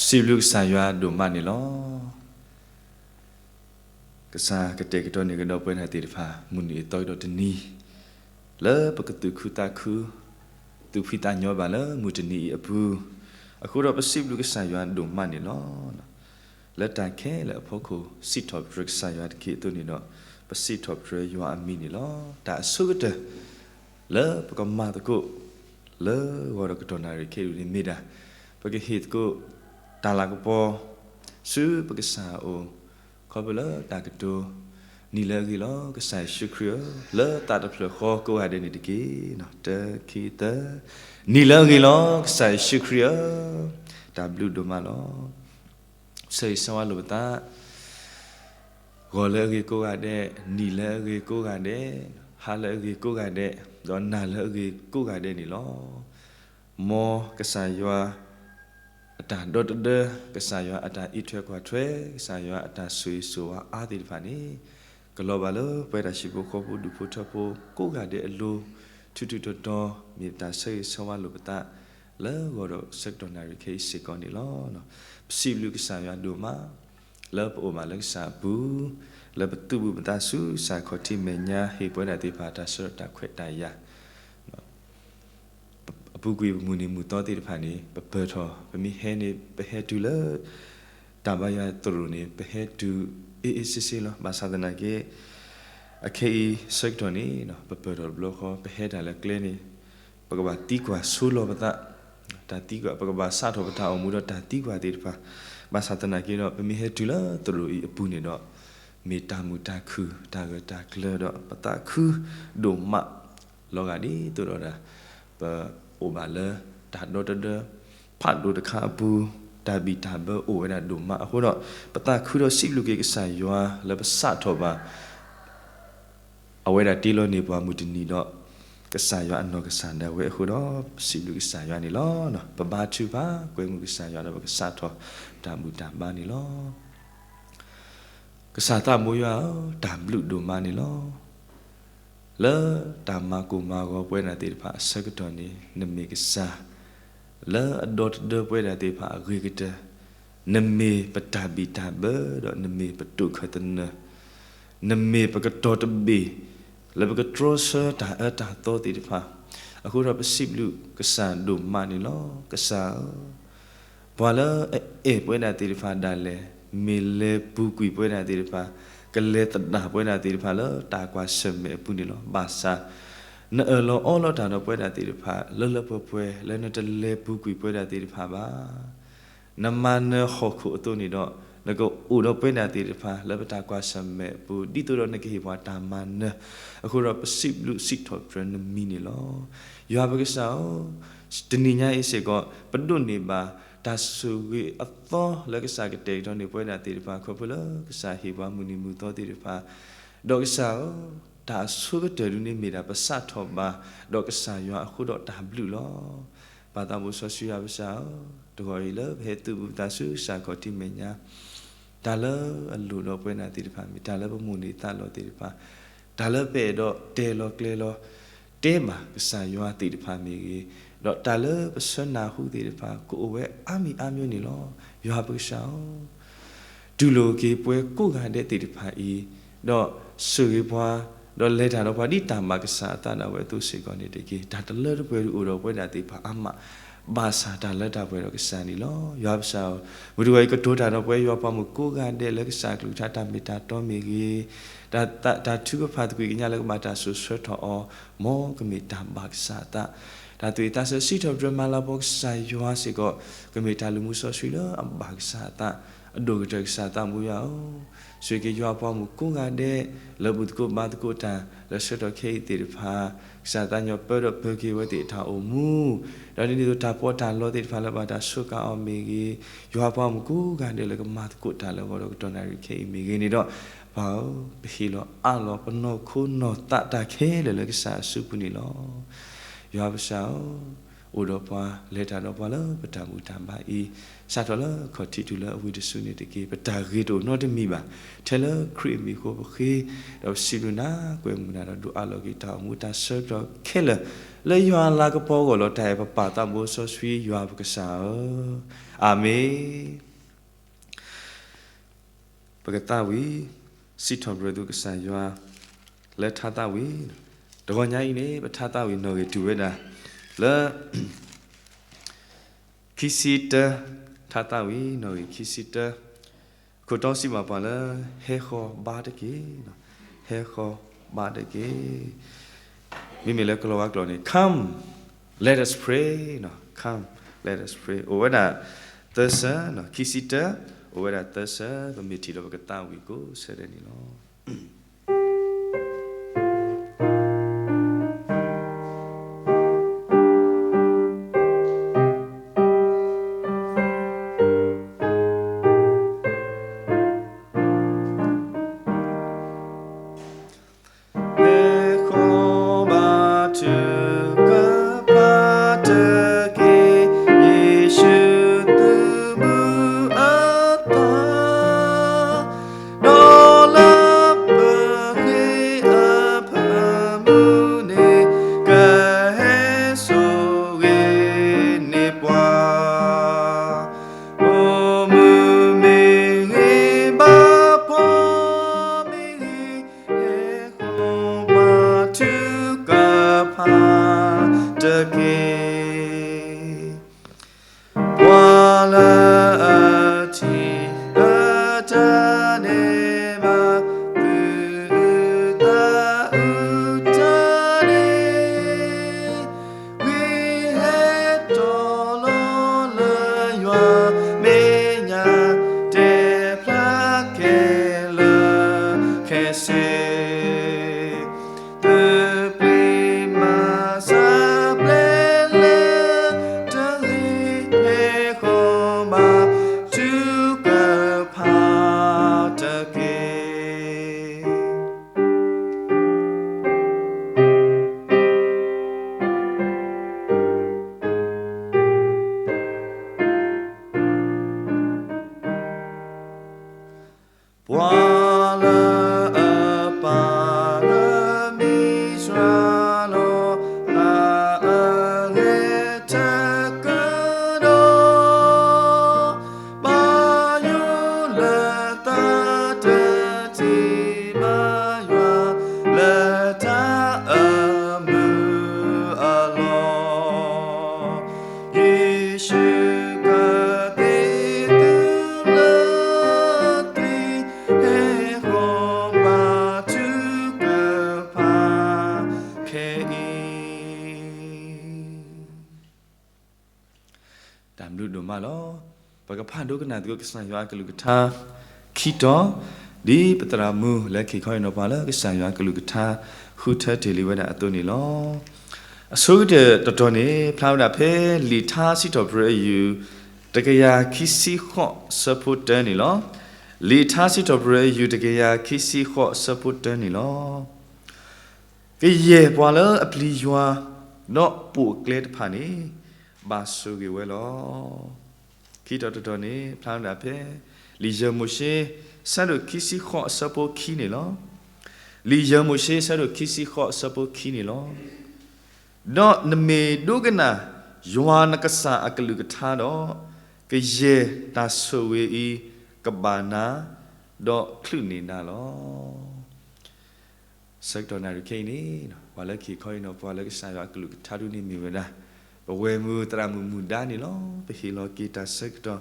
စံးဘျုးကစၢ်ယွၤဒိၣ်မးန့ၣ်လီၤ. ကစၢ်ကတဲာ်ကတီၤန့ၢ်ကဒီးပဝဲဒၣ်သ့ၣ်တဖၣ် မုၢ်နံၤအသီကဒီးတနံၤ လၢပကသူၣ်ခုသးခု သူၣ်ဖှံသးညီဘၣ်လၢမုၢ်တနံၤအံၤအပူၤ, အဃိဒီးပစံးဘျုးကစၢ်ယွၤဒိၣ်မးန့ၣ်လီၤ. လၢတၢ်ခဲလၢာ်အဖီခိၣ် စံးထီၣ်ပတြၢၤကစၢ်ယွၤတက့ၢ်အသိးန့ၣ်ဒီး ပစံးထီၣ်ပတြၢၤယွၤအမံၤန့ၣ်လီၤ. တၢ်အဆိကတၢၢ် လၢပကမၤသကိး လၢဂီၤဒီးကတီၢ်နၣ်ရံၣ်ခဲအံၤန့ၣ်မ့ၢ်ဒၣ် ပကဟ့ၣ်သကိး တၢ်လၤကပီၤ ဆူပကစၢ်အအိၣ် ခီဖျိလၢတၢ်ကတိၤ နံၤလၢအဂ့ၤလီၤ ကစၢ်ယ့ၣ်ၡူးခရံာ်ဧၢ, လၢသးတဖျၢၣ်ဃီကိးဂၤဒဲးန့ၣ်တက့ၢ်. တၢ ခံ သၢ, နံၤလၢအဂ့ၤလီၤ ကစၢ်ယ့ၣ်ၡူးခရံာ်ဧၢ, တၢ်ဘျုးဒိၣ်မးလီၤ. ဆၢဂ့ၤဆၢဝါလိာ်ပသး ဂီၤလၢအဂ့ၤကိးဂၤဒဲး, နံၤလၢအဂ့ၤကိးဂၤဒဲး, ဟါလၢအဂ့ၤကိးဂၤဒဲး, ဒီးနၤလၢအဂ့ၤကိးဂၤဒဲးန့ၣ်လီၤ. မ်ကစၢ်ယွၤ အတၢ်ဒီတဒၢ, ကစၢ်ယွၤအတၢ်အံးထွဲကွၢ်ထွဲ, ကစၢ်ယွၤအတၢ်ဆိၣ်ဂ့ၤဆိၣ်ဝါအါသ့ၣ်တဖၣ်န့ၣ် ကလီၤဘၣ်လၢပဝဲဒၣ်ဟံၣ်ဖိဃီဖိဒူၣ်ဖိထၢဖိကိးဂၤဒဲးအလိၤ ထူးထူးတီၤတီၤ မ့ၢ်ပတၢ်ဆၢဂ့ၤဆၢဝါလိာ်ပသး လၢဂီၤဒီးဆၢကတီၢ်နၣ်ရံၣ်ခဲအံၤစ့ၢ်ကီးန့ၣ်လီၤ. ပစံးဘျုးကစၢ်ယွၤဒိၣ်မး လၢပအိၣ်ဘၣ်လၢကစၢ်အပူၤ, လၢပသုးဘူးပသးဆူကစၢ်ခီၣ်ထံးမဲာ်ညါ ဟ့ၣ်ပဝဲဒၣ်သ့ၣ်တဖၣ်တၢ်ဆၢကတီၢ်တၢ်ခွဲးတၢ်ယာ် အပူၤကွံာ်ပမုၢ်နံၤမုၢ်သီသ့ၣ်တဖၣ်န့ၣ် ပပၢၢ်ထီၣ်, ပမ့ၢ်ဟဲန့ၣ် ပဟဲတုၤလၢ တၢ်ဘါယွၤသရိာ်န့ၣ် ပဟဲတုၤ အ့အ့စ့စ့လီၤ. ဘၣ်ဆၣ်သနာ်က့ အခဲအံၤဆၢကတီၢ်န့ၣ် ပပၢၢ်ထီၣ်တဘျီဃီ ပဟဲတၢ်လၢကျဲန့ၣ် ပကဘၣ်သံကွၢ်ဆိလီၤပသး, တၢ်သံကွၢ် ပကဘၣ်စးထီၣ်ပတၢ်အိၣ်မူဒီးတၢ်သံကွၢ်သ့ၣ်တဖၣ်, ဘၣ်ဆၣ်သနာ်က့ဒီး ပမ့ၢ်ဟဲတုၤလၢသရိာ်အံၤအပူၤန့ၣ်ဒီး မ့ၢ်တၢ်မုာ်တၢ်ခုၣ် တၢ်ဂၢၢ်တၢ်ကျၢၤဒီး ပသးခုဒိၣ်မး လီၤဂာ်ဒ်သိးဒီး ပအိၣ်ဘၣ်လၢတၢ်ဒီတဒၢ ဖးဒိၣ်တခါအပူၤ, တၢ်ဘံၣ်တၢ်ဘၢအိၣ်ဝဲဒၣ်ဒိၣ်မးအဃိဒီး ပသးခုဒီးစံးဘျုးက့ၤကစၢ်ယွၤလၢပစးထီၣ်ဘၣ် အဝဲဒၣ်တ့လီၤန့ၢ်ပှၤမုၢ်တနံၤဒီး ကစၢ်ယွၤအနီၢ်ကစၢ်ဒၣ်ဝဲအဃိဒီး ပစံးဘျုးကစၢ်ယွၤန့ၣ်လီၤ. ပဘါထုကဖၣ် ကွဲမုာ်ကစၢ်ယွၤဒီးပကစးထီၣ်တၢ်ဘူၣ်တၢ်ဘါန့ၣ်လီၤ. ကစၢ်သးဘိယွၤဧၢ, တၢ်ဘျုးဒိၣ်မးန့ၣ်လီၤ. လၢတၢ်မၤကိၢ်မၤဂီၤပဝဲဒၣ်သ့ၣ်တဖၣ်အဆၢကတီၢ်န့ၣ် နမ့ၢ်ကစၢ် လၢအဒီတဒၢပဝဲဒၣ်သ့ၣ်တဖၣ်အဂ့ၤကတၢၢ်, နမ့ၢ်ပတၢ်ဘံၣ်တၢ်ဘၢဒီးနမ့ၢ်ပတိာ်ခၢၣ်သနၢၣ်, နမ့ၢ်ပကတီၤတဘ့ၣ် လၢပကတြီဆၢတၢ်အၢတၢ်သီသ့ၣ်တဖၣ်, အဃိဒီးပစံးဘျုးကစၢ်ဒိၣ်မးန့ၣ်လီၤ. ကစၢ်ဧၢ ပှၤလၢအအဲၣ်ပဝဲဒၣ်သ့ၣ်တဖၣ်ဒၣ်လဲာ်, မ့ၢ်လဲၤပူၤကွံာ်ပဝဲဒၣ်သ့ၣ်တဖၣ်, ကလဲၤသဒၣ်ပဝဲဒၣ်သ့ၣ်တဖၣ်လၢတၢ်ကွၢ်ဆၢၣ်မဲာ်အပူၤန့ၣ်လီၤ. ဘၣ်ဆၣ် နအၢၣ်လီၤအီလီၤတၢ်ဒီးပဝဲဒၣ်သ့ၣ်တဖၣ် လၢလၢပှဲၤပှဲၤ လၢနတလဲၤပူၤကွံာ်ပဝဲဒၣ်သ့ၣ်တဖၣ်ဘၣ်. နမၤနၢၤဟီၣ်ခိၣ်အသိးန့ၣ်ဒီး နကအိၣ်ဒီးပဝဲဒၣ်သ့ၣ်တဖၣ် လၢပတၢ်ကွၢ်ဆၢၣ်မဲာ်အပူၤ ဒ်သိးဒီးနကဟ့ၣ်ပှၤတၢ်မၤနၢၤ, အဃိဒီးပစံးဘျုးစံးထီၣ်ပတြၢၤနမံၤန့ၣ်လီၤ. ယွၤပကစၢ်ဧၢ, တနံၤညါအံၤစ့ၢ်ကီး ပဒိးန့ၢ်ဘၣ် တၢ်ဆိၣ်ဂ့ၤအသီလၢကစၢ်ကတဲာ်ကတီၤန့ၢ်ပဝဲဒၣ်သ့ၣ်တဖၣ် ခီဖျိလၢကစၢ်ဟ့ၣ်ပှၤမုၢ်နံၤမုၢ်သီသ့ၣ်တဖၣ်, ဒီးကစၢ်ဧၢ, တၢ်အဆိကတၢၢ်ဒုန့ၣ်မ့ၢ်ဒၣ်ပစးထီၣ်ဘၣ်, ဒီးကစၢ်ယွၤအဃိဒီးတၢ်ဘျုးလီၤ. ပၢ်သးဘိစီဆှံယွၤပကစၢ်ဧၢ, တဂီၤအံၤလၢပဟဲသုးဘူးပသးဆူကစၢ်ခီၣ်ထံးမဲာ်ညါ တၢ်လၢအလိၣ်ဒီးပဝဲဒၣ်သ့ၣ်တဖၣ်မ့ၢ် တၢ်လၢပမိၣ်န့ၢ်သးလီသ့ၣ်တဖၣ်, တၢ်လၢပအဲၣ်ဒိးတဲလီၤကျဲၤလီၤ တဲဘၣ်ကစၢ်ယွၤသ့ၣ်တဖၣ်မ့ၢ်ဂ့ၤ, ဒီးတၢ်လၢပဆၢနၢ်ဟူသ့ၣ်တဖၣ် ကအိၣ်ဝဲအါမံၤအါမံၤန့ၣ်လီၤ. ယွၤပကစၢ်ဧၢ, တူၢ်လိာ်က့ၤပှၤကိးဂၤဒဲးသ့ၣ်တဖၣ်အံၤ, ဒီးဆိၣ်ဂ့ၤပှၤ, ဒီးလဲၤတၢ်ဒီးပှၤဒ်တၢ်ဘၣ်ကစၢ်အသးဒၣ်ဝဲအသိးစ့ၢ်ကီးန့ၣ်တက့ၢ်. တၢ်တလၢတပှဲၤဒုအိၣ်ဒီးပဝဲဒၣ်သ့ၣ်တဖၣ်အါမး, ဘၣ်ဆၣ်တၢ်လၢတၢ်ပှဲၤဒီးကစၢ်န့ၣ်လီၤ. ယွၤပကစၢ်ဧၢ, မုၢ်တဂီၤအံၤကတိၤတၢ်ဒီးပဝဲယွၤပှၤမုၣ်ကိးဂၤဒဲးလၢကစၢ်အကလုၢ်ကထါတၢ်မ့ၢ်တၢ်တီမ့ၢ်ဂ့ၤ, တၢ်, တၢ်ထုကဖၣ်သကွံာ်ကညးလၢကဘၣ်တၢ်စိာ်ဆှၢထီၣ်အီၤ, မ်ကမ့ၢ်တၢ်ဘၣ်ကစၢ်အသး, တၢ်သူၣ်ဝံၣ်သးဆၢစံးထီၣ်ပတြၢၤမၤလၤကပီၤကစၢ်ယွၤစ့ၢ်ကီး, ကမ့ၢ်တၢ်လုၢ်မူစီဆှံလၢအဘၣ်ကစၢ်အသး, အဒိၣ်ကတၢၢ်ကစၢ်သးဘိယွၤဧၢ, ဆိၣ်ဂ့ၤက့ၤယွၤပှၤမုၣ်ကိးဂၤဒဲး လၢဘူၣ်သကိးဘါသကိးတၢ် လၢဆၢကတီၢ်ခဲအံၤသ့ၣ်တဖၣ်, ကစၢ်သးညီပၢဒီးပၢၤက့ၤဝဲသ့ၣ်အတၢ်အိၣ်မူ, ဒီးဒ်န့ၣ်အသိးတၢ်ပီးတၢ်လီသ့ၣ်တဖၣ်လၢဘၣ်တၢ်စူးကါအီၤမ့ၢ်ဂ့ၤ, ယွၤပှၤမုၣ်ကိးဂၤဒဲးလၢကမၤသကိးတၢ်လၢဂီၤဒီးကတီၢ်နၣ်ရံၣ်ခဲအံၤမ့ၢ်ဂ့ၤန့ၣ်ဒီး, ပၢ်ဧၢ, ပဟ့ၣ်လီၤအးလီၤပနီၢ်ခိနီၢ်သးတၢ်ခဲလၢာ်လၢကစၢ်အစုပူၤန့ၣ်လီၤ. ယွၤပကစၢ်ဧၢ, အိၣ်ဒီးပှၤ လဲၤတၢ်ဒီးပှၤလၢပတၢ်ဘူၣ်တၢ်ဘါအံၤ, စးထီၣ်လၢခီၣ်ထံးတုၤလၢအဝံၤတစုန့ၣ်တက့ၢ်. ပတၢ်ဂ့ၤတအိၣ်နီတမံၤဘၣ်. ထဲလၢခရံာ်အမံၤအဃိပဃ့, ဒီးပစံးဘျုးနၤ ကွဲမုာ်နၤဒီးဒုးအးလီၤက့ၤတၢ်အိၣ်မူတၢ်ဆၢကတီၢ်ခဲလၢာ်, လၢယွၤအလၤကပီၤအဂီၢ်လီၤ. တၢ်အဲၣ်ပပၢ်သးဘိစီဆှံယွၤပကစၢ်ဧၢ, အၤမ့ၣ်. ပကသးဝံၣ် စံးထီၣ်ပတြၢၤသုကစၢ်ယွၤ လၢထါသးဝံၣ်, တဂီၤညါအံၤန့ၣ် ပထါသးဝံၣ်နီၣ်ဂံၢ်တုၤဝဲဒၣ် လၢ ခံဆံတၢ, ထါသးဝံၣ်နီၣ်ဂံၢ်ခံဆံတၢ, အခိၣ်တီစံးဘၣ်ပှၤလၢ ဟဲဃီၤဘါတက့ၢ်, ဟဲဃီၤဘါတက့ၢ်. မ့မ့ၢ်လၢကလီၤဝါကျိာ်န့ၣ် Come, let us pray, Come, let us pray. အိၣ်ဝဲဒၣ်သၢဆၢ, ခံဆံတၢ, အိၣ်ဝဲဒၣ်သၢဆၢ, ပမ့ၢ်ထံၣ်ဒီးပကသးဝံၣ်ကိးဆၢဒဲးန့ၣ်လီၤ. ဟဲဃီၤဘါထုကဖၣ်တက့ၢ်, ယ့ၣ်ၡူးသုးမုၢ်အသး, ဒီးလၢပဃ့အဖၢမုၢ်န့ၣ် ကဟဲစိာ်ဂ့ၤန့ၢ်ပှၤ, အိၣ်မုာ်မ့ၢ်ဂ့ၤ ဘၣ်ပှၤမ့ၢ်ဂ့ၤ, ဟဲဃီၤဘါထုကဖၣ်တက့ၢ်. ပှၤလၢအထံၣ်အတၢ်န့ၣ်ဘၣ်, သုးသးအုးတၢ်န့ၣ်, ဂံၢ်ဟဲတီၤလီၤလၢယွၤမဲာ်ညါ, တဲဖျါခဲလၢာ်ခဲဆ့ သုးပျံၤမၤစၢၤပျဲလၢတဂ့ၤ, ဟဲဃီၤဘါထုကဖၣ်တက့ၢ်. ပှၤလၢအပာ်လၢမံၤစှၤလီၤ သးအဂဲၤတကဒီး, ဘၣ်ယိၣ်လၢသးတထံၣ်ဘၣ်ယွၤ လၢတၢ်အမုာ်အလီၢ် ယ့ၣ်ၡူးကသ့ၣ်သုလၢသ့, ဟဲဃီၤဘါထုကဖၣ်ခဲအံၤ. တၢ်ဘျုးဒိၣ်မးလီၤ. ပကဖးဒိကနၣ်သကိးကစၢ်ယွၤအကလုၢ်ကထါ ခံတီၤ, ဒ်ပသရၣ်မုၣ်လၢခံခီအံၤနီၤ ပှၤလၢကစၢ်ယွၤအကလုၢ်ကထါ ဃုထၢတ့ၢ်လံဝဲဒၣ်အသိးန့ၣ်လီၤ. အဆိကတၢၢ်တတီၤန့ၣ် ဖျါဝဲဒၣ်ဖဲလံာ်ထါစံးထီၣ်ပတြၢၤအယုၢ် တကယၤခံဆံဃိးဆၢဖိတၢန့ၣ်လီၤ. လံာ်ထါစံးထီၣ်ပတြၢၤအယုၢ် တကယၤခံဆံဃိးဆၢဖိတၢန့ၣ်လီၤ. ကယဲၢ်ပှၤလၢအပျံၤယွၤ ဒီးပိာ်အကျဲတဖၣ်န့ၣ် ဘၣ်ဆိၣ်ဂ့ၤဝဲလီၤ. ခံတီၤတတီၤန့ၣ် ဖျါဝဲဒၣ်ဖဲ လံာ်ယဲၢ်မိၤၡ့ ဆၢဒိၣ်ခံဆံဃိးအဆၢဖိခံန့ၣ်လီၤ. လံာ်ယဲၢ်မိၤၡ့ ဆၢဒိၣ်ခံဆံဃိးအဆၢဖိခံန့ၣ်လီၤ. ဒီးနမ့ၢ်ဒိကနၣ် ယွၤနကစၢ်အကလုၢ်ကထါဒီး, ကယဲၢ်တၢ်ဆိၣ်ဂ့ၤအံၤ ကဘၣ်နၤ, ဒီးချုးန့ၢ်နၤလီၤ. ဆၢကတီၢ်နၣ်ရံၣ်ခဲအံၤန့ၣ် ပှၤလၢခံခီအံၤနီၤ ပှၤလၢကစၢ်ယွၤအကလုၢ်ကထါဒ်န့ၣ်မ့ၢ်ဝဲဒၣ် ပဝဲၢ်မုၢ်သရၣ်မုၣ်မုၣ်ဒါန့ၣ်လီၤ. ပဟ့ၣ်လီၤက့ၤတၢ်ဆၢကတီၢ်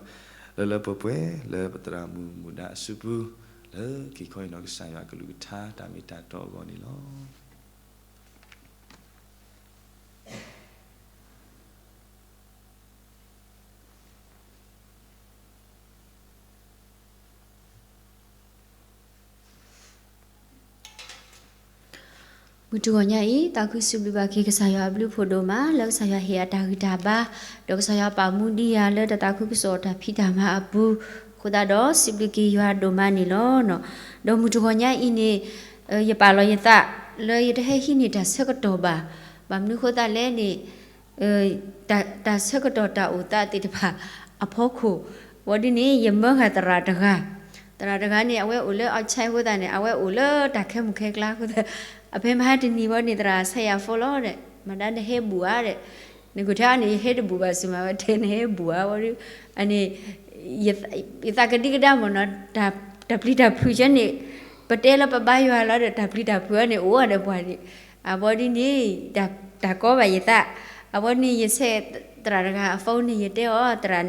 လၢလၢပှဲၤပှဲၤ လၢပသရၣ်မုၣ်မုၣ်ဒါအစုပူၤ လၢခံခီအံၤနီၤ ကစၢ်ယွၤအကလုၢ်ကထါတၢ်မ့ၢ်တၢ်တီအဂီၢ်န့ၣ်လီၤ. မုၢ်တဂီၤညါအံၤ သးခုစံးဘျုးဘၣ်က့ၤကစၢ်ယွၤအဘျုးအဖှိၣ်ဒိၣ်မး လၢကစၢ်ယွၤဟ့ၣ်အတၢ်ဂံၢ်တၢ်ဘါ, ဒီးကစၢ်ယွၤပာ်မူဒံးယၤလၢတၢ်သးခုကစီၣ်တၢ်ဖံးတၢ်မၤအပူၤ, အဃိသတးဒီး စံးဘျုးက့ၤယွၤဒိၣ်မးန့ၣ်လီၤ. ဒီးမုၢ်တဂီၤညါအံၤန့ၣ် ယပာ်လီၤယသး လၢယတဟဲဟံးန့ၢ်တၢ်ဆၢကတီၢ်ဘၣ်. ဘၣ်မနုၤအဃိသတးလဲၣ်န့ၣ် တၢ်ဆၢကတီၢ်တၢ်အိၣ်သးသ့ၣ်တဖၣ်အဖီခိၣ်, အဝဲဒ်န့ၣ် ယမၢဃာ်သရၣ်တဂၤ, သရၣ်တဂၤန့ၣ် အဝဲအိၣ်လၢ outside အဃိသတးန့ၣ် အဝဲအိၣ်လၢတၢ်ခဲမုၢ်ခဲကျါအဃိသတး, အဖဲမဟါတနံၤဝဲန့ၣ် သရၣ်ဆဲးယၤ phone လီၤဒီး မၤဒါနဟဲဘူးဧါဒီး, နကထါန့ၣ် ယဟဲတဘူးဘၣ်စ့ၢ်မး ဝဲတဲနဟဲဘူးဧါ ဝဲဒ်, အန့ၣ် ယသးကဒံကဒါမ့ၢ်နီၤ, တၢ်ပျံၤတၢ်ဖုးဆၢန့ၣ်, ပတဲလၢပဘါယွၤလီၤဒီး တၢ်ပျံၤတၢ်ဖုးအန့ၣ် အိၣ်ဝဲဒီးပှၤန့ၣ်, အဝဲဒ်န့ၣ် တၢ်ကီဘၣ်ယသး, အဝဲန့ၣ် ယဆဲးသရၣ်တဂၤအ phone န့ၣ် ယတဲအီၤ သရၣ်,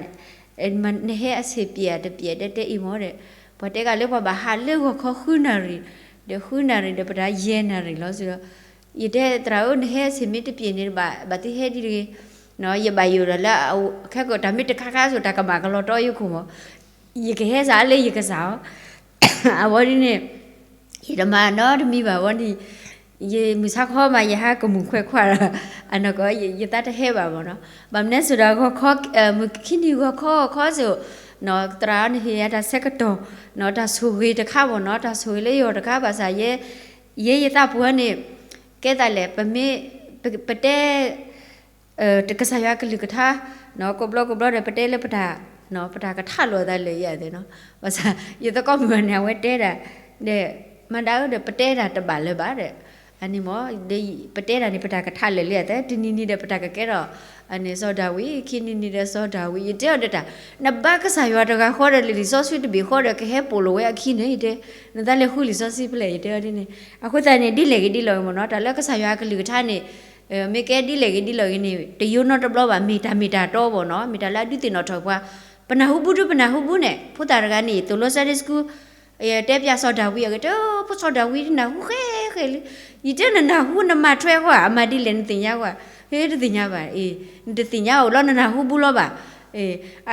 နဟဲအဆ့ၣ်ပျဲတပျဲတဲတဲအံၤမ့ၢ်ဒီး, ပှၤတဲကလၢပှၤဘၣ်ဟးလၢဂီၤခီဃုနၣ်ရံၣ်, ဒီးဃုနၣ်ရံၣ်ဒီးပတၢ်ယဲၢ်နၣ်ရံၣ်လီၤစ့ၢ်ဒီး, ယတဲသရၣ်ဧၢ နဟဲအဆ့ၣ်မ့ၢ်တပျဲန့ၣ် ဘၣ်သ့ဟဲဒ်တဂ့ၤ, ယဘၣ်ယိၣ်ဒီးလၢ ခဲကတၢၢ်မ့ၢ်တခါခါစိၤ တၢ်ကမၣ်ကလီၤတီယိခိၣ်မး, ယကဟဲစးလၢယကစၢ်အီၤ, အဝဲဒ်န့ၣ် ယတမၤနီတမံၤဘၣ်ဝဲန့ၣ်, ယမုၢ်ဆါခီမး ယဟးကမူၣ်ခွဲးခွါဒီး, အနီၢ်ကီၢ် ယသးတဟဲဘၣ်မ့ၢ်နီၤ, ဘၣ်မနုၤစိၤဒီးဂီၤခီ, မုၢ်ခံနံၤဂီၤခီခီစိၤ, သရၣ်န့ၣ်ဟ့ၣ်ယၤတၢ်ဆၢကတီၢ်, တၢ်ဆိၣ်ဂ့ၤတခါမ့ၢ်နီၤ, တၢ်ဆိၣ်ဂ့ၤလၢယဂီၢ်တခါ ဘၣ်ဆၣ်ယဲ, ယဲယသးပူၤန့ၣ်, ကဲသးလဲၣ် ပမ့ၢ်, ပတဲ ကစၢ်ယွၤကလုၢ်ကထါ, ကိးဘျီကိးဘျီဒီး ပတဲလၢပတၢ်, ပတၢ်ကထါလိာ်အသးလၢယၤသ့ၣ်နီၤ, ဘၣ်ဆၣ် ယသကိးမုၣ်န့ၣ် အဝဲတဲဒၣ်, ဒီး မၤဒါဧၢဒီး ပတဲဒၣ်တဘၣ်လၢၤဘၣ်ဒီး, အန့ၣ်မ့ၢ်, ပတဲဒၣ်န့ၣ် ပတၢ်ကထါလၢာ်လံအသး တနံၤနံၤဒီး ပတၢ်ကကဲထီၣ်, အန့ၣ် စီၤဒၤဝံး ခံနံၤနံၤဒီး စီၤဒၤဝံး ယတဲအီၤဒီးတၢ်, နဘါကစၢ်ယွၤတဂၤဃီဒီး လံာ်စီဆှံတဘ့ၣ်ဃီဒီး ကဟဲပိာ်လိာ်ဝဲအခံန့ၣ် ယတဲ, နသးလဲၤဃုလံာ်စီဆှံဖဲလဲၣ် ယတဲအီၤဒ်န့ၣ်, အဃိသတးန့ၣ် ဒ်လဲၣ်ဂ့ၤဒ်လဲၣ်ဂ့ၤမ့ၢ်နီၤ တၢ်လၢကစၢ်ယွၤအကလုၢ်ကထါန့ၣ် မ့ၢ်ကဲဒ်လဲၣ်ဂ့ၤဒ်လဲၣ်ဂ့ၤန့ၣ် တယိနီတဘျီဘၣ် မ့ၢ်တၢ်မ့ၢ်တၢ်တီဘၣ်နီၤ မ့ၢ်တၢ်လၢအဒုးသ့ၣ်နီၣ်ထီၣ်ပှၤ, ပနၢ်ဟူဘူးဒု ပနၢ်ဟူဘူးန့ၣ် ဖိသၣ်တဂၤန့ၣ် သိၣ်လိ Sunday school, တဲပၠးစီၤဒၤဝံးအဂ့ၢ် တဲ ဖိစီၤဒၤဝံးတနၢ်ဟူဃဲဃဲလံ, ယတဲနနၢ်ဟူနမၤထွဲဃီဧါ အမၤဒ်လဲၣ်နသ့ၣ်ညါဃီဧါ, ဟဲတသ့ၣ်ညါဘၣ်, နတသ့ၣ်ညါအိၣ်လီၤ နနၢ်ဟူဘူးလီၤဘၣ်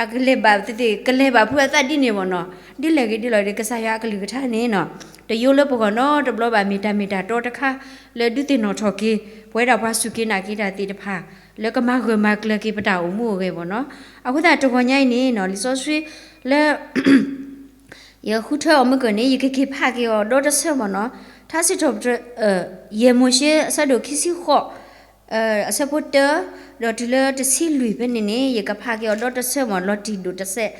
အကလဲၤဘၣ်သ့ၣ်သ့ၣ် ကလဲၤဘၣ်ဖုအသးဒ်န့ၣ်မ့ၢ်နီၤ, ဒ်လဲၣ်ဂ့ၤဒ်လဲၣ်ဂ့ၤ ကစၢ်ယွၤအကလုၢ်ကထါန့ၣ်နီၤ, တယိလၢပဂီၢ်နီတဘျီဘၣ် မ့ၢ်တၢ်မ့ၢ်တၢ်တီတခါ လၢဒုးသ့ၣ်နီၣ်ထီၣ်က့ၤ ပဝဲဒၣ်ပှၤစူၢ်က့ၤနာ်က့ၤတၢ်သ့ၣ်တဖၣ် လၢကမၤဂၢၢ်မၤကျၢၤက့ၤပတၢ်အိၣ်မူအဂ့ၢ်မ့ၢ်နီၤ, အဃိသတးတဂီၤညါအံၤန့ၣ်နီၤ လံာ်စီဆှံ လၢ ယဃုထၢအီၤမ့ၢ်ကၢၢ်န့ၣ် ယကက့ၤဖးက့ၤအီၤဒီတဆၢမ့ၢ်နီၤ, ထါစံးထီၣ်ပတြၢၤ ယဲၢ်မိၤၡ့ အဆၢဒိၣ်ခံဆံဃိး အဆၢဖိတၢ, ဒီးတုၤလၢတဆံလွံၢ်ဖဲန့ၣ်န့ၣ် ယကဖးက့ၤအီၤဒီတဆၢမ့ၢ် လီၤတံၢ်ဒိၣ်တစဲး,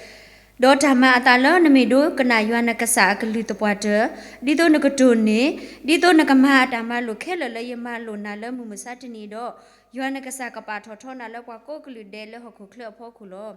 ဒီးတၢ်မၤအသးလၢနမ့ၢ်ဒိကနၣ်ယွၤနကစၢ်အကလုၢ်သပှၢ်တၢၢ်, ဒ်သိးနကတိၢ်န့ၢ်, ဒ်သိးနကမၤအတၢ်မၤလိာ်ခဲလၢာ်လၢယမၤလိာ်နၤလၢမုၢ်မဆါတနံၤဒီး, ယွၤနကစၢ်ကပာ်ထီၣ်ထီနၤလၢပှၤကိးကလုာ်ဒဲးလၢဟီၣ်ခိၣ်ချၢအဖီခိၣ်လီၤ.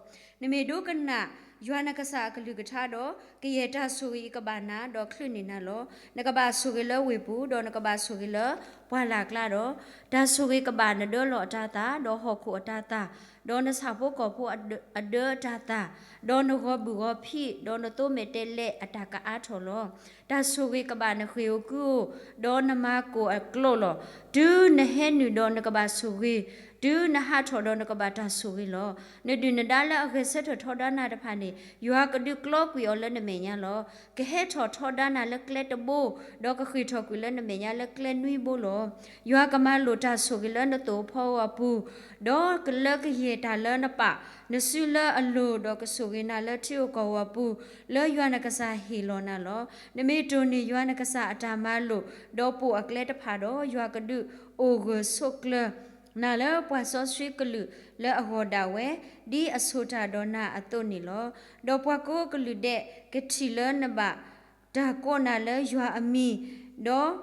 နမ့ၢ်ဒိကနၣ်ယွၤနကစၢ်အကလုၢ်ကထါဒီး, ကယဲၢ်တၢ်ဆိၣ်ဂ့ၤကဘၣ်နၤ ဒီးချုးန့ၢ်နၤလီၤ. နကဘၣ်ဆိၣ်ဂ့ၤလၢဝ့ၢ်ပူၤ, ဒီးနကဘၣ်ဆိၣ်ဂ့ၤလၢပှၢ်လၢ်ကျါဒီး, တၢ်ဆိၣ်ဂ့ၤကဘၣ်နဒၢလီၤအတၤသၣ်, ဒီးဟီၣ်ခိၣ်အတၤသၣ်, ဒီးနဆၣ်ဖိကီၢ်ဖိအဒၢအတၤသၣ်, ဒီးနဂီၤဘုၣ်ဂီၤဖံး, ဒီးနသိမဲာ်တဲးလဲးအတၢ်ကအါထီၣ်လီၤ. တၢ်ဆိၣ်ဂ့ၤကဘၣ်နဃ့ၢ်ဧိၤကုၢ်ဧိၤ, ဒီးနမၤကိၢ်အကျိာ်လီၤ. တုၤနဟဲနုာ်ဒီးနကဘၣ်ဆိၣ်ဂ့ၤ, တုၤနဟးထီၣ်ဒီးနကဘၣ်တၢ်ဆိၣ်ဂ့ၤလီၤ. နဒုၣ်နဒါလၢအဂဲၤဆၢထၢၣ်ထီဒါနၤတဖၣ်န့ၣ်, ယွၤကဒုးကျီကွံာ်အီၤလၢနမဲာ်ညါလီၤ. ကဟဲထီၣ်ထီဒါနၤလၢကျဲတဘိ, ဒီးကဃ့ၢ်ထီၣ်ကွံာ်လၢနမဲာ်ညါလၢကျဲနွံဘိလီၤ. ယွၤကမၤလိာ်တၢ်ဆိၣ်ဂ့ၤလၢနသိၣ်အဖီအပူၤ, ဒီးလၢကယဲၢ်တၢ်လၢနပာ်နစုလၢအလိၤ, ဒီးကဆိၣ်ဂ့ၤနၤလၢထံဧိၤကီၢ်ဧိၤအပူၤ, လၢယွၤနကစၢ်ဟ့ၣ်လီၤနၤလီၤ. နမ့ၢ်တိၢ်န့ၢ်ယွၤနကစၢ်အတၢ်မၤလိာ်, ဒီးပိာ်အကျဲတဖၣ်ဒီး, ယွၤကဒုးအိၣ်ဂၢၢ်ဆိးကျၢၤနၤလၢပှၤစီဆှံကလုာ်လၢအဂီၢ်ဒၣ်ဝဲ, ဒ်အဆိၣ်တၢ်ဒီးနၤအသိးန့ၣ်လီၤ. ဒီးပှၤကိးကလုာ်ဒဲးကထံၣ်လၢနဘၣ်တၢ်ကိးနၤလၢယွၤအမံၤ, ဒီး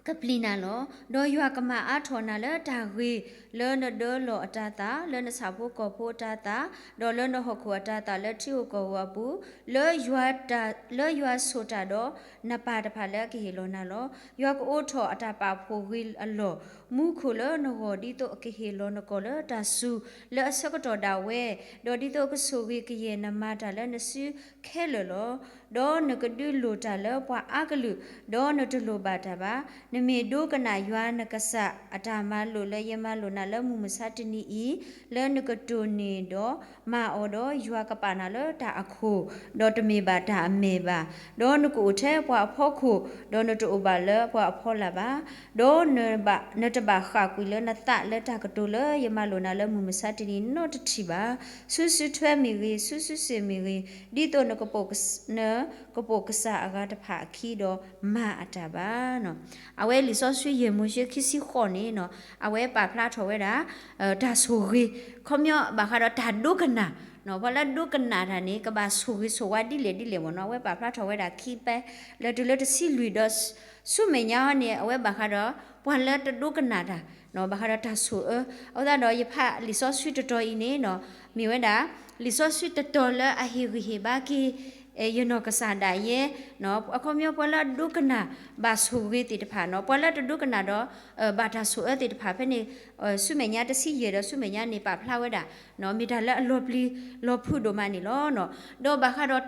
ကပျံၤနၤလီၤ. ဒီးယွၤကမၤအါထီၣ်နၤလၢတၢ်ဂ့ၤလၢနဒၢလီၤအတၤသၣ်, လၢနဆၣ်ဖိကီၢ်ဖိအတၤသၣ်, ဒီးလၢနဟီၣ်ခိၣ်အတၤသၣ်လၢထံဧိၤကီၢ်ဧိၤအပူၤ, လၢယွၤဆိၣ်တၢ်ဒီးနပၢ်တဖၣ်လၢအကဟ့ၣ်လီၤနၤလီၤ. ယွၤကအိးထီၣ်အတၢ်ပာ်ဖှိၣ်ဂ့ၤအလီၢ်မူခိၣ်လၢနဂီၢ်, ဒ်သိးအကဟ့ၣ်လီၤနကီၢ်လၢတၢ်စူၤလၢအဆၢကတီၢ်ဒၣ်ဝဲ, ဒီးဒ်သိးအကဆိၣ်ဂ့ၤကယဲၢ်နမၤတၢ်လၢနစု ခဲလၢာ်လီၤ. ဒီးနကဒုးလိၣ်တၢ်လၢပှၤအါကလုာ်, ဒီးနတလိၣ်ဘၣ်တၢ်ဘၣ်. နမ့ၢ်ဒိကနၣ်ယွၤနကစၢ်အတၢ်မၤလိာ်လၢယမၤလိာ်နၤလၢမုၢ်မဆါတနံၤအံၤ, လၢနကတိၢ်န့ၢ်ဒီးမၤအီၤဒီး, ယွၤကပာ်နၤလၢတၢ်အခိၣ်, ဒီးတမ့ၢ်ဘၣ်တၢ်အမဲၢ်ဘၣ်. ဒီးနကအိၣ်ထဲပှၤအဖီခိၣ်, ဒီးနတအိၣ်ဘၣ်လၢပှၤအဖီလာ်ဘၣ်. ဒီးနတဘၣ်ဃၣ်ကွံာ်လၢနသးလၢတၢ်ကတိၤလၢယမၤလိာ်နၤလၢမုၢ်မဆါတနံၤအံၤနီတထံၣ်ဘၣ်. စုစုထွဲမ့ၢ်ဂ့ၤ, စုစုစ့ၣ်မ့ၢ်ဂ့ၤ, ဒ်သိးနကပိာ်ကစၢ်အဂၤတဖၣ်အခံဒီးမၤအတၢ်ဘၣ်. အဝဲလံာ်စီဆှံယဲၢ်မိၤၡ့ခံဆံဃိးန့ၣ်နီၤ အဝဲပာ်ဖျါထီၣ်ဝဲဒၣ် တၢ်ဆိၣ်ဂ့ၤ ခီပညီဘၣ်ဃးဒီးတၢ်ဒိကနၣ်, ပှၤလၢဒိကနၣ်တၢ်န့ၣ် ကဘၣ်ဆိၣ်ဂ့ၤဆိၣ်ဝါဒ်လဲၣ်ဒ်လဲၣ်မ့ၢ်နီၤ. အဝဲပာ်ဖျါထီၣ်ဝဲဒၣ်ခံဖဲ လၢတုၤလၢတဆံလွံၢ်ဒီး ဆူမဲာ်ညါန့ၣ် အဝဲဘၣ်ဃးဒီး ပှၤလၢတဒိကနၣ်တၢ် ဘၣ်ဃးဒီးတၢ်ဆိၣ်အၢ. အဃိသတးဒီးယဖးလံာ်စီဆှံတတီၤအံၤန့ၣ်နီၤ မ့ၢ်ဝဲဒၣ် လံာ်စီဆှံတတီၤလၢအဟ့ၣ်ဂံၢ်ဟ့ၣ်ဘါက့ၤ ယနီၢ်ကစၢ်ဒၣ်ယဲ အခီပညီ ပှၤလၢအဒိကနၣ်ဘၣ်ဆိၣ်ဂ့ၤသ့ၣ်တဖၣ်နီၤ ပှၤလၢတဒိကနၣ်ဒီး ဘၣ်တၢ်ဆိၣ်အၢသ့ၣ်တဖၣ်ဖဲန့ၣ် ဆူမဲာ်ညါတဆံယဲၢ်ဒီးဆူမဲာ်ညါန့ၣ် ပာ်ဖျါဝဲဒၣ် မ့ၢ်တၢ်လၢအလီၤပျံၤလီၤဖုးဒိၣ်မးန့ၣ်လီၤ. ဒီးဘၣ်ဃးဒီး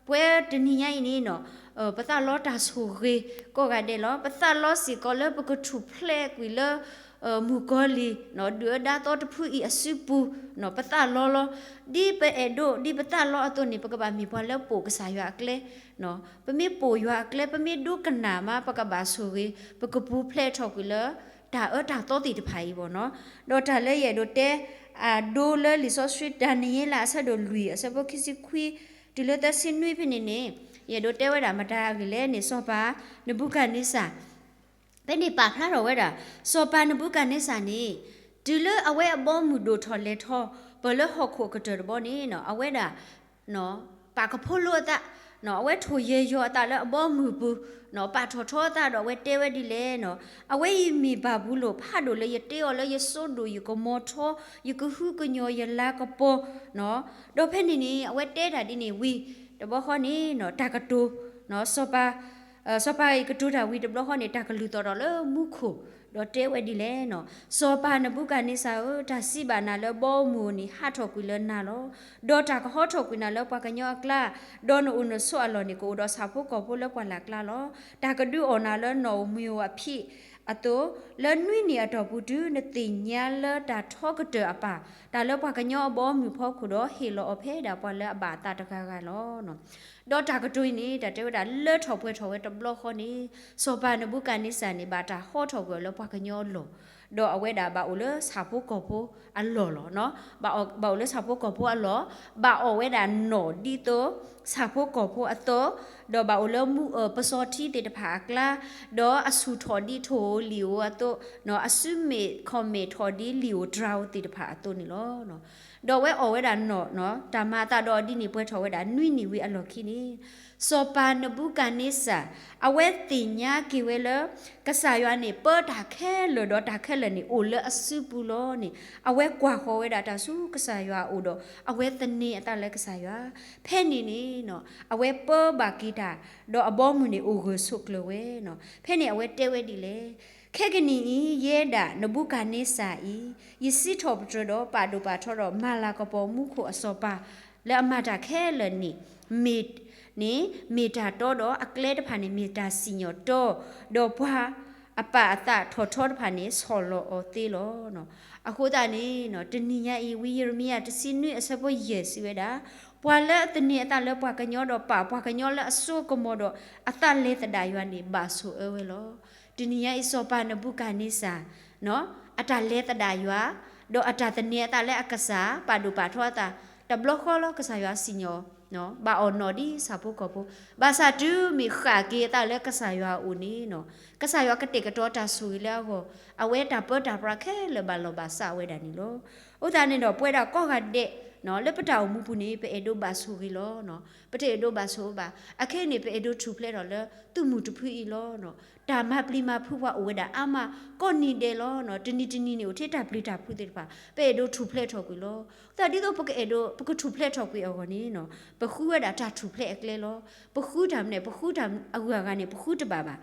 ပဝဲတနံၤညါအံၤန့ၣ်နီၤ ပသးလီတၢ်ဆိၣ်ဂ့ၤကိးဂၤဒဲးလီၤ. ပသးလီစ့ၢ်ကီးလၢပကထူၣ်ဖျဲးကွံာ်လၢ မုၣ်ကီၤလံၢ် ဒုၣ်အၢဒါသီတဖုအံၤအစုပူၤ ပသးလီလီၤ. ဒ်ပအဲၣ်ဒိး ဒ်ပသးလီအသိးန့ၣ် ပကဘၣ်မ့ၢ်ပှၤလၢပိာ်ကစၢ်ယွၤအကျဲ ပမ့ၢ်ပိာ်ယွၤအကျဲ ပမ့ၢ်ဒိကနၣ်မး ပကဘၣ်ဆိၣ်ဂ့ၤ ပကပူၤဖျဲးထီၣ်ကွံာ်လၢ တၢ်အၢတၢ်သီသ့ၣ်တဖၣ်အံၤဘၣ်နီၤ. ဒီးတၢ်လၢယအဲၣ်ဒိးတဲ အဒိလၢလံာ်စီဆှံ ဒၤနံးယ့လး အဆၢဒိၣ်လွံၢ် အဆၢဖိခံဆံခွံ တုၤလၢသၢဆံနွံဖဲန့ၣ်န့ၣ် ယအဲၣ်ဒိးတဲဝဲဒၣ်မတၤအဂ့ၢ်လဲၣ်န့ၣ် စီၤပၤနဘူကၤန့စၢ် ဖဲန့ၣ်ပာ်ဖျါထီၣ်ဝဲဒၣ် စီၤပၤနဘူကၤန့စၢ်န့ၣ် တုၤလၢအဝဲအဘီအမုၢ်ဒိၣ်ထီၣ်လဲၤထီၣ် ပၢၢ်လၢဟီၣ်ခိၣ်အကတၢၢ်တဘီန့ၣ် အဝဲဒၣ် ပာ်ကဖိလၢအသး အဝဲထိၣ်ယဲၢ်ယီၤအသးလၢအဘီအမုၢ်ပူၤ ပာ်ထီၣ်ထီအသးဒီး အဝဲတဲဝဲဒ်လဲၣ်နီၤ, အဝဲအံၤမ့ၢ်ဘၤဘူလိၣ်ဖးဒိၣ်လၢယတ့အီၤလၢယစိဒိၣ် ယကမီၤထီ ယကဟုကညီၤ ယလၤကပီၤ ဒီးဖဲန့ၣ်န့ၣ် အဝဲတဲတၢ်ဒ်န့ၣ်ဝံၤ တဘျီဃီန့ၣ် တၢ်ကတိၤ စီၤပၤ စီၤပၤအံၤကတိၤတၢ်ဝံၤတဘျီဃီန့ၣ် တၢ်ကလုၢ်သီၣ်ထီၣ်လၢမူခိၣ် ဒီးတဲဝဲဒ်လဲၣ်နီၤ, စီၤပၤနဘူကၤန့စၢ်ဧၢ, တၢ်စံးဘၣ်နၤလၢဘီအမုၢ်ဧိၤန့ၣ် ဟးထီၣ်ကွံာ်လၢနၤလီၤ. ဒီးတၢ်ကဟီထီၣ်ကွံာ်နၤလၢပှၤကညီအကျါ, ဒီးနအိၣ်နဆိးအလီၢ်န့ၣ် ကအိၣ်ဒီးဆၣ်ဖိကီၢ်ဖိလၢပှၢ်လၢ်ကျါလီၤ. တၢ်ကဒုးအီၣ်နၤလၢနီၣ်ဧိၤမံၤဧိၤအဖံးအသိး, လၢနွံနံၣ်အတီၢ်ပူၤတုၤနသ့ၣ်ညါလၢတၢ်ထီကတၢၢ်အပၢ်, တၢ်လၢပှၤကညီအဘီအမုၢ်ဖီခိၣ်ဒီး ဟ့ၣ်လီၤအီၤဖဲဒၣ်ပှၤလၢအဘၣ်အသးတဂၤဂၤလီၤ. ဒီးတၢ်ကတိၤအံၤန့ၣ် တၢ်တဲဝဲဒၣ်လၢထီၣ်ပှဲၤထီၣ်ဝဲတဘျီဃီန့ၣ်, စီၤပၤနဘူကၤန့စၢ်န့ၣ် ဘၣ်တၢ်ဟီထီၣ်ကွံာ်အီၤလၢပှၤကညီအလီၢ်, ဒီးအဝဲဒၣ်ဘၣ်အိၣ်လၢဆၣ်ဖိကီၢ်ဖိအလီၢ်လီၤ. ဘၣ်အိၣ်လၢဆၣ်ဖိကီၢ်ဖိအလီၢ်, ဘၣ်အီၣ်ဝဲဒၣ်နီၣ်ဒ်သိးဆၣ်ဖိကီၢ်ဖိအသိး, ဒီးဘၣ်အိၣ်လၢမူအၢၣ်ပစီထံသ့ၣ်တဖၣ်အကျါ, ဒီးအဆူၣ်ထီၣ်ဒ်ထိၣ်ဧိၤလံၣ်ဧိၤအသိး, အစုမ့ၣ်ခီၣ်မဲာ်ထီၣ်ဒ်လံာ်ဧိၤတြၤဧိၤသ့ၣ်တဖၣ်အသိးန့ၣ်လီၤ. ဒီးအဝဲအီၣ်ဝဲဒၣ်နီၣ်, တၢ်မၤအသးဒီးဒ်န့ၣ်ပှဲၤထီၣ်ဝဲဒၣ်နွံနံၣ်ဝံၤအလီၢ်ခံန့ၣ်, စီၤပၤနဘူကၤန့စၢ် အဝဲသ့ၣ်ညါက့ၤဝဲလၢ ကစၢ်ယွၤန့ၣ် ပၢတၢ်ခဲလၢာ်ဒီးတၢ်ခဲလၢာ်န့ၣ် အိၣ်လၢအစုပူၤလီၤန့ၣ်, အဝဲကွၢ်ဃီၤဝဲဒၣ်တၢ်ဆူကစၢ်ယွၤအအိၣ်ဒီး အဝဲသန့ၤအသးလၢကစၢ်ယွၤ, ဖဲန့ၣ်န့ၣ် အဝဲပၢဘၣ်က့ၤတၢ်, ဒီးအဘီအမုၢ်န့ၣ်အိၣ်ဂၢၢ်ဆိးကျၢၤဝဲ, ဖဲန့ၣ်အဝဲတဲဝဲဒ်လဲၣ်, ခဲကနံၣ်အံၤ ယဲဒၣ်နဘူကၤန့စၢ်အံၤ, ယစံးထီၣ်ပတြၢၤဒီးပာ်ဒိၣ်ပာ်ထီဒီးမၤလၤကပီၤမူခိၣ်အစီၤပၤ လၢအမၤတၢ်ခဲလၢာ်န့ၣ်, မ့ၢ်, န့ၣ်မ့ၢ်တၢ်တီဒီးအကျဲတဖၣ်န့ၣ်မ့ၢ်တၢ်စံၣ်ညီၣ်တီ, ဒီးပှၤအပာ်အသးထီၣ်ထီတဖၣ်န့ၣ် ဆီၣ်လီၤအီၤသ့လီၤ. အဃိသတးန့ၣ် တနံၤညါအံၤ ဝံယံးရမံယၤတဆံနွံအဆၢဖိယဲၢ်စံးဝဲဒၣ်, ပှၤလၢအသန့ၤအသးလၢပှၤကညီဒီးပာ်ပှၤကညီလၢအစိကမီၤဒီးအသးလဲၤသဒၣ်ယွၤန့ၣ် ဘၣ်ဆိၣ်အၢဝဲလီၤ. တနံၤညါအံၤ စီၤပၤနဘူကၤန့စၢ် အတၢ်လဲၤသဒၣ်ယွၤ, ဒီးအတၢ်သန့ၤအသးလၢအကစၢ် ပာ်ဒိၣ်ပာ်ထီအသး, တဘျီဃီလီၤ ကစၢ်ယွၤစံၣ်ညီၣ်, ဘၣ်အီၣ်နီၣ်ဒ်ဆၣ်ဖိကီၢ်ဖိ, ဘၣ်ဆၣ်တုၤမ့ၢ်ဃၣ်က့ၤအသးလၢကစၢ်ယွၤအအိၣ်န့ၣ်, ကစၢ်ယွၤကတဲာ်ကတီၤတၢ်ဆိၣ်ဂ့ၤလၢအဂီၢ်, အဝဲတၢ်ပၢတၢ်ပြးခဲလၢာ်ဘၣ်လီၢ်ဘၣ်စးဝဲဒၣ်န့ၣ်လီၤ. အဃိသတးန့ၣ်ဒီး ပဝဲဒၣ်ကိးဂၤဒဲး လၢပတၢ်အိၣ်မူပူၤန့ၣ် ပအဲၣ်ဒိးဘၣ်ဆိၣ်ဂ့ၤလီၤ. ပတအဲၣ်ဒိးဘၣ်ဆိၣ်အၢဘၣ်. အခဲအံၤန့ၣ် ပအဲၣ်ဒိးထူၣ်ဖျဲးထီၣ်လၢသုးမုၢ်တဖုအံၤလီၤ. တၢ်မၤပျံၤမၤဖုးပှၤအိၣ်ဝဲဒၣ်အါမး ကိးနံၤဒဲးလီၤ. တနံၤတနံၤန့ၣ် အိၣ်ထဲတၢ်ပျံၤတၢ်ဖုးသ့ၣ်တဖၣ် ပအဲၣ်ဒိးထူၣ်ဖျဲးထီၣ်ကွံာ်လီၤ. သတးဒ်သိးပကအဲၣ်ဒိး ပကထူၣ်ဖျဲးထီၣ်ကွံာ်အဂီၢ်န့ၣ် ပဃုဝဲဒၣ်တၢ်ထူၣ်ဖျဲးအကျဲလီၤ. ပဃုတၢ်မနုၤ ပဃုတၢ်အဂုၤအဂၤန့ၣ် ပဃုတဘၣ်ဘၣ်.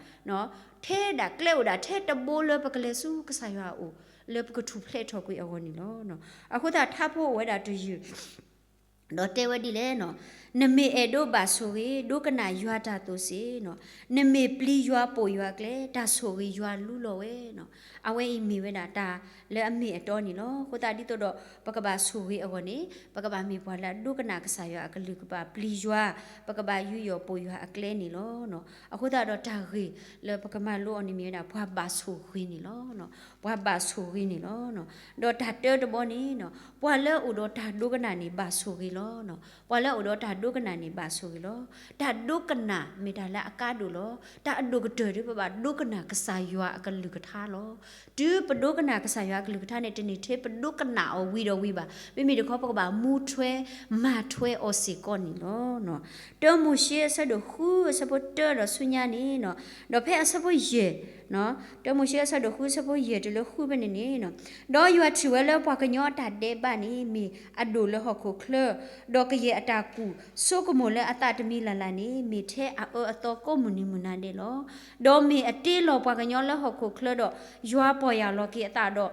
ထဲဒၣ်ကျဲအိၣ်ဒၣ်ထဲတဘိလၢပကလဲၤဆူကစၢ်ယွၤအအိၣ် လၢပကထူၣ်ဖျဲးထီၣ်ကွံာ်အဂီၢ်န့ၣ်လီၤ. အဃိသတးထါဖိအိၣ်ဝဲဒၣ်တယုၢ် ဒီးတဲဝဲဒ်လဲၣ်, နမ့ၢ်အဲၣ်ဒိးဘၣ်ဆိၣ်ဂ့ၤ ဒိကနၣ်ယွၤတၢ်သိၣ်စ့ၢ်, နမ့ၢ်ပျံၤယွၤပိာ်ယွၤအကျဲ တၢ်ဆိၣ်ဂ့ၤယွၤလူလီၤဝဲ. အဝဲအံၤမ့ၢ်ဝဲဒၣ်တၢ်လၢအမ့ၢ်အတီန့ၣ်လီၤ. အဃိသတးဒ်သိးဒီး ပကဘၣ်ဆိၣ်ဂ့ၤအဂီၢ်န့ၣ် ပကဘၣ်မ့ၢ်ပှၤလၢအဒိကနၣ်ကစၢ်ယွၤအကလုၢ် ကဘၣ်ပျံၤယွၤ, ပကဘၣ်ယူးယီၣ်ပိာ်ယွၤအကျဲန့ၣ်လီၤ. အဃိသတးဒီးတၢ်ဂ့ၢ်လၢပကမၤလိအီၤန့ၣ်မ့ၢ်ဝဲဒၣ် ပှၤဘၣ်ဆိၣ်ဂ့ၤန့ၣ်လီၤ. ပှၤဘၣ်ဆိၣ်ဂ့ၤန့ၣ်လီၤ. ဒီးတၢ်တၢတဘီန့ၣ် ပှၤလၢအအိၣ်ဒီးတၢ်ဒိကနၣ်န့ၣ် ဘၣ်ဆိၣ်ဂ့ၤလီၤ. ပှၤလၢအအိၣ်ဒီးတၢ် ဒိကနၣ်န့ၣ်ဘၣ်ဆိၣ်ဂ့ၤလီၤ. တၢ်ဒိကနၣ်မ့ၢ်တၢ်လၢအကါဒိၣ်လီၤ. တၢ်အဒိၣ်ကတၢၢ်ဒ်ပဘၣ်ဒိကနၣ်ကစၢ်ယွၤအကလုၢ်ကထါလီၤ. တုၤပဒိကနၣ်ကစၢ်ယွၤအကလုၢ်ကထါန့ၣ် တန့ၢ်ထဲပဒိကနၣ်အီၤဝံၤဒီးဝံၤဘၣ်. မ့မ့ၢ်တခီပကဘၣ်မူထွဲမၤထွဲအီၤစ့ၢ်ကီးန့ၣ်လီၤ. တၢမိၤၡ့အဆၢဒိၣ်ဃုအဆၢဖိတၢဒီးဆူညါန့ၣ်, ဒီးဖဲအဆၢဖိယဲၢ်, တၢမိၤၡ့အဆၢဒိၣ်ဃုအဆၢဖိယဲၢ်တုၤလၢဃုဖဲန့ၣ်န့ၣ်, ဒီးယွၤထံၣ်ဝဲလၢပှၤကညီအတၢ်ဒဲးဘးန့ၣ် မ့ၢ်အဒိၣ်လၢဟီၣ်ခိၣ်ချၢ, ဒီးကယဲၢ်အတၢ်ကူၣ်ဆိကမိၣ်လၢအသးတမံၤလၢ်လၢ်န့ၣ် မ့ၢ်ထဲအအၢအသီကိးမုၢ်နံၤမုၢ်နၤဒဲးလီၤ. ဒီးမ့ၢ်အတ့လီၤပှၤကညီလၢဟီၣ်ခိၣ်ချၢဒီး ယွၤပီၢ်ယၢ်လီၤက့ၤအသးဒီး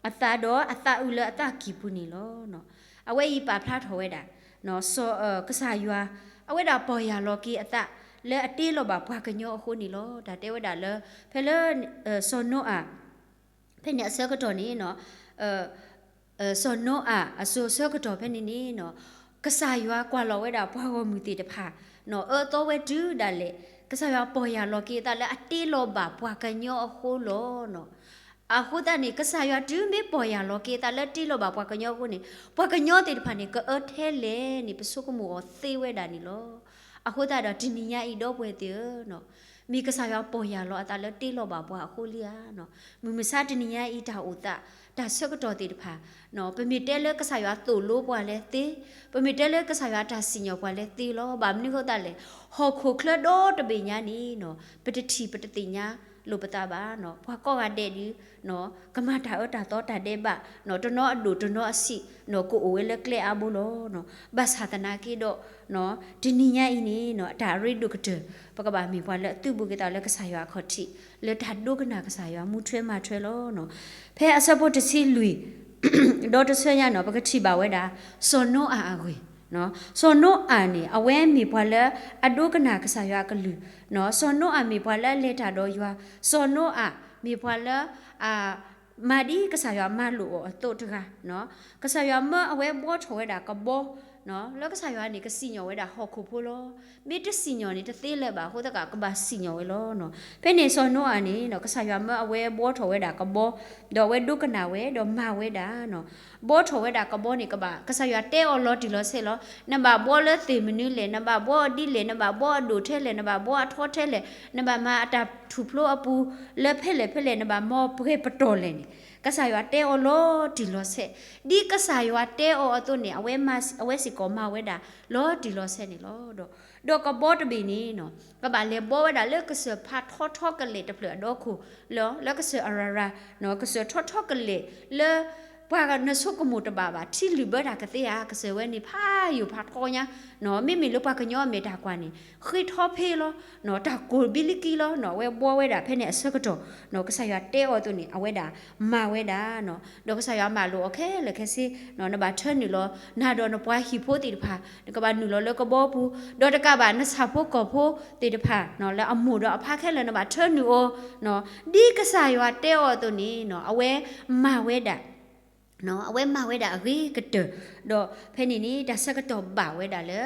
အသးဒီးအသးအုးလၢအသးကံၢ်ပူၤန့ၣ်လီၤ. အဝဲအံၤပာ်ဖျါထီၣ်ဝဲဒၣ် ကစၢ်ယွၤ အဝဲဒၣ်ပီၢ်ယၢ်လီၤက့ၤအသး လၢအတ့လီၤဘၣ်ပှၤကညီအဃိန့ၣ်လီၤ. တၢ်တဲဝဲဒၣ်လၢ ဖဲလၢ စီၤနိအၤ ဖဲန့ၣ်အဆၢကတီၢ်န့ၣ် စီၤနိအၤအစိၤဆၢကတီၢ်ဖဲန့ၣ်န့ၣ် ကစၢ်ယွၤကွၢ်လီၤဝဲဒၣ်ပှၤဂီၢ်မုၢ်သ့ၣ်တဖၣ် အၢသီဝဲတုၤဒၣ်လဲာ် ကစၢ်ယွၤပီၢ်ယၢ်လီၤက့ၤအသးလၢအတ့လီၤဘၣ်ပှၤကညီအဃိလီၤ. အဃိသတးန့ၣ် ကစၢ်ယွၤတုၤမ့ၢ်ပီၢ်ယၢ်လီၤက့ၤအသးလၢတ့လီၤဘၣ်ပှၤကညီအဃိန့ၣ် ပှၤကညီသ့ၣ်တဖၣ်န့ၣ် ကအၢထဲလဲၣ်န့ၣ် ပဆိကမိၣ်အီၤသ့ဝဲဒၣ်န့ၣ်လီၤ. အဃိသတးဒီးတနံၤညါအံၤဒီပုၢ်ဝဲၢ်သ့ၣ်ဧၢ မ့ၢ်ကစၢ်ယွၤပီၢ်ယၢ်လီၤအသးလၢတ့လီၤဘၣ်ပှၤအဃိလံဧါ. မုၢ်မဆါတနံၤညါအံၤတၢ်အိၣ်သး တၢ်ဆၢကတီၢ်သ့ၣ်တဖၣ် ပမ့ၢ်တဲလၢကစၢ်ယွၤသိၣ်လိပှၤလၢသ့, ပမ့ၢ်တဲလၢကစၢ်ယွၤတၢ်စံၣ်ညီၣ်ပှၤလၢသ့လီၤ. ဘၣ်မနုၤအဃိသတးလဲၣ်, ဟီၣ်ခိၣ်ချၢဒီတဘ့ၣ်ညါန့ၣ် ပတထံၣ်ပတသ့ၣ်ညါလိာ်ပသးဘၣ်. ပှၤကိးဂၤဒဲးဒုး ကမၤတၢ်အၢတၢ်သီတၢ်ဒဲးဘး တနီၤအဒိၣ်တနီၤအဆံး ကအိၣ်ဝဲလၢကျဲအါဘိလီၤ. ဘၣ်ဆၣ်သနာ်က့ဒီး တနံၤညါအံၤန့ၣ် တၢ်အရ့ဒိၣ်ကတၢၢ် ပကဘၣ်မ့ၢ်ပှၤလၢအသုးဘူးက့ၤသးလၢကစၢ်ယွၤအခီၣ်ထံး လၢတၢ်ဒိကနၣ်ကစၢ်ယွၤမူထွဲမၤထွဲလီၤ. ဖဲအဆၢဖိတဆံလွံၢ် ဒီးတဆၢညါန့ၣ် ပကထံၣ်ဘၣ်ဝဲဒၣ် စီၤနိအၤအဂ့ၢ်, စီၤနိအၤန့ၣ် အဝဲမ့ၢ်ပှၤလၢအဒိကနၣ်ကစၢ်ယွၤအကလုၢ်, စီၤနိအၤမ့ၢ်ပှၤလၢအလဲၤတၢ်ဒီးယွၤ, စီၤနိအၤမ့ၢ်ပှၤလၢ အ မၤဒ်ကစၢ်ယွၤမၤလိာ်အီၤအသိးတဂၤ, ကစၢ်ယွၤမၢအဝဲဘှီထီၣ်ဝဲဒၣ်ကဘီ လၢကစၢ်ယွၤန့ၣ် ကစံၣ်ညီၣ်ဝဲဒၣ်ဟီၣ်ခိၣ်ဖိလီၤ. မ့ၢ်တစံၣ်ညီၣ်န့ၣ် တသ့လၢၤဘၣ်အဃိသတး ကဘၣ်စံၣ်ညီၣ်ဝဲလီၤ. ဖဲန့ၣ်စီၤနိအၤန့ၣ် ကစၢ်ယွၤမၢအဝဲဘှီထီၣ်ဝဲဒၣ်ကဘီ, ဒီးအဝဲဒိကနၣ်ဝဲ ဒီးမၤဝဲဒၣ် ဘှီထီၣ်ဝဲဒၣ်ကဘီန့ၣ် ကဘၣ် ကစၢ်ယွၤတဲအီၤလီၤတံၢ်လီၤဆဲးလီၤ. နဘၣ်ဘှီလၢသ့ၣ်မနုၤလဲၣ်, နဘၣ်ဘှီအီၤဒ်လဲၣ်, နဘၣ်ဘှီအဒိၣ်ထဲလဲၣ်, နဘၣ်ဘှီအထီထဲလဲၣ်, နဘၣ်မၤအတၢ်ထူၣ်ဖျိအပူၤလၢဖဲလဲၣ်ဖဲလဲၣ်, နဘၣ်မၤပှဲၤပတီၢ်လဲၣ်န့ၣ် ကစၢ်ယွၤတဲအီၤလီၤတံၢ်လီၤဆဲး, ဒ်ကစၢ်ယွၤတဲအီၤအသိးန့ၣ် အဝဲမၤ အဝဲစ့ၢ်ကီးမၤဝဲဒၣ်လီၤတံၢ်လီၤဆဲးန့ၣ်လီၤ. ဒီး ဒီးကဘီတဘ့ၣ်န့ၣ် ကဘၣ်လဲၤဘှီဝဲဒၣ်လၢကစၢၢ်ဖးထီထီကလဲာ်တဖျၢၣ်အဒီခိၣ်လီၤ. လၢကစၢၢ်အရၤရၤ ကစၢၢ်ထီထီကလဲာ်လၢ ပှၤနဆိကမိၣ်တဘၣ်ဘၣ် ထံလုၢ်ဘၢတၢ်ကသ့ဧါ, ကစၢၢ်ဝဲန့ၣ်ဖးယိာ်ဖးထီညါ, မ့မ့ၢ်လၢပှၤကညီအမဲာ်တၢ်ကွၢ်န့ၣ် ဃ့ထီဖ့လီၤ, တၢ်ကိၢ်ဘံလံကံလီၤ. အဝဲဘှီဝဲဒၣ်ဖဲန့ၣ်အဆၢကတီၢ် ကစၢ်ယွၤတဲအီၤအသိးန့ၣ် အဝဲဒၣ်မၤဝဲဒၣ်, ဒီးကစၢ်ယွၤမၤလိာ်အီၤခဲလၢာ်ခဲဆ့, နဘၣ်ထၢနုာ်လီၤ နၤဒီးနပှၤဟံၣ်ဖိသ့ၣ်တဖၣ် နကဘၣ်နုာ်လီၤလၢကဘီပူၤ, ဒီးတကးဘၣ်နဆၣ်ဖိကီၢ်ဖိသ့ၣ်တဖၣ် လၢအမိၢ်ဒီးအဖါခဲလၢာ် နဘၣ်ထၢနုာ်အီၤ, ဒ်ကစၢ်ယွၤတဲအီၤအသိးန့ၣ် အဝဲမၤဝဲဒၣ် အဝဲမၤဝဲဒၣ်အဂ့ၤကတၢၢ်, ဒီးဖဲန့ၣ်န့ၣ် တၢ်ဆၢကတီၢ်ဘၣ်ဝဲဒၣ်လၢ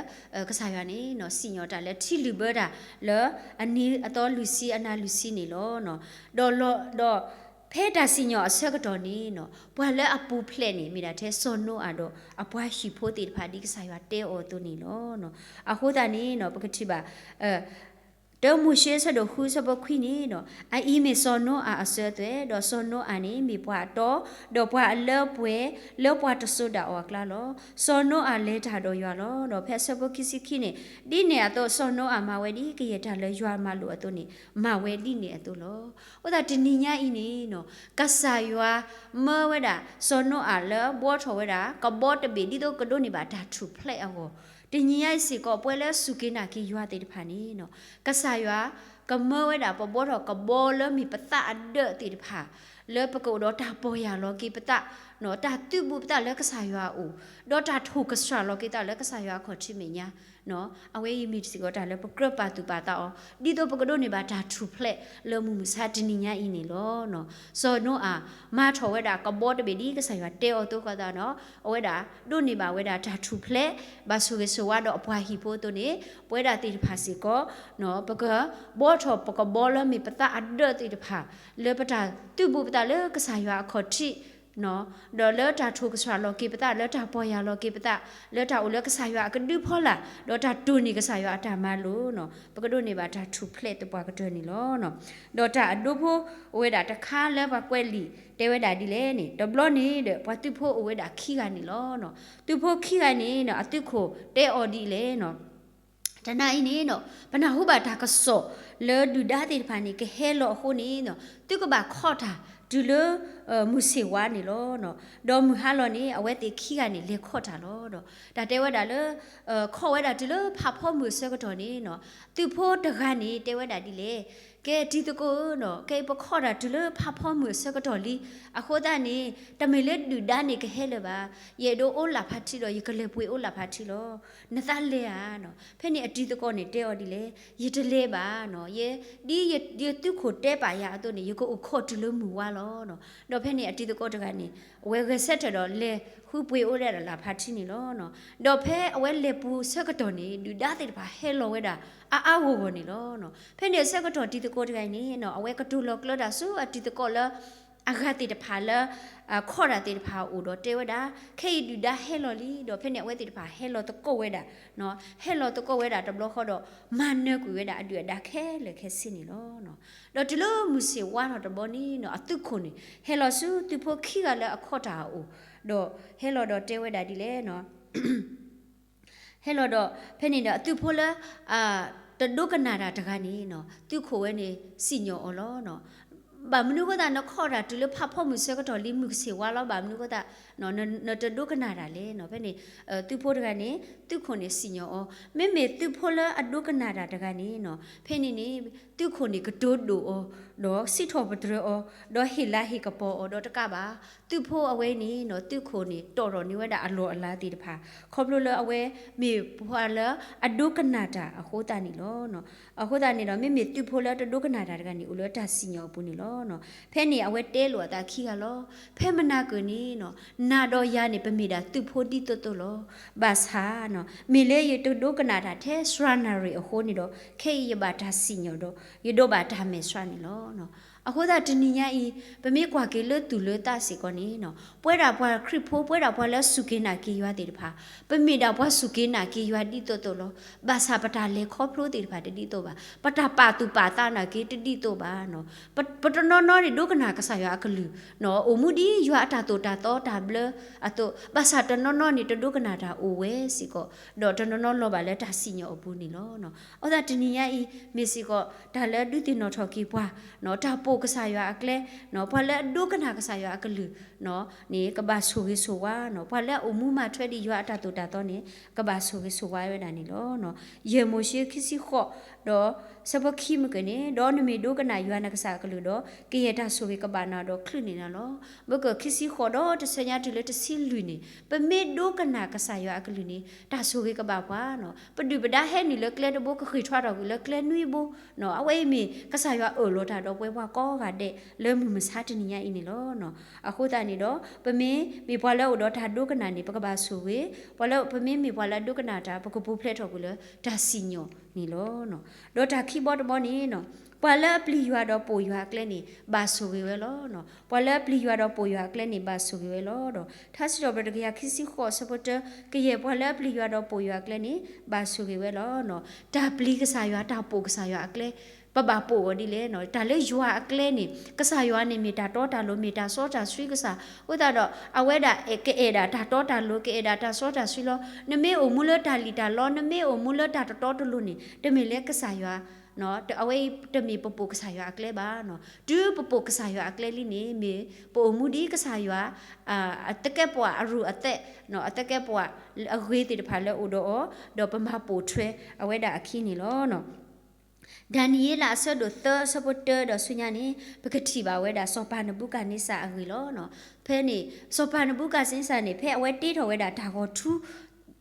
ကစၢ်ယွၤန့ၣ် စံၣ်ညီၣ်တၢ်လၢထံလုၢ်ဘၢတၢ်လၢ အနံၤအသီလွံၢ်ဆံအနၤလွံၢ်ဆံန့ၣ်လီၤ. ဒီး ဒီးဖဲတၢ်စံၣ်ညီၣ်အဆၢကတီၢ်န့ၣ် ပှၤလၢအပူၤဖျဲးန့ၣ် မ့ၢ်ဒၣ်ထဲစီၤနိအၤဒီးအပှၤဟံၣ်ဖိသ့ၣ်တဖၣ် ဒ်ကစၢ်ယွၤတဲအီၤအသိးန့ၣ်လီၤ. အဃိသတးန့ၣ် ပကထံၣ်ဘၣ် တၢမိၤၡ့အဆၢဒိၣ်ဃုအဆၢဖိခွံန့ၣ်, အအံၤမ့ၢ်စီၤနိအၤအစၢၤအသွဲၣ်, ဒီးစီၤနိအၤန့ၣ်မ့ၢ်ပှၤအတီ, ဒီးပှၤအလၢပှဲၤလၢပှၤတစိၤဒၣ်အီၤအကျါလီၤ. စီၤနိအၤလဲၤတၢ်ဒီးယွၤလီၤ. ဒီးဖဲအဆၢဖိခံဆံခံန့ၣ်, ဒ်န့ၣ်အသိးစီၤနိအၤမၤဝဲဒ်ကယဲၢ်တၢ်လၢယွၤမၤလိာ်အသိးန့ၣ် မၤဝဲဒ်န့ၣ်အသိးလီၤ. အဃိသတးတနံၤညါအံၤန့ၣ် ကစၢ်ယွၤမၢဝဲဒၣ် စီၤနိအၤလၢဘှီထီၣ်ဝဲဒၣ် ကဘီတဘ့ၣ် ဒ်သိးကဒိးန့ၢ်ဘၣ်တၢ်ထူၣ်ဖျဲးအဂီၢ်, တနံၤညါအံၤစ့ၢ်ကီး ပဝဲလၢစူၢ်က့ၤနာ်က့ၤယွၤသ့ၣ်တဖၣ်န့ၣ် ကစၢ်ယွၤ ကမၢဝဲဒၣ်ပဘှီထီၣ်ကဘီလၢမ့ၢ်ပသးအဒၢးသ့ၣ်တဖၣ် လၢပကအိၣ်ဒီးတၢ်ပီၢ်ယၢ်လီၤက့ၤပသး, တၢ်သုးဘူးပသးလၢကစၢ်ယွၤအအိၣ်, ဒီးတၢ်ထိၣ်ကစှၤလီၤက့ၤသးလၢကစၢ်ယွၤအခီၣ်ထံးမဲာ်ညါ, အဝဲအံၤမ့ၢ်စ့ၢ်ကီးတၢ်လၢပကြၢးပာ်သူၣ်ပာ်သးအီၤ ဒ်သိးပကဒိးန့ၢ်ဘၣ်တၢ်ထူၣ်ဖျဲးလၢမုၢ်မဆါတနံၤညါအံၤန့ၣ်လီၤ. စီၤနိအၤ မၤထီၣ်ဝဲဒၣ်ကဘီတဘ့ၣ်ဒ်ကစၢ်ယွၤတဲအီၤအသိးဃီသတးဒီး အဝဲဒၣ်ဒိးန့ၢ်ဘၣ်ဝဲဒၣ်တၢ်ထူၣ်ဖျဲး ဘၣ်ဆိၣ်ဂ့ၤဆိၣ်ဝါဒီးအပှၤဟံၣ်ဖိအသိးန့ၣ် ပဝဲဒၣ်သ့ၣ်တဖၣ်စ့ၢ်ကီး ပကဘှီထီၣ်ပကဘီလၢမ့ၢ်ပသးအဒၢးသ့ၣ်တဖၣ် လၢပတၢ်သုးဘူးပသးလၢကစၢ်ယွၤအခီၣ်ထံး ဒီးလၢတၢ်ထိၣ်ကစၢ်လီၤက့ၤပသး, လၢတၢ်ပီၢ်ယၢ်လီၤက့ၤပသး, လၢတၢ်အိၣ်လၢကစၢ်ယွၤအကဒုဖီလာ်, ဒီးတၢ်တိၢ်န့ၢ်ကစၢ်ယွၤအတၢ်မၤလိာ်နီၤ, ပကဒိးန့ၢ်ဘၣ်တၢ်ထူၣ်ဖျဲးသပှၢ်ကတၢၢ်န့ၣ်လီၤ. ဒီးတၢ်အဒိဖိအိၣ်ဝဲဒၣ်တခါလၢပှၤကွဲးလံာ်တဲဝဲဒၣ်ဒ်လဲၣ်န့ၣ်, တဘျီန့ၣ်ဒီး ပှၤသုးဖိအိၣ်ဝဲဒၣ်ခံဂၤန့ၣ်လီၤ. သုးဖိခံဂၤန့ၣ် အသုးခိၣ်တဲအီၤဒ်လဲၣ်နီၤ, တနံၤအံၤန့ၣ်နီၤ ပနၢ်ဟူဘၣ်တၢ်ကစီၣ်လၢဒုၣ်ဒါသ့ၣ်တဖၣ်န့ၣ် ကဟဲလီၤအဃိန့ၣ်နီၤ သုကဘၣ်ခီၣ်တၢ်တုၤလၢ မုၢ်ဆ့ၣ်ဝါန့ၣ်လီၤ. ဒီးမုၢ်ဟါလီၤန့ၣ် အဝဲသ့ၣ်ခံဂၤန့ၣ် လဲၤခီၣ်တၢ်လီၤ. ဒီးတၢ်တဲဝဲဒၣ်လၢ ခီၣ်ဝဲဒၣ်တုၤလၢဖးဖီမုၢ်အဆၢကတီၢ်န့ၣ်နီၤ သုးဖိတဂၤန့ၣ်တဲဝဲဒၣ်ဒ်လဲၣ်, ကဲတံၤသကိးဧၢနီၤ, ကဲပခီၣ်တၢ်တုၤလၢဖးဖီမုၢ်အဆၢကတီၢ်လံ, အဃိသတးန့ၣ် တမ့ၢ်လၢဒုၣ်ဒါန့ၣ်ကဟဲလၢၤဘၣ်, ယအဲၣ်ဒိးအိၣ်လၢ်ဖးထံဒီး ယကလဲၤပှ့ၤအိၣ်လၢ်ဖးထံလီၤ. နသးလဲၤဧါနီၤ. ဖဲန့ၣ်အတံၤသကိးန့ၣ်တဲအီၤဒ်လဲၣ်, ယတလဲၤဘၣ်နီၤ, ယဲ ဒ်ယသုးခိၣ်တဲပာ်ယၤအသိးန့ၣ် ယကအိၣ်ခီၣ်တုၤလၢမုၢ်ဝါလီၤနီၤ. ဒီးဖဲန့ၣ်အတံၤသကိးတဂၤန့ၣ် အဝဲဂဲၤဆၢထၢၣ်ဒီးလဲၤဃုပှ့ၤအိၣ်ဝဲဒၣ်လၢ်ဖးထံန့ၣ်လီၤ. ဒီးဖဲအဝဲလဲၤပူၤဆၢကတီၢ်န့ၣ် ဒုၣ်ဒါသ့ၣ်တဖၣ်ဟဲလီၤဝဲဒၣ်အါအါဂီၢ်ဂီၢ်န့ၣ်လီၤ. ဖဲန့ၣ်အဆၢကတီၢ်တံၤသကိးတဂၤအံၤန့ၣ်နီၤ အဝဲကတိၤလီၤကျၢၤတၢ်ဆူအတံၤသကိးလၢ အဂၤသ့ၣ်တဖၣ်လၢ ခီၣ်တၢ်သ့ၣ်တဖၣ်အအိၣ်ဒီးတဲဝဲဒၣ်, ခဲအံၤဒုၣ်ဒါဟဲလီၤလံ, ဒီးဖဲန့ၣ်အဝဲသ့ၣ်တဖၣ်ဟဲလီၤသကိးဝဲဒၣ်, ဟဲလီၤသကိးဝဲဒၣ်တဘျီဃီဒီး မၤနၢၤကွံာ်ဝဲဒၣ်အဒုၣ်အဒါခဲလၢာ်ခဲဆ့န့ၣ်လီၤ. ဒီးတုၤလၢမုၢ်ဆ့ၣ်ဝါထီၣ်တဘျီန့ၣ်နီၤ အသုးခိၣ်န့ၣ် ဟဲလီၤဆူသုးဖိခံဂၤလၢအခီၣ်တၢ်အအိၣ်, ဒီးဟဲလီၤဒီးတဲဝဲဒၣ်ဒ်လဲၣ်နီၤ ဟဲလီၤဒီး ဖဲန့ၣ်ဒီးအသုးဖိလၢ တဒိကနၣ်တၢ်တဂၤန့ၣ်နီၤ သုးခိၣ်ဝဲန့ၣ်စံၣ်ညီၣ်အီၤလီၤ. ဘၣ်မနုၤအဃိသတး နခီၣ်တၢ်တုၤလၢဖးဖီမုၢ်ဆၢကတီၢ်လံ မုၢ်ကဆ့ၣ်ဝါလီၤ, ဘၣ်မနုၤအဃိသတး နတဒိကနၣ်တၢ်လဲၣ်နီၤ. ဖဲန့ၣ် သုးဖိတဂၤန့ၣ် သုးခိၣ်န့ၣ်စံၣ်ညီၣ်အီၤ, မ့မ့ၢ်သုးဖိလၢအဒိကနၣ်တၢ်တဂၤန့ၣ်နီၤ ဖဲန့ၣ်န့ၣ် သုးခိၣ်န့ၣ်ကတိၤဒိၣ်အီၤ, ဒီးစံးထီၣ်ပတြၢၤအီၤ, ဒီးဟ့ၣ်လၤဟ့ၣ်ကပီၤအီၤဒီးတကးဘၣ် သုးဖိအဝဲန့ၣ်နီၤ သုးခိၣ်န့ၣ်တီၣ်ထီၣ်န့ၢ်ဝဲဒၣ်အလီၢ်အလၤသ့ၣ်တဖၣ် ခီဖျိလၢအဝဲမ့ၢ်ပှၤလၢအဒိကနၣ်တၢ်အဃိသတးန့ၣ်လီၤ. အဃိသတးန့ၣ်ဒီး မ့မ့ၢ်သုးဖိလၢတဒိကနၣ်တၢ်တဂၤန့ၣ် အိၣ်လၢတၢ်စံၣ်ညီၣ်အပူၤန့ၣ်လီၤ. ဖဲန့ၣ်အဝဲတဲလိာ်အသးခံဂၤလီၤ. ဖဲမနၤကၢၢ်န့ၣ်နီၤ နၤဒီးယၤန့ၣ် ပမ့ၢ်ဒၣ်သုးဖိဒ်သိးသိးလီၤ. ဘၣ်ဆၣ်နီၤ မ့ၢ်လၢယတဒိကနၣ်တၢ်ထဲစှၤနၣ်ရံၣ်အဃိန့ၣ်ဒီး ခဲအံၤယဘၣ်တၢ်စံၣ်ညီၣ်ဒီး ယဒိးဘၣ်တၢ်မဲာ်ဆှးန့ၣ်လီၤ. အဃိသတးတနံၤညါအံၤ ပမ့ၢ်ကွၢ်က့ၤလၢသူၣ်လၢသးစ့ၢ်ကီးန့ၣ်နီၤ ပဝဲဒၣ်ပှၤခရံာ်ဖိ ပဝဲဒၣ်ပှၤလၢအစူၢ်က့ၤနာ်က့ၤယွၤသ့ၣ်တဖၣ် ပမ့ၢ်ဒၣ်ပှၤစူၢ်က့ၤနာ်က့ၤယွၤဒ်သိးသိးလီၤ. ဘၣ်ဆၣ်ပတၢ်လဲၤခီဖျိသ့ၣ်တဖၣ်တဒ်သိးဘၣ်. ပတၢ်ပာ်သူၣ်ပာ်သးနာ်က့ၤတဒ်သိးဘၣ်နီၤ. ပတနီၤနီၤန့ၣ် ဒိကနၣ်ကစၢ်ယွၤအကလုၢ်နီၤ အိၣ်မူဒ်ယွၤအတၢ်သိၣ်တၢ်သီတၢ်ဘျၢအသိး, ဘၣ်ဆၣ်တနီၤနီၤန့ၣ် တဒိကနၣ်တၢ်အိၣ်ဝဲစ့ၢ်ကီး, ဒီးတနီၤနီၤလီၤဘၣ်လၢတၢ်စံၣ်ညီၣ်အပူၤန့ၣ်လီၤ. အဃိသတးတနံၤညါအံၤ မ့ၢ်စ့ၢ်ကီး တၢ်လၢဒုးသ့ၣ်နီၣ်ထီၣ်က့ၤပှၤနီၤ တၢ်ပိာ်ကစၢ်ယွၤအကျဲနီၤ ပှၤလၢအဒိကနၣ်ကစၢ်ယွၤအကလုၢ်နီၤန့ၣ် ကဘၣ်ဆိၣ်ဂ့ၤဆိၣ်ဝါနီၤ ပှၤလၢအအိၣ်မူမၤထွဲဒ်ယွၤအတၢ်သိၣ်တၢ်သီန့ၣ် ကဘၣ်ဆိၣ်ဂ့ၤဆိၣ်ဝါဝဲဒၣ်န့ၣ်လီၤ. ယဲၢ်မိၤၡ့ခံဆံဃိး ဒီးဆၢဖိခံမ့ၢ်ကၢၢ်န့ၣ် ဒီးနမ့ၢ်ဒိကနၣ်ယွၤနကစၢ်အကလုၢ်ဒီး ကယဲၢ်တၢ်ဆိၣ်ဂ့ၤကဘၣ်နၤဒီးချုးန့ၢ်နၤလီၤ. မ့ၢ်ကၢၢ်ခံဆံဃိးဒီးတဆၢညါတုၤလၢတဆံလွံၢ်န့ၣ် ပမ့ၢ်ဒိကနၣ်ကစၢ်ယွၤအကလုၢ်န့ၣ် တၢ်ဆိၣ်ဂ့ၤကဘၣ်ပှၤနီၤ ပဒုၣ်ပဒါဟဲနုာ်လၢကျဲတဘိ ကဃ့ၢ်ထွါထီၣ်ကွံာ်လၢကျဲနွံဘိနီၤ အဝဲအံၤမ့ၢ်ကစၢ်ယွၤအၢၣ်လီၤတၢ်ဒီးပဝဲပှၤကိးဂၤဒဲးလၢမုၢ်မဆါတနံၤညါအံၤန့ၣ်လီၤ. အဃိသတးန့ၣ်ဒီး ပမ့မ့ၢ်ပှၤလၢအအိၣ်ဒီးတၢ်ဒိကနၣ်န့ၣ် ပကဘၣ်ဆိၣ်ဂ့ၤ, ပှၤလၢ ပမ့မ့ၢ်ပှၤလၢအဒိကနၣ်တၢ် ပကပူၤဖျဲးထီၣ်ကွံာ်လၢတၢ်စံၣ်ညီၣ်န့ၣ်လီၤ. ဒီးတၢ်ခံဘီတဘီန့ၣ်နီၤ ပှၤလၢအပျံၤယွၤဒီးပိာ်ယွၤအကျဲန့ၣ် ဘၣ်ဆိၣ်ဂ့ၤဝဲလီၤ. ပှၤလၢအပျံၤယွၤဒီးပိာ်ယွၤအကျဲန့ၣ် ဘၣ်ဆိၣ်ဂ့ၤဝဲလီၤ. ဒီးထါစံးထီၣ်ပတြၢၤတကယၤခံဆံဃိးအဆၢဖိတၢ ကယဲၢ်ပှၤလၢအပျံၤယွၤဒီး ပိာ်ယွၤအကျဲန့ၣ် ဘၣ်ဆိၣ်ဂ့ၤဝဲလီၤ. တၢ်ပျံၤကစၢ်ယွၤ တၢ်ပိာ်ကစၢ်ယွၤအကျဲ ပဘၣ်ပိာ်အီၤဒ်လဲၣ်နီၤ. တၢ်လၢယွၤအကျဲန့ၣ် ကစၢ်ယွၤန့ၣ်မ့ၢ်တၢ်တီတၢ်လိၤ မ့ၢ်တၢ်စီတၢ်ဆှံကစၢ် အဃိသတးဒီး အဝဲဒၣ်ကအဲၣ်ဒၣ်တၢ်တီတၢ်လိၤ ကအဲၣ်ဒၣ်တၢ်စီတၢ်ဆှံလီၤ. နမ့ၢ်အိၣ်မူလၢတၢ်လံၣ်တၢ်လီ နမ့ၢ်အိၣ်မူလၢတၢ်တတီတလိၤန့ၣ် တမ့ၢ်လၢကစၢ်ယွၤ အဝဲအံၤတမ့ၢ်ပပိာ်ကစၢ်ယွၤအကျဲဘၣ်နီၤ. တုၤပပိာ်ကစၢ်ယွၤအကျဲလံန့ၣ် မ့ၢ်ပအိၣ်မူဒ်ကစၢ်ယွၤ အသကဲးပဝးအရူၢ်အသဲး အသကဲးပဝးအဂ့ၤသ့ၣ်တဖၣ်လၢအိၣ်ဒီးအီၤ ဒီးပမၤပိာ်ထွဲအဝဲဒၣ်အခံန့ၣ်လီၤ. ဒၤနံးယ့လးအဆၢဒိၣ်သၢအဆၢဖိတၢဒီးဆူညါန့ၣ် ပကထံၣ်ဘၣ်ဝဲဒၣ်စီၤပၤနဘူကၤန့စၢ်အဂ့ၢ်လီၤ. ဖဲန့ၣ် စီၤပၤနဘူကၤန့စၢ်န့ၣ် ဖဲအဝဲတ့ထီၣ်ဝဲဒၣ်တၢ်ဂီၤထူ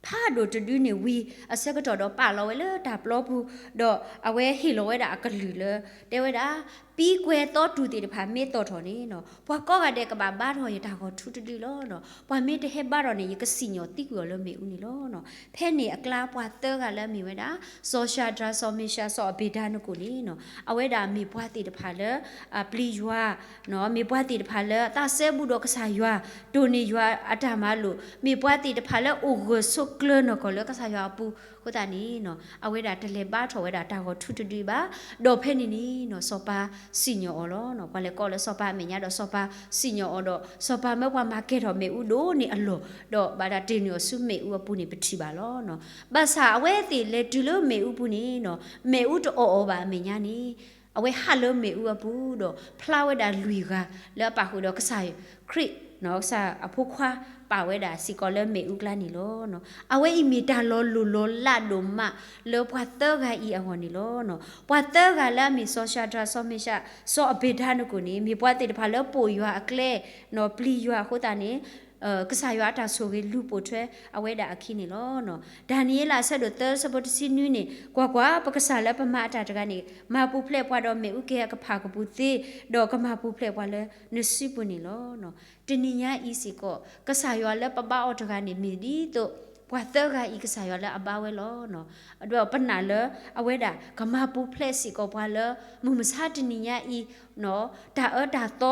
ဖးဒိၣ်တဒုန့ၣ်ဝံၤအဆၢကတီၢ်ဒီးပာ်လီၤဝဲလၢတၢ်ပျီပူၤ ဒီးအဝဲဟ့ၣ်လီၤဝဲဒၣ်အကလုၢ်လၢ တဲဝဲဒၣ် ပံကွဲၤသီတူၢ်သ့ၣ်တဖၣ်မ့ၢ်သီၣ်ထီၣ်န့ၣ်နီၤ, ပှၤကိးဂၤဒဲးကဘၣ်ဘါထီၣ်ယတၢ်ဂီၤထူတဒုလီၤနီၤ. ပှၤမ့ၢ်တဟဲဘါထီၣ်န့ၣ် ယကစံၣ်ညီၣ်သံကွံာ်အီၤလၢမ့ၣ်အူန့ၣ်လီၤနီၤ. ဖဲန့ၣ်အကျါ ပှၤသၢဂၤလၢအမ့ၢ်ဝဲဒၣ် စီၤၡၤဒြၤ, စီၤမ့ၡး, စီၤအဘ့းနဒကိၣ်န့ၣ်နီၤ, အဝဲဒၣ်မ့ၢ်ပှၤသ့ၣ်တဖၣ်လၢ အပျံၤယွၤ, မ့ၢ်ပှၤသ့ၣ်တဖၣ်လၢအသးစဲဘူးဒီးကစၢ်ယွၤ, တိၢ်န့ၢ်ယွၤအတၢ်မၤလိာ်, မ့ၢ်ပှၤသ့ၣ်တဖၣ်လၢအိၣ်ဂၢၢ်ဆိးကျၢၤနီၢ်ကီၢ်လၢကစၢ်ယွၤအပူၤအဃိသတးန့ၣ်နီၤ, အဝဲဒၣ်တလဲၤဘါထီၣ်ဝဲဒၣ်တၢ်ဂီၤထူတဒုဘၣ်. ဒီးဖဲန့ၣ်န့ၣ်နီၤ စီၤပၤစံၣ်ညီၣ်အီၤလီၤ. ပှၤလဲၤကိးလၢစီၤပၤအမဲာ်ညါဒီးစီၤပၤစံၣ်ညီၣ်အီၤဒီး စီၤပၤမၢပှၤမၤကဲၤထီၣ်မ့ၣ်အူဒိၣ်န့ၢ်အလီၢ်, ဒီးဘၣ်တၢ်တ့ၢ်န့ၢ်အီၤဆူမ့ၣ်အူအပူၤန့ၣ် ပထံၣ်ဘၣ်လီၤ. ဘၣ်ဆၣ်အဝဲသ့ၣ်လဲၤတုၤလၢမ့ၣ်အူပူၤန့ၣ်နီၤ, မ့ၣ်အူတအီၣ်အီၤဘၣ်အမဲာ်ညါန့ၣ် အဝဲဟးလၢမ့ၣ်အူအပူၤဒီး ဖျါဝဲဒၣ်လွံၢ်ဂၤလၢအပာ်ဃုာ်ဒီးကစၢ်ခရံာ်, ကစၢ်အဖိခွါပာ်ဝဲဒၣ်စ့ၢ်ကီးလၢမ့ၣ်အူကျါန့ၣ်လီၤ. အဝဲအံၤမ့ၢ်တၢ်လီၤလိၢ်လီၤလးဒိၣ်မးလၢပှၤသၢဂၤအံၤအဂီၢ်န့ၣ်လီၤ. ပှၤသၢဂၤလၢအမ့ၢ်စီၤၡၤဒြၤ, စီၤမ့ၡး, စီၤအဘ့းနဒကိၣ်န့ၣ် မ့ၢ်ပှၤသ့ၣ်တဖၣ်လၢပိာ်ယွၤအကျဲ, ပျံၤယွၤအဃိသတးန့ၣ် ကစၢ်ယွၤအတၢ်ဆိၣ်ဂ့ၤလူၤပိာ်ထွဲအဝဲဒၣ်အခံန့ၣ်လီၤ. ဒၤနံးယ့လးအဆၢဒိၣ်သၢဆၢဖိတဆံနွံန့ၣ် ကွၢ်ကွၢ်, ပကစၢ်လၢပမၤအတၢ်တဂၤန့ၣ် မၤပူၤဖျဲးပှၤဒီးမ့ၣ်အူကဲၤအကဖၣ်ကပူၤသ့, ဒီးကမၤပူၤဖျဲးပှၤလၢနစုပူၤန့ၣ်လီၤ. တနံၤညါအံၤစ့ၢ်ကီး ကစၢ်ယွၤလၢပဘါအီၤတဂၤန့ၣ် မ့ၢ်ဒ်သိး ပှၤသၢဂၤအံၤကစၢ်ယွၤလၢအဘါဝဲလီၤ. ဒီးပနာ်လၢအဝဲဒၣ်ကမၤပူၤဖျဲးစ့ၢ်ကီးပှၤလၢ မုၢ်မဆါတနံၤညါအံၤ တၢ်အၢတၢ်သီ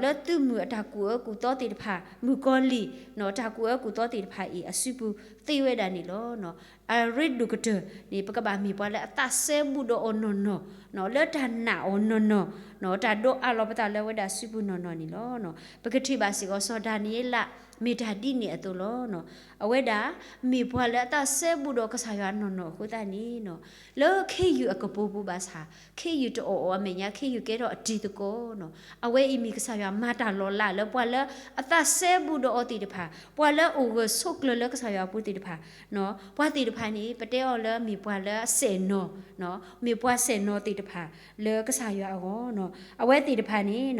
လၢသုးမုၢ်အတၢ်ကူၣ်အၢကူၣ်သီသ့ၣ်တဖၣ်, မုၣ်ကီၤလံၢ် တၢ်ကူၣ်အၢကူၣ်သီသ့ၣ်တဖၣ်အံၤ အစုပူၤသ့ဝဲဒၣ်န့ၣ်လီၤ. အရ့ဒိၣ်ကတၢၢ်န့ၣ် ပကဘၣ်မ့ၢ်ပှၤလၢအသးစဲဘူးဒီးအီၤနီၢ်နီၢ်, လၢတၢ်နာ်အီၤနီၢ်နီၢ်, တၢ်ဒိးအးလီၤပသးလၢအဝဲဒၣ်စုပူၤနီၢ်နီၢ်န့ၣ်လီၤ. ပကထံၣ်ဘၣ်စ့ၢ်ကီးစီၤဒၤနံးယ့လး မ့ၢ်တၢ်ဒ်န့ၣ်အသိးလီၤ. အဝဲဒၣ် မ့ၢ်ပှၤလၢအသးစဲဘူးဒီးကစၢ်ယွၤနီၢ်နီၢ်အဃိသတးန့ၣ် လၢခ့ယုၢ်အကပိာ်ပူၤဘၣ်ဆၣ် ခ့ယုၢ်တအီၣ်အီၤအမဲာ်ညါ ခ့ယုၢ်ကဲထီၣ်အတံၤသကိး, အဝဲအံၤမ့ၢ်ကစၢ်ယွၤမၤတၢ်လီၤလးလၢပှၤလၢအသးစဲဘူးဒီးအီၤသ့ၣ်တဖၣ်, ပှၤလၢအိၣ်ဂၢၢ်ဆိးကျၢၤလၢကစၢ်ယွၤအပူၤသ့ၣ်တဖၣ်, ပှၤသ့ၣ်တဖၣ်န့ၣ် ပတဲအီၤလၢမ့ၢ်ပှၤလၢအစဲၣ်နီၤ, မ့ၢ်ပှၤစဲၣ်နီၤသ့ၣ်တဖၣ်လၢကစၢ်ယွၤအဂီၢ်, အဝဲသ့ၣ်တဖၣ်န့ၣ်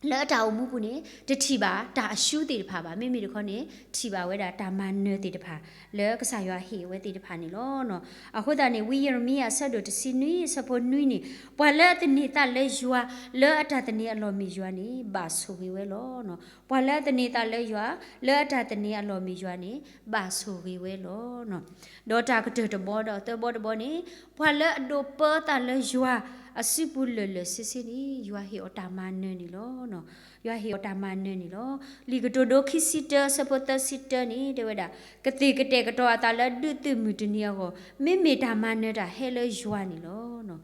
လၢအတၢ်အိၣ်မူပူၤန့ၣ် တထံၣ်ဘၣ်တၢ်အရှုံးသ့ၣ်တဖၣ်ဘၣ်, မ့မ့ၢ်တခီန့ၣ် ထံၣ်ဘၣ်ဝဲဒၣ်တၢ်မၤနၢၤသ့ၣ်တဖၣ် လၢကစၢ်ယွၤဟ့ၣ်အဝဲသ့ၣ်တဖၣ်န့ၣ်လီၤ. အဃိသတးန့ၣ် ဝံယံးရမံယၤအဆၢဒိၣ်တဆံနွံအဆၢဖိနွံန့ၣ် ပှၤလၢအသန့ၤသးလၢယွၤ လၢအတၢ်သန့ၤအလီၢ်မ့ၢ်ယွၤန့ၣ် ဘၣ်ဆိၣ်ဂ့ၤဝဲလီၤ. ပှၤလၢအသန့ၤသးလၢယွၤ လၢအတၢ်သန့ၤအလီၢ်မ့ၢ်ယွၤန့ၣ် ဘၣ်ဆိၣ်ဂ့ၤဝဲလီၤ. ဒီးတၢ်ကတၢၢ်တဘီဒီးသၢဘီတဘီန့ၣ် ပှၤလၢအဒိးပၢသးလၢယွၤအစုပူၤလၢာ်လၢာ်ဆ့ဆ့န့ၣ် ယွၤဟ့ၣ်အီၤတၢ်မၤနၢၤန့ၣ်လီၤ. ယွၤဟ့ၣ်အီၤတၢ်မၤနၢၤန့ၣ်လီၤ. လံာ်ကတိၤဒိခံဆံတၢ အဆၢဖိသၢဆံတၢန့ၣ် တဲဝဲဒၣ် ကသ့ၣ်ကတဲာ်ကတီၤအသးလၢဒုးသုးမုၢ်တနံၤအဂီၢ် မ့မ့ၢ်တၢ်မၤနၢၤတၢ်ဟဲလၢယွၤန့ၣ်လီၤ.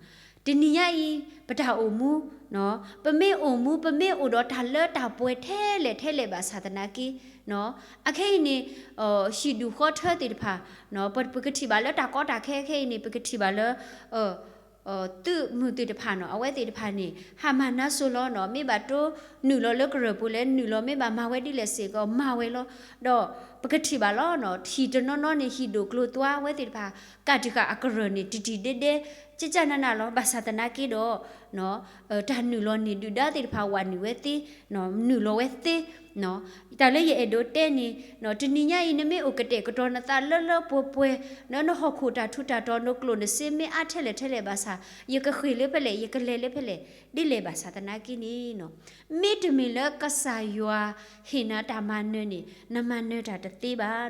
တနံၤညါအံၤ ပတၢ်အိၣ်မူ ပမ့ၢ်အိၣ်မူ ပမ့ၢ်အိၣ်ဒီးတၢ်လၢတၢ်ပှဲၤထဲလဲၣ်ထဲလဲၣ်ဘၣ်ဆၣ်သနာ်က့ အခဲအံၤန့ၣ် ဟံၣ်ဒူၣ်ဃီထၢသ့ၣ်တဖၣ် ပကထံၣ်ဘၣ်လၢတၢ်ကီတၢ်ခဲခဲအံၤန့ၣ် ပကထံၣ်ဘၣ်လၢ သုးမုၢ်သ့ၣ်တဖၣ်နီၤ အဝဲသ့ၣ်တဖၣ်န့ၣ် ဟးမၤနါစိၤလီၤနီၤ မ့ၢ်ဘၣ်တိၢ်နုာ်လီၤလၢကရၢၢ်ပူၤလဲၣ်နုာ်လီၤ မ့ၢ်ဘၣ်မၤဝဲဒ်လဲၣ်စ့ၢ်ကီး မၤဝဲလီၤ. ဒီးပကထံၣ်ဘၣ်လီၤနီၤ ဟံၣ်တနီၤနီၤန့ၣ် ဟံၣ်ဒိၣ်ကျိၤသွါ အဝဲသ့ၣ်တဖၣ် ကးတံာ်ဃာ်အကရၢၢ်န့ၣ် တံၢ်တံၢ်ဒဲဒဲ ကၠၢ်ကၠၢ်နးနးလီၤ. ဘၣ်ဆၣ်သနာ်က့ဒီး တၢ်နုာ်လီၤန့ၣ် ဒုၣ်ဒါသ့ၣ်တဖၣ်ဝးနုာ်ဝဲသ့ နုာ်လီၤဝဲသ့ တၢ်လၢယအဲၣ်ဒိးတဲန့ၣ် တနံၤညါအံၤ နမ့ၢ်အိၣ်ကတဲာ်ကတီၤနသးလၢလၢပှဲၤပှဲၤ နဟီၣ်ခိၣ်တၢ်ထူးတၢ်တီၤ နကျိၣ်နစ့မ့ၢ်အါထဲလဲၣ်ထဲလဲၣ်ဘၣ်ဆၣ် ယကဃ့ၢ်လၢဖဲလဲၣ် ယကလဲၤလၢဖဲလဲၣ် ဒ်လဲၣ်ဘၣ်ဆၣ်သနာ်က့န့ၣ် မ့တမ့ၢ်လၢကစၢ်ယွၤဟ့ၣ်နၤတၢ်မၤနၢၤန့ၣ် နမၤနၢၤတၢ်တသ့ဘၣ်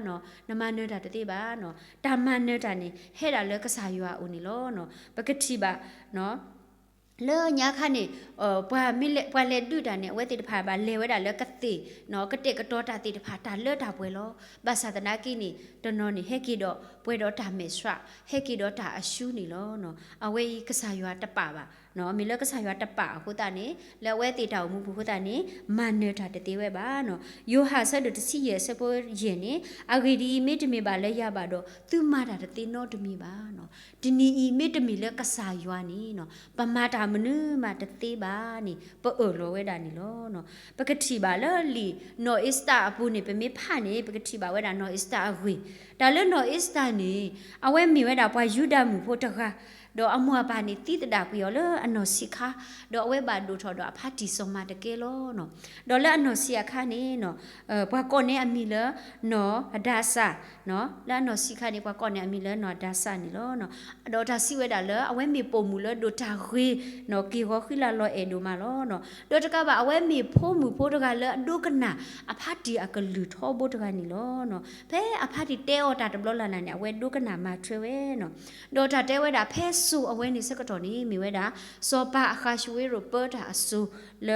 နမၤနၢၤတၢ်တသ့ဘၣ်. တၢ်မၤနၢၤတၢ်န့ၣ် ဟဲဒၣ်လၢကစၢ်ယွၤအအိၣ်န့ၣ်လီၤ. ပကထံၣ်ဘၣ် လၢညါခါန့ၣ် ပှၤလဲၤဒုးတၢ်န့ၣ် အဝဲသ့ၣ်တဖၣ်ဘၣ်လဲၤဝဲဒၣ်လၢကသ့ၣ် ကတဲာ်ကတီၤတၢ်သ့ၣ်တဖၣ် တၢ်လၢတၢ်ပှဲၤလီၤ. ဘၣ်ဆၣ်သနာ်က့န့ၣ် တနီၤန့ၣ် ဟဲက့ၤဒီးပှဲၤဒီးတၢ်မဲာ်ဆှး ဟဲက့ၤဒီးတၢ်အရှူန့ၣ်လီၤ. အဝဲအံၤကစၢ်ယွၤတပာ်ဘၣ် မ့ၢ်လၢကစၢ်ယွၤတပာ်အဃိသတးန့ၣ် လၢအဝဲသ့ၣ်တၢ်အိၣ်မူပူၤအဃိသတးန့ၣ် မၤနၢၤတၢ်တသ့ဝဲဘၣ်. ယိၤဟၣ်အဆၢဒိၣ်တဆံယဲၢ်အဆၢဖိယဲၢ်န့ၣ် အဂ့ၢ်ဒ်အံၤ, မ့တမ့ၢ်ဘၣ်လၢယၤဘၣ်ဒီး သုမၤတၢ်တသ့နီတမံၤဘၣ်. တနံၤအံၤမ့တမ့ၢ်လၢကစၢ်ယွၤန့ၣ် ပမၤတၢ်မနုၤမးတသ့ဘၣ်န့ၣ် ပအၢၣ်လီၤဝဲဒၣ်န့ၣ်လီၤ. ပကထံၣ်ဘၣ်လၢလံာ်နီၢ်အ့စတၢ်အပူၤန့ၣ် ပမ့ၢ်ဖးန့ၣ် ပကထံၣ်ဘၣ်ဝဲဒၣ်နီၢ်အ့စတၢ်အဂ့ၢ် တၢ်လၢနီၢ်အ့စတၢ်န့ၣ် အဝဲမ့ၢ်ဝဲဒၣ်ပှၤယူဒၤမုၣ်ဖိတဂၤ ဒီးအမိၢ်အပၢ်န့ၣ်သံသဒၣ်ကွံာ်အီၤလၢအနီၢ်ဆံးခါ, ဒီးအဝဲဘၣ်ဒိၣ်ထီၣ်ဒီးအဖါတံၢ်စီၤမၤတကဲလီၤ. ဒီးလၢအနီၢ်ဆံးအခါန့ၣ် ပှၤကိးန့ၢ်အမံၤလၢနီၢ်အဒၤစၢ်, လၢအနီၢ်ဆံးအခါန့ၣ် ပှၤကိးန့ၢ်အမံၤလၢနီၢ်အဒၤစၢ်န့ၣ်လီၤ. ဒီးတၢ်စံးဝဲဒၣ်လၢ အဝဲမ့ၢ်ပိာ်မုၣ်လၢဒိၣ်တၢ်ဂ့ၤ, က့ၢ်ဂီၤဃံလၤလီၤအဲၣ်ဒိၣ်မးလီၤ. ဒီးတကးဘၣ် အဝဲမ့ၢ်ဖိမုၣ်ဖိတဂၤလၢအဒိကနၣ်အဖါတံၢ်အကလုၢ်ထီဘိတဂၤန့ၣ်လီၤ. ဖဲအဖါတံၢ်တဲအီၤတၢ်တဘျီလၢ်လၢ်န့ၣ် အဝဲဒိကနၣ်မၤထွဲဝဲန့ၣ်. ဒီးတၢ်တဲဝဲဒၣ် ဖဲစိၤအဝဲန့ၣ်ဆၢကတီၢ်န့ၣ် မ့ၢ်ဝဲဒၣ် စီၤပၤအဃးၡဝ့ရိၤပၢတၢ်အစိၤလ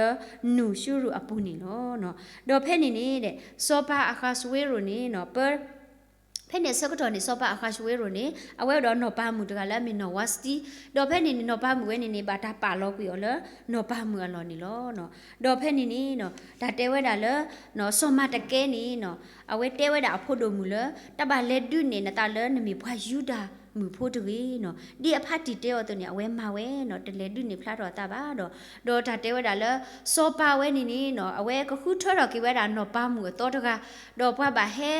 ၢနူၢ်ၡူရူးအပူၤန့ၣ်လီၤ. ဒီးဖဲန့ၣ်န့ၣ် စီၤပၤအဃးၡဝ့ရိၤန့ၣ် ဖဲန့ၣ်အဆၢကတီၢ်န့ၣ် စီၤပၤအဃးၡဝ့ရိၤန့ၣ် အဝဲအိၣ်ဒီးနီၢ်ပၤမုၣ်တဂၤလၢအမ့ၢ်နီၢ်ဝါစတံ, ဒီးဖဲန့ၣ်န့ၣ် နီၢ်ပၤမုၣ်ဝဲန့ၣ်န့ၣ် ဘၣ်တၢ်ပာ်လီၤကွံာ်အီၤလၢ နီၢ်ပၤမုၣ်အလီၢ်န့ၣ်လီၤ. ဒီးဖဲန့ၣ်န့ၣ် တၢ်တဲဝဲဒၣ်လၢ စီၤမၤတကဲန့ၣ် အဝဲတဲဝဲဒၣ်အဖိဒိၣ်မုၣ်လၢ တဘၣ်လဲၤဒုးနဲၣ်နသးလၢနမ့ၢ်ပှၤယူဒၤမုၣ်ဖိတဂ့ၤန့ၣ်, ဒ်အဖါတံၢ်တဲအီၤအသိးန့ၣ် အဝဲမၤဝဲန့ၣ်, တလဲၤဒုးနဲၣ်ဖျါထီၣ်အသးဘၣ်ဒီး, ဒီးတၢ်တဲဝဲဒၣ်လၢ စီၤပၤဝဲန့ၣ်န့ၣ် အဝဲကဃုထၢထီၣ်က့ၤဝဲဒၣ်နီၢ်ပၤမုၣ်အသီတဂၤ, ဒီးပှၤဘၣ်ဟဲ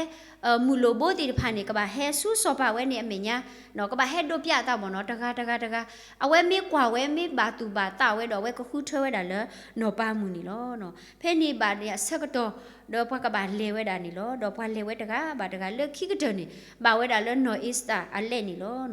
မုၢ်လိၣ်ဘိသ့ၣ်တဖၣ်န့ၣ် ကဘၣ်ဟဲဆူစီၤပၤဝဲန့ၣ်အမဲာ်ညါ, ကဘၣ်ဟဲဒိးပျးအသးဘၣ်န့ၣ် တဂၤတဂၤတဂၤ, အဝဲမ့ၢ်ကွၢ်ဝဲမ့ၢ်ဘၣ်သူၣ်ဘၣ်သးဝဲဒီး အဝဲကဃုထၢဝဲဒၣ်လၢ နီၢ်ပၤမုၣ်န့ၣ်လီၤ. ဖဲန့ၣ်ဘၣ်န့ၣ်အဆၢကတီၢ် ဒီးပှၤကဘၣ်လဲၤဝဲဒၣ်န့ၣ်လီၤ. ဒီးပှၤလဲၤဝဲတဂၤဘၣ်တဂၤ လၢခံကတၢၢ်န့ၣ် ဘၣ်ဝဲဒၣ်လၢနီၢ်အ့စတၢ်အလဲၣ်န့ၣ်လီၤ.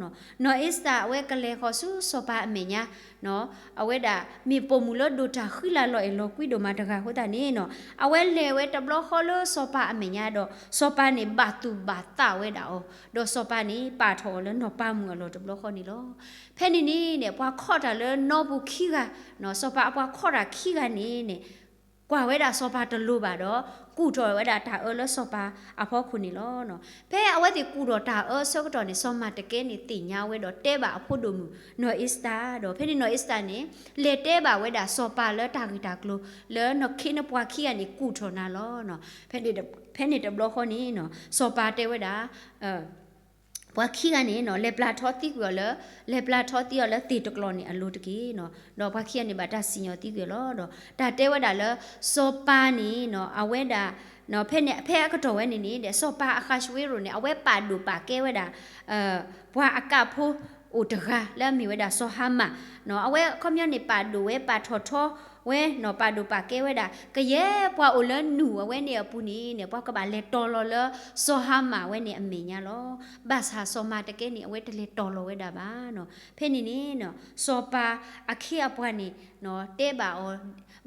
နီၢ်အ့စတၢ်အဝဲကလဲၤဃီၤဆူစီၤပၤအမဲာ်ညါ, အဝဲဒၣ်မ့ၢ်ပိာ်မုၣ်လၢဒိၣ်တၢ်ဃံလၤလီၤအဲၣ်လီၤကွံဒိၣ်မးတဂၤအဃိသတးန့ၣ် အဝဲလဲၤဝဲတဘျီဃီလၢစီၤပၤအမဲာ်ညါဒီး စီၤပၤန့ၣ်ဘၣ်သူၣ်ဘၣ်သးဝဲဒၣ်အီၤ, ဒီးစီၤပၤန့ၣ်ပာ်ထီၣ်အီၤလၢနီၢ်ပၤမုၣ်အလီၢ်တဘျီဃီန့ၣ်လီၤ. ဖဲန့ၣ်န့ၣ်န့ၣ် ပှၤခီၣ်တၢ်လၢနီပူၤခံဂၤ, စီၤပၤအပှၤခီၣ်တၢ်ခံဂၤန့ၣ်န့ၣ် ကွၢ်ဝဲဒၣ်စီၤပၤတလိၤဘၣ်ဒီး ကူၣ်ထီၣ်ဝဲဒၣ်တၢ်အၢလၢစီၤပၤအဖီခိၣ်န့ၣ်လီၤ. ဖဲအဝဲသ့ၣ်ကူၣ်ထီၣ်တၢ်အၢဆၢကတီၢ်န့ၣ် စီၤမၤတကဲန့ၣ် သ့ၣ်ညါဝဲဒီးတဲဘၣ်အဖိဒိၣ်မုၣ် နီၢ်အ့စတၢ်ဒီး ဖဲန့ၣ်နီၢ်အ့စတၢ်န့ၣ် လဲၤတဲဘၣ်ဝဲဒၣ်စီၤပၤလၢတၢ်ဂ့ၢ်တၢ်ကျိၤလၢနီၢ်ခ့နပှၤခံဂၤန့ၣ် ကူၣ်ထီၣ်နၤလီၤ. ဖဲန့ၣ်တဘျီဃီန့ၣ် စီၤပၤတဲဝဲဒၣ် ပှၤခံဂၤန့ၣ် လဲၤပျၢ်ထီသံကွံာ်အီၤလၢ လဲၤပျၢ်ထီသံအီၤလၢသ့ၣ်တကျီၢ်န့ၣ်အလိၤတက့ၢ်. ဒီးပှၤခံဂၤန့ၣ်ဘၣ်တၢ်စံၣ်ညီၣ်သံကွံာ်အီၤလီၤ. ဒီးတၢ်တဲဝဲဒၣ်လၢ စီၤပၤန့ၣ် အဝဲဒၣ် ဖဲန့ၣ် ဖဲအကတီၢ်ဝဲန့ၣ်န့ၣ် စီၤပၤအဃးၡဝ့ရိၤန့ၣ် အဝဲပာ်ဒိၣ်ပာ်ကဲဝဲဒၣ် ပှၤအကၣ်ဖိအိၣ်တဂၤလၢအမ့ၢ်ဝဲဒၣ်စီၤဟၤမၣ်, အဝဲအခီပညီန့ၣ် ပာ်ဒိၣ်ဝဲပာ်ထီၣ်ထီဝဲန့ၣ် ပာ်ဒိၣ်ပာ်ကဲဝဲဒၣ် ကယဲၢ်ပှၤအိၣ်လၢနူၢ်အဝဲန့ၣ်အပူၤန့ၣ်န့ၣ် ပှၤကဘၣ်လဲၤတီၤလီၤလၢစီၤဟၤမၣ်ဝဲန့ၣ်အမဲာ်ညါလီၤ. ဘၣ်ဆၣ်စီၤမၤတကဲန့ၣ် အဝဲတလဲၤတီၤလီၤဝဲဒၣ်ဘၣ်. ဖဲန့ၣ်န့ၣ် စီၤပၤအခ့အပှၤန့ၣ် တဲဘၣ်အီၤ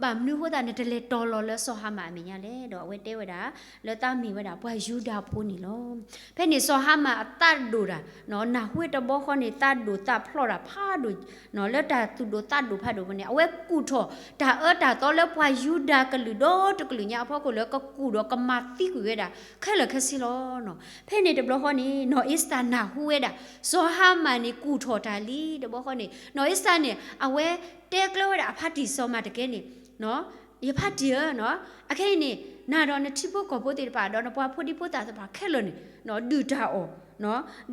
ဘၣ်မနုၤအဃိသတးနတလဲၤတီၤလီၤလၢစီၤဟၤမၣ်အမဲာ်ညါလဲၣ်. ဒီးအဝဲတဲဝဲဒၣ် လၢသးမ့ၢ်ဝဲဒၣ်ပှၤယူဒၤဖိန့ၣ်လီၤ. ဖဲန့ၣ်စီၤဟၤမၣ်အသးဒိၣ်တၢ် နၢ်ဟူတဘျီဃီန့ၣ် သးဒိၣ်သးဖျီးတၢ်ဖးဒိၣ် လၢတၢ်သူၣ်ဒိၣ်သးဒိၣ်ဖးဒိၣ်ဝဲန့ၣ် အဝဲကူၣ်ထီၣ်တၢ်အၢတၢ်သီလၢပှၤယူဒၤကလုာ်ဒီတကလုာ်ညါအဖီခိၣ်လၢ ကကူၣ်ဒီးကမၤသံကွံာ်ဝဲဒၣ် ခဲလၢာ်ခဲဆ့လီၤ. ဖဲန့ၣ်တဘျီဃီန့ၣ် နီၢ်အ့စတၢ်နၢ်ဟူဝဲဒၣ် စီၤဟၤမၣ်န့ၣ်ကူၣ်ထီၣ်တၢ်လံတဘျီဃီန့ၣ် နီၢ်အ့စတၢ်န့ၣ် အဝဲတဲကျၢဝဲဒၣ်အဖါတံၢ်စီၤမၤတကဲန့ၣ် ယဖါတံၢ်ဧၢ, အခဲအံၤန့ၣ် နၤဒီးနထံဖိကီၢ်ဖိသ့ၣ်တဖၣ် ဒီးနပှၤဖိဒံဖိသၣ်သ့ၣ်တဖၣ်ခဲလၢာ်န့ၣ် ဒုၣ်တၢ်အီၣ်,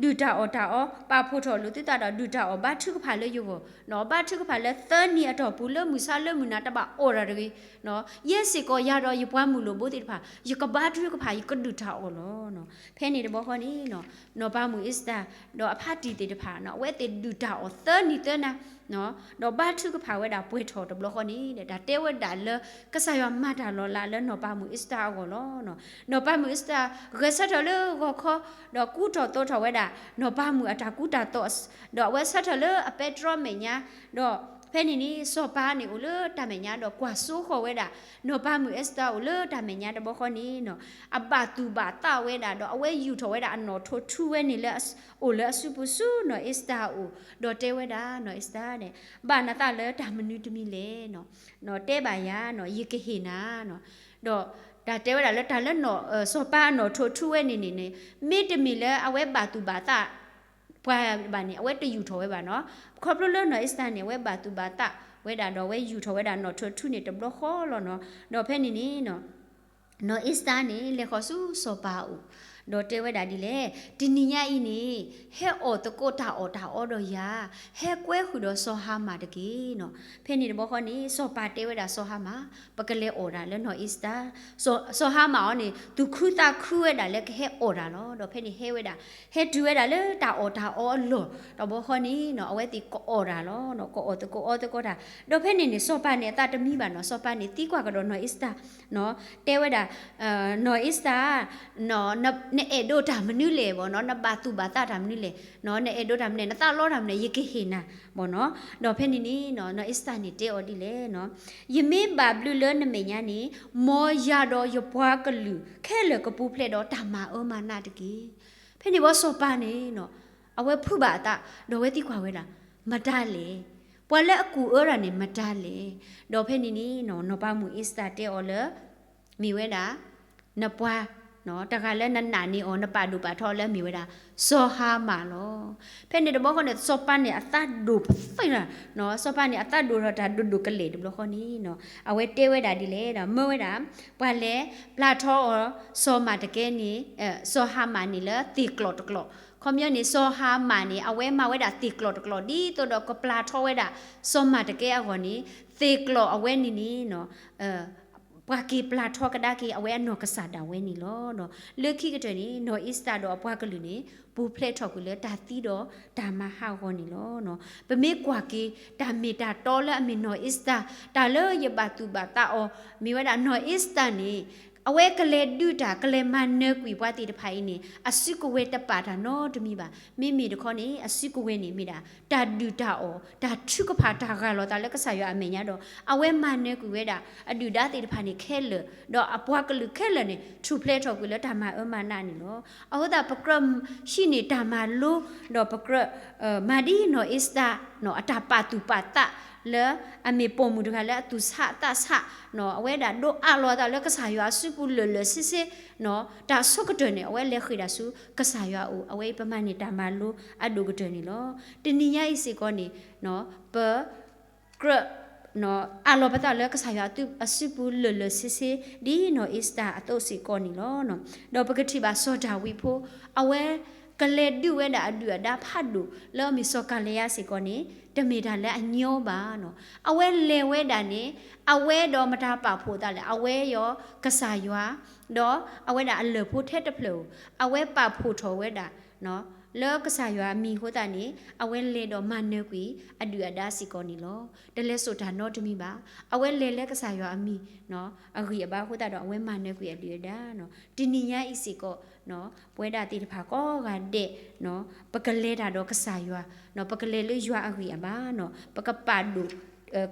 ဒုၣ်တၢ်အီၣ်တၢ်အီ ပာ်ဖှိၣ်ထီၣ်လိာ်သုသးဒီးဒုၣ်တၢ်အီၣ်ဘါထုကဖၣ်လၢယဂီၢ်, ဘါထုကဖၣ်လၢသၢနံၤအတီၢ်ပူၤလၢမုၢ်ဆါလၢမုၢ်နၤတဘၣ်အီၣ်တၢ်တဂ့ၤ, ယဲစ့ၢ်ကီးယၤဒီးယပှၤမုၢ်လိၣ်ဘိသ့ၣ်တဖၣ် ယကဘါထုကဖၣ် ယကဒုၣ်တၢ်အီၣ်လီၤ. ဖဲန့ၣ်တဘျီဃီန့ၣ် နီၢ်ပၤမုၣ်အ့စတၢ် ဒီးအဖါတံၢ်သ့ၣ်တဖၣ် အဝဲသ့ၣ်ဒုၣ်တၢ်အီၣ်သၢနံၤသၢနၤ ဒီးဘါထုကဖၣ်ဝဲဒၣ်ပှဲၤထီၣ်တဘျီဃီန့ၣ် တၢ်တဲဝဲဒၣ်လၢ ကစၢ်ယွၤမၤတၢ်လီၤလးလၢနီၢ်ပၤမုၣ်အ့စတၢ်အဂီၢ်လီၤ. နီၢ်ပၤမုၣ်အ့စတၢ် ဂဲၤဆၢထၢၣ်လၢဂီၤခီ ဒီးကူထီၣ်သိးထီၣ်ဝဲဒၣ် နီၢ်ပၤမုၣ်အတၢ်ကူတၢ်သိး ဒီးအဝဲဆၢထၢၣ်လၢအပဲတြီမဲာ်ညါ ဒီးဖဲန့ၣ်န့ၣ် စီၤပၤန့ၣ်အိၣ်လၢတၢ်မဲာ်ညါ ဒီးကွၢ်စိဃီၤဝဲဒၣ် နီၢ်ပၤမုၣ်အ့စတၢ်အိၣ်လၢတၢ်မဲာ်ညါတဘျီဃီန့ၣ် အဘၣ်သူၣ်ဘၣ်သးဝဲဒၣ် ဒီးအဝဲယူာ်ထီၣ်ဝဲဒၣ်အနီၣ်ထိးထူဝဲန့ၣ်လၢ အိၣ်လၢအစုပူၤဆူနီၢ်အ့စတၢ်အအိၣ် ဒီးတဲဝဲဒၣ် နီၢ်အ့စတၢ်န့ၣ် ဘၣ်နသးလၢတၢ်မနုၤတမံၤလဲၣ် တဲဘၣ်ယၤ ယကဟ့ၣ်နၤ ဒီးတၢ်တဲဝဲဒၣ်လၢတၢ်လၢ စီၤပၤအနီၣ်ထိးထူဝဲန့ၣ်န့ၣ်န့ၣ် မ့တမ့ၢ်လၢအဝဲဘၣ်သူၣ်ဘၣ်သး ပှၤဘၣ်န့ၣ် အဝဲတယူာ်ထီၣ်ဝဲဘၣ်နီၤ. ခီဖျိလၢနီၢ်အ့စတၢ်န့ၣ် အဝဲဘၣ်သူၣ်ဘၣ်သးဝဲဒၣ်ဒီး အဝဲယူာ်ထီၣ်ဝဲဒၣ်နီၣ်ထိးထူန့ၣ်တဘျီဃီလီၤနီၤ. ဒီးဖဲန့ၣ်န့ၣ် နီၢ်အ့စတၢ်န့ၣ် လဲၤဃီၤဆူစီၤပၤအအိၣ် ဒီးတဲဝဲဒၣ်ဒ်လဲၣ်, တနံၤညါအံၤန့ၣ် ဟဲအီၣ်သကိးတၢ်အီၣ်တၢ်အီဒီးယၤ, ဟဲကွဲဃုာ်ဒီးစီၤဟၤမၣ်တက့ၢ်နီၤ. ဖဲန့ၣ်တဘျီဃီန့ၣ် စီၤပၤတဲဝဲဒၣ်စီၤဟၤမၣ်, ပကလဲၤအီၣ်ဒၣ်လၢနီၢ်အ့စတၢ်. စီၤ စီၤဟၤမၣ်အီၤန့ၣ် သူၣ်ခုသးခုဝဲဒၣ်လၢကဟဲအီၣ်တၢ်လီၤ. ဒီးဖဲန့ၣ်ဟဲဝဲဒၣ်, ဟဲတုၤဝဲဒၣ်လၢတၢ်အီၣ်တၢ်အီအလီၢ် တဘျီဃီန့ၣ်နီၤ အဝဲသ့ၣ်ကအီၣ်တၢ်လီၤ, ကအီၣ်သကိးအီသကိးတၢ်. ဒီးဖဲန့ၣ်န့ၣ် စီၤပၤန့ၣ်အသးတမံဘၣ်နီၤ, စီၤပၤန့ၣ်သံကွၢ်ကဒီးနီၢ်အ့စတၢ် တဲဝဲဒၣ်, နီၢ်အ့စတၢ်, နအဲၣ်ဒိးတၢ်မနုၤလဲၣ်ဘၣ်နီၤ, နဘၣ်သူၣ်ဘၣ်သးတၢ်မနုၤလဲၣ်, နအဲၣ်ဒိးတၢ်မနုၤလဲၣ်, နသးလီတၢ်မနုၤလဲၣ်, ယကဟ့ၣ်နၤဘၣ်နီၤ. ဒီးဖဲန့ၣ်န့ၣ် နီၢ်အ့စတၢ်န့ၣ်တဲအီၤဒ်လဲၣ်, ယမ့ၢ်ဘၣ်ဘျုးလၢနမဲာ်ညါန့ၣ် မ်ယၤဒီးယပှၤကလုာ်ခဲလၢာ်ကပူၤဖျဲးဒီးတၢ်မၤအၢမၤနးတက့ၢ်. ဖဲန့ၣ်ဘီစီၤပၤန့ၣ် အဝဲဖုးဘၣ်အသး ဒီးအဝဲသံကွၢ်ဝဲဒၣ်, မတၤလဲၣ်, ပှၤလၢအကူၣ်အၢတၢ်န့ၣ် မတၤလဲၣ်. ဒီးဖဲန့ၣ်န့ၣ် နီၢ်ပၤမုၣ်အ့စတၢ်တဲအီၤလၢ မ့ၢ်ဝဲဒၣ် နပှၤ တဂၤလၢနနာ်န့ၢ်အီၤ နပာ်ဒိၣ်ပာ်ထီလၢအမ့ၢ်ဝဲဒၣ် စီၤဟၤမၣ်လီၤ. ဖဲန့ၣ်တဘျီဃီန့ၣ် စီၤပၤန့ၣ်အသးဒိၣ်ပသ့ၣ်လီၤ, စီၤပၤန့ၣ်အသးဒိၣ်ထီၣ်တၢ်ဒိၣ်ဒိၣ်ကလဲာ်တဘျီဃီန့ၣ် အဝဲတဲဝဲဒၣ်ဒ်လဲၣ်ဒီး မၢဝဲဒၣ် ပှၤလဲၤပျၢ်ထီအီၤ စီၤမၤတကဲန့ၣ်, စီၤဟၤမၣ်န့ၣ်လၢသ့ၣ်ကျီၣ်တကျီၣ်. ခီပညီန့ၣ် စီၤဟၤမၣ်န့ၣ် အဝဲမၤဝဲဒၣ်သ့ၣ်ကျီၣ်တကျီၣ် ဒ်သိးဒီးကပျၢ်ထီဝဲဒၣ် စီၤမၤတကဲအဂီၢ်န့ၣ် သ့ၣ်ကျီၣ်အဝဲန့ၣ်န့ၣ် ပှၤက့ၤပျၢ်ထီကဒါက့ၤ အဝဲအနီၢ်ကစၢ်ဒၣ်ဝဲန့ၣ်လီၤ. လၢခံကတၢၢ်န့ၣ် နီၢ်အ့စတၢ်ဒီးအပှၤကလုာ်န့ၣ် ပူၤဖျဲးထီၣ်ကွံာ်လၢတၢ်သံဒီးတၢ်မၤဟးဂီၤန့ၣ်လီၤ. ပမ့ၢ်ကွၢ်က့ၤ တၢ်မ့ၢ်တၢ်တီလၢအမ့ၢ်နီၢ်အ့စတၢ် တၢ်လၢယဘၣ်သူၣ်ဘၣ်သးအီၤ မ့ၢ်ဝဲဒၣ်နီၢ်အ့စတၢ်န့ၣ် အဝဲကလဲၤဒုးတၢ် ကလဲၤမၤနၢၤကွံာ်ပှၤသ့ၣ်တဖၣ်အံၤန့ၣ် အစုကဝဲၤတပာ်တၢ်နီတမံၤဘၣ်. မ့မ့ၢ်တခီန့ၣ် အစုကဝဲၤန့ၣ်မ့ၢ်ဒၣ် တၢ်ဒုၣ်တၢ်အီၣ် တၢ်ထုကဖၣ်တၢ်ဂၢ်လီၤသးလၢကစၢ်ယွၤအမဲာ်ညါဒီး အဝဲမၤနၢၤကွံာ်ဝဲဒၣ် အဒုၣ်ဒါသ့ၣ်တဖၣ်န့ၣ်ခဲလၢာ် ဒီးအပှၤကလုာ်ခဲလၢာ်န့ၣ် ထူၣ်ဖျဲးထီၣ်ကွံာ်လၢတၢ်မၤအၢမၤနးန့ၣ်လီၤ. အဃိသတး ပကြၢးဟံးန့ၢ်တၢ်မၤလိ ဒီးပကြၢး မၤဒ်နီၢ်အ့စတၢ် အတၢ်ပာ်သူၣ်ပာ်သးလၢ အမ့ၢ်ပိာ်မုၣ်တဂၤလၢအသူၣ်ဆးသးဆး အဝဲဒၣ်ဒိးအးလီၤအသးလၢကစၢ်ယွၤအစုပူၤလၢာ်လၢာ်ဆ့ဆ့ တၢ်ဆိကတၢၢ်န့ၣ် အဝဲလဲၤဃ့ၢ်ဒၣ်ဆူကစၢ်ယွၤအအိၣ် အဝဲအံၤပမၤန့ၢ်တၢ်မၤလိအဒိၣ်ကတၢၢ်န့ၣ်လီၤ. တနံၤညါအံၤစ့ၢ်ကီးန့ၣ် ပကြၢး အးလီၤပသးလၢကစၢ်ယွၤအစုပူၤလၢာ်လၢာ်ဆ့ဆ့ ဒ်နီၢ်အ့စတၢ်အသိးစ့ၢ်ကီးန့ၣ်လီၤ. ဒီးပကထံၣ်ဘၣ်စီၤဒၤဝံးဖိ အဝဲကလဲၤဒုးဝဲဒၣ်အဒုၣ်အဒါဖးဒိၣ်လၢအမ့ၢ်စီၤကၤလယါစ့ၢ်ကီးန့ၣ် တမ့ၢ်တၢ်လၢအညီဘၣ်နီၤ. အဝဲလဲၤဝဲဒၣ်န့ၣ် အဝဲဒီးမတၤပာ်ဖှိၣ်သးလဲၣ် အဝဲယီၤကစၢ်ယွၤ ဒီးအဝဲဒၣ်အလၢၢ်ဖိထဲတဖျၢၣ်ဧိၤ အဝဲပာ်ဖှိၣ်ထီၣ်ဝဲဒၣ် လၢကစၢ်ယွၤအမံၤအဃိသတးန့ၣ် အဝဲလဲၤဒီးမၤနၢၤကွံာ်အဒုၣ်အဒါစ့ၢ်ကီးန့ၣ်လီၤ. တလဲၤစိာ်တၢ်နီတမံၤဘၣ်. အဝဲလဲၤလၢကစၢ်ယွၤအမံၤအဂံၢ်အဘါအဃိသတးဒီး အဝဲမၤနၢၤကွံာ်အဒုၣ်အဒါနီၤ. တနံၤညါအံၤစ့ၢ်ကီး ပဝဲဒၣ်သ့ၣ်တဖၣ်ကိးဂၤဒဲး ပကလဲၤတၢ်ဒီးကစၢ်ယွၤ ပကလဲၤလၢယွၤအဂံၢ်အဘါနီၤ. ပကပာ်ဒိၣ်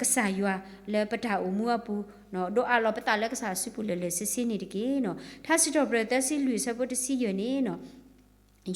ကစၢ်ယွၤလၢပတၢ်အိၣ်မူအပူၤ ဒိးအးလီၤပသးလၢကစၢ်အစုပူၤလၢာ်လၢာ်ဆ့ဆ့န့ၣ်တက့ၢ်နီၤ. ထါစံးထီၣ်ပတြၢၤသၢဆံလွံၢ်အဆၢဖိတဆံယဲၢ်န့ၣ်နီၤ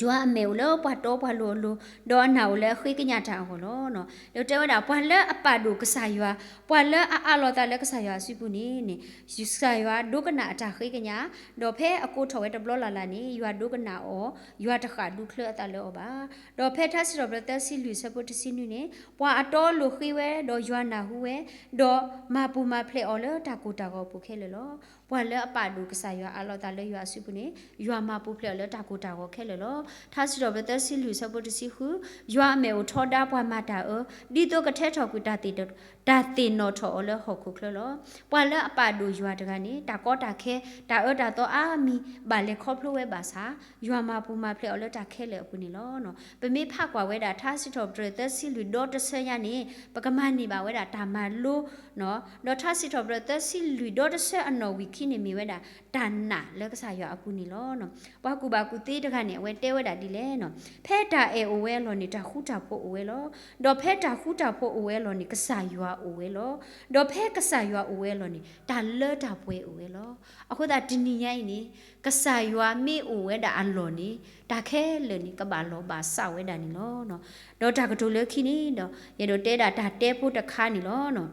ယွၤအမဲာ်အိၣ်လၢပှၤတီပှၤလိၤအလိၤ, ဒီးအနာ်အိၣ်လၢအဃ့ကညးတၢ်အဂီၢ်လီၤ. ဒီးတဲဝဲဒၣ် ပှၤလၢအပာ်ဒိၣ်ကစၢ်ယွၤ, ပှၤလၢအအးလီၤသးလၢကစၢ်ယွၤအစုပူၤန့ၣ်န့ၣ်, ကစၢ်ယွၤဒိကနၣ်အတၢ်ဃ့ကညး, ဒီးဖဲအကိးထီၣ်ဝဲတဘျီလၢ်လၢ်န့ၣ် ယွၤဒိကနၣ်အီၤ, ယွၤတဃၣ်ဒူချၢအသးလၢအီၤဘၣ်. ဒီးဖဲထါစံးထီၣ်ပတြၢၤသၢဆံလွံၢ်အဆၢဖိတဆံနွံန့ၣ်, ပှၤအတီအလိၤဃ့ဝဲ, ဒီးယွၤနၢ်ဟူဝဲ, ဒီးမၤပူၤမၤဖျဲးအီၤလၢတၢ်ကိၢ်တၢ်ဂီၤအပူၤခဲလၢာ်လီၤ. ပှၤလၢအပာ်ဒိၣ်ကစၢ်ယွၤအးလီၤသးလၢယွၤအစုပူၤန့ၣ်, ယွၤမၤပူၤဖျဲးအီၤလၢတၢ်ကိၢ်တၢ်ဂီၤခဲလၢာ်လီၤ. ထါစံးထီၣ်ပတြၢၤသၢဆံလွံၢ်အဆၢဖိတဆံဃု, ယွၤအမဲာ်အိၣ်ထီဒါပှၤမၤတၢ်အၢ, ဒ်သိးကထဲထီၣ်ကွံာ်တၢ်သ့ၣ်နီၣ်ထီၣ်အီၤလၢဟီၣ်ခိၣ်ချၢလီၤ. ပှၤလၢအပာ်ဒိၣ်ယွၤတဂၤန့ၣ်, တၢ်ကီတၢ်ခဲ, တၢ်အၢတၢ်သီအါမံၤ ဘၣ်လဲၤခီဖျိဝဲဘၣ်ဆၣ်, ယွၤမၤပူၤမၤဖျဲးအီၤလၢတၢ်ခဲလၢာ်အပူၤန့ၣ်လီၤ. ပမ့ၢ်ဖးကွၢ်ဝဲဒၣ် ထါစံးထီၣ်ပတြၢၤသၢဆံလွံၢ်ဒီတဆၢညါန့ၣ်, ပကမၤန့ၢ်ဘၣ်ဝဲဒၣ်တၢ်မၤလိ ဒီးထါစံးထီၣ်ပတြၢၤသၢဆံလွံၢ်ဒီတဆၢအနီၣ်ဝံာ်ခံန့ၣ်မ့ၢ်ဝဲဒၣ် တၢ်နာ်လၢကစၢ်ယွၤအပူၤန့ၣ်လီၤ. ပှၤကူၣ်ဘၣ်ကူၣ်သ့တဂၤန့ၣ် အဝဲတဲဝဲဒၣ်ဒ်လဲၣ်, ဖဲတၢ်အဲၣ်အိၣ်ဝဲအလီၢ်န့ၣ် တၢ်ဃူတၢ်ဖိးအိၣ်ဝဲလီၤ. ဒီးဖဲတၢ်ဃူတၢ်ဖိးအိၣ်ဝဲအလီၢ်န့ၣ် ကစၢ်ယွၤအိၣ်ဝဲလီၤ. ဒီးဖဲကစၢ်ယွၤအိၣ်ဝဲအလီၢ်န့ၣ် တၢ်လၢတၢ်ပှဲၤအိၣ်ဝဲလီၤ. အဃိသတးတနံၤညါအံၤန့ၣ် ကစၢ်ယွၤမ့ၢ်အိၣ်ဝဲဒၣ်အလီၢ်န့ၣ် တၢ်ခဲလၢာ်န့ၣ် ကဘၣ်လီၤဘၣ်စးဝဲဒၣ်န့ၣ်လီၤ. ဒီးတၢ်ကတိၤလၢခံန့ၣ်ဒီး ယအဲၣ်ဒိးတဲဒၣ်တၢ်တဲဖိတခါန့ၣ်လီၤ.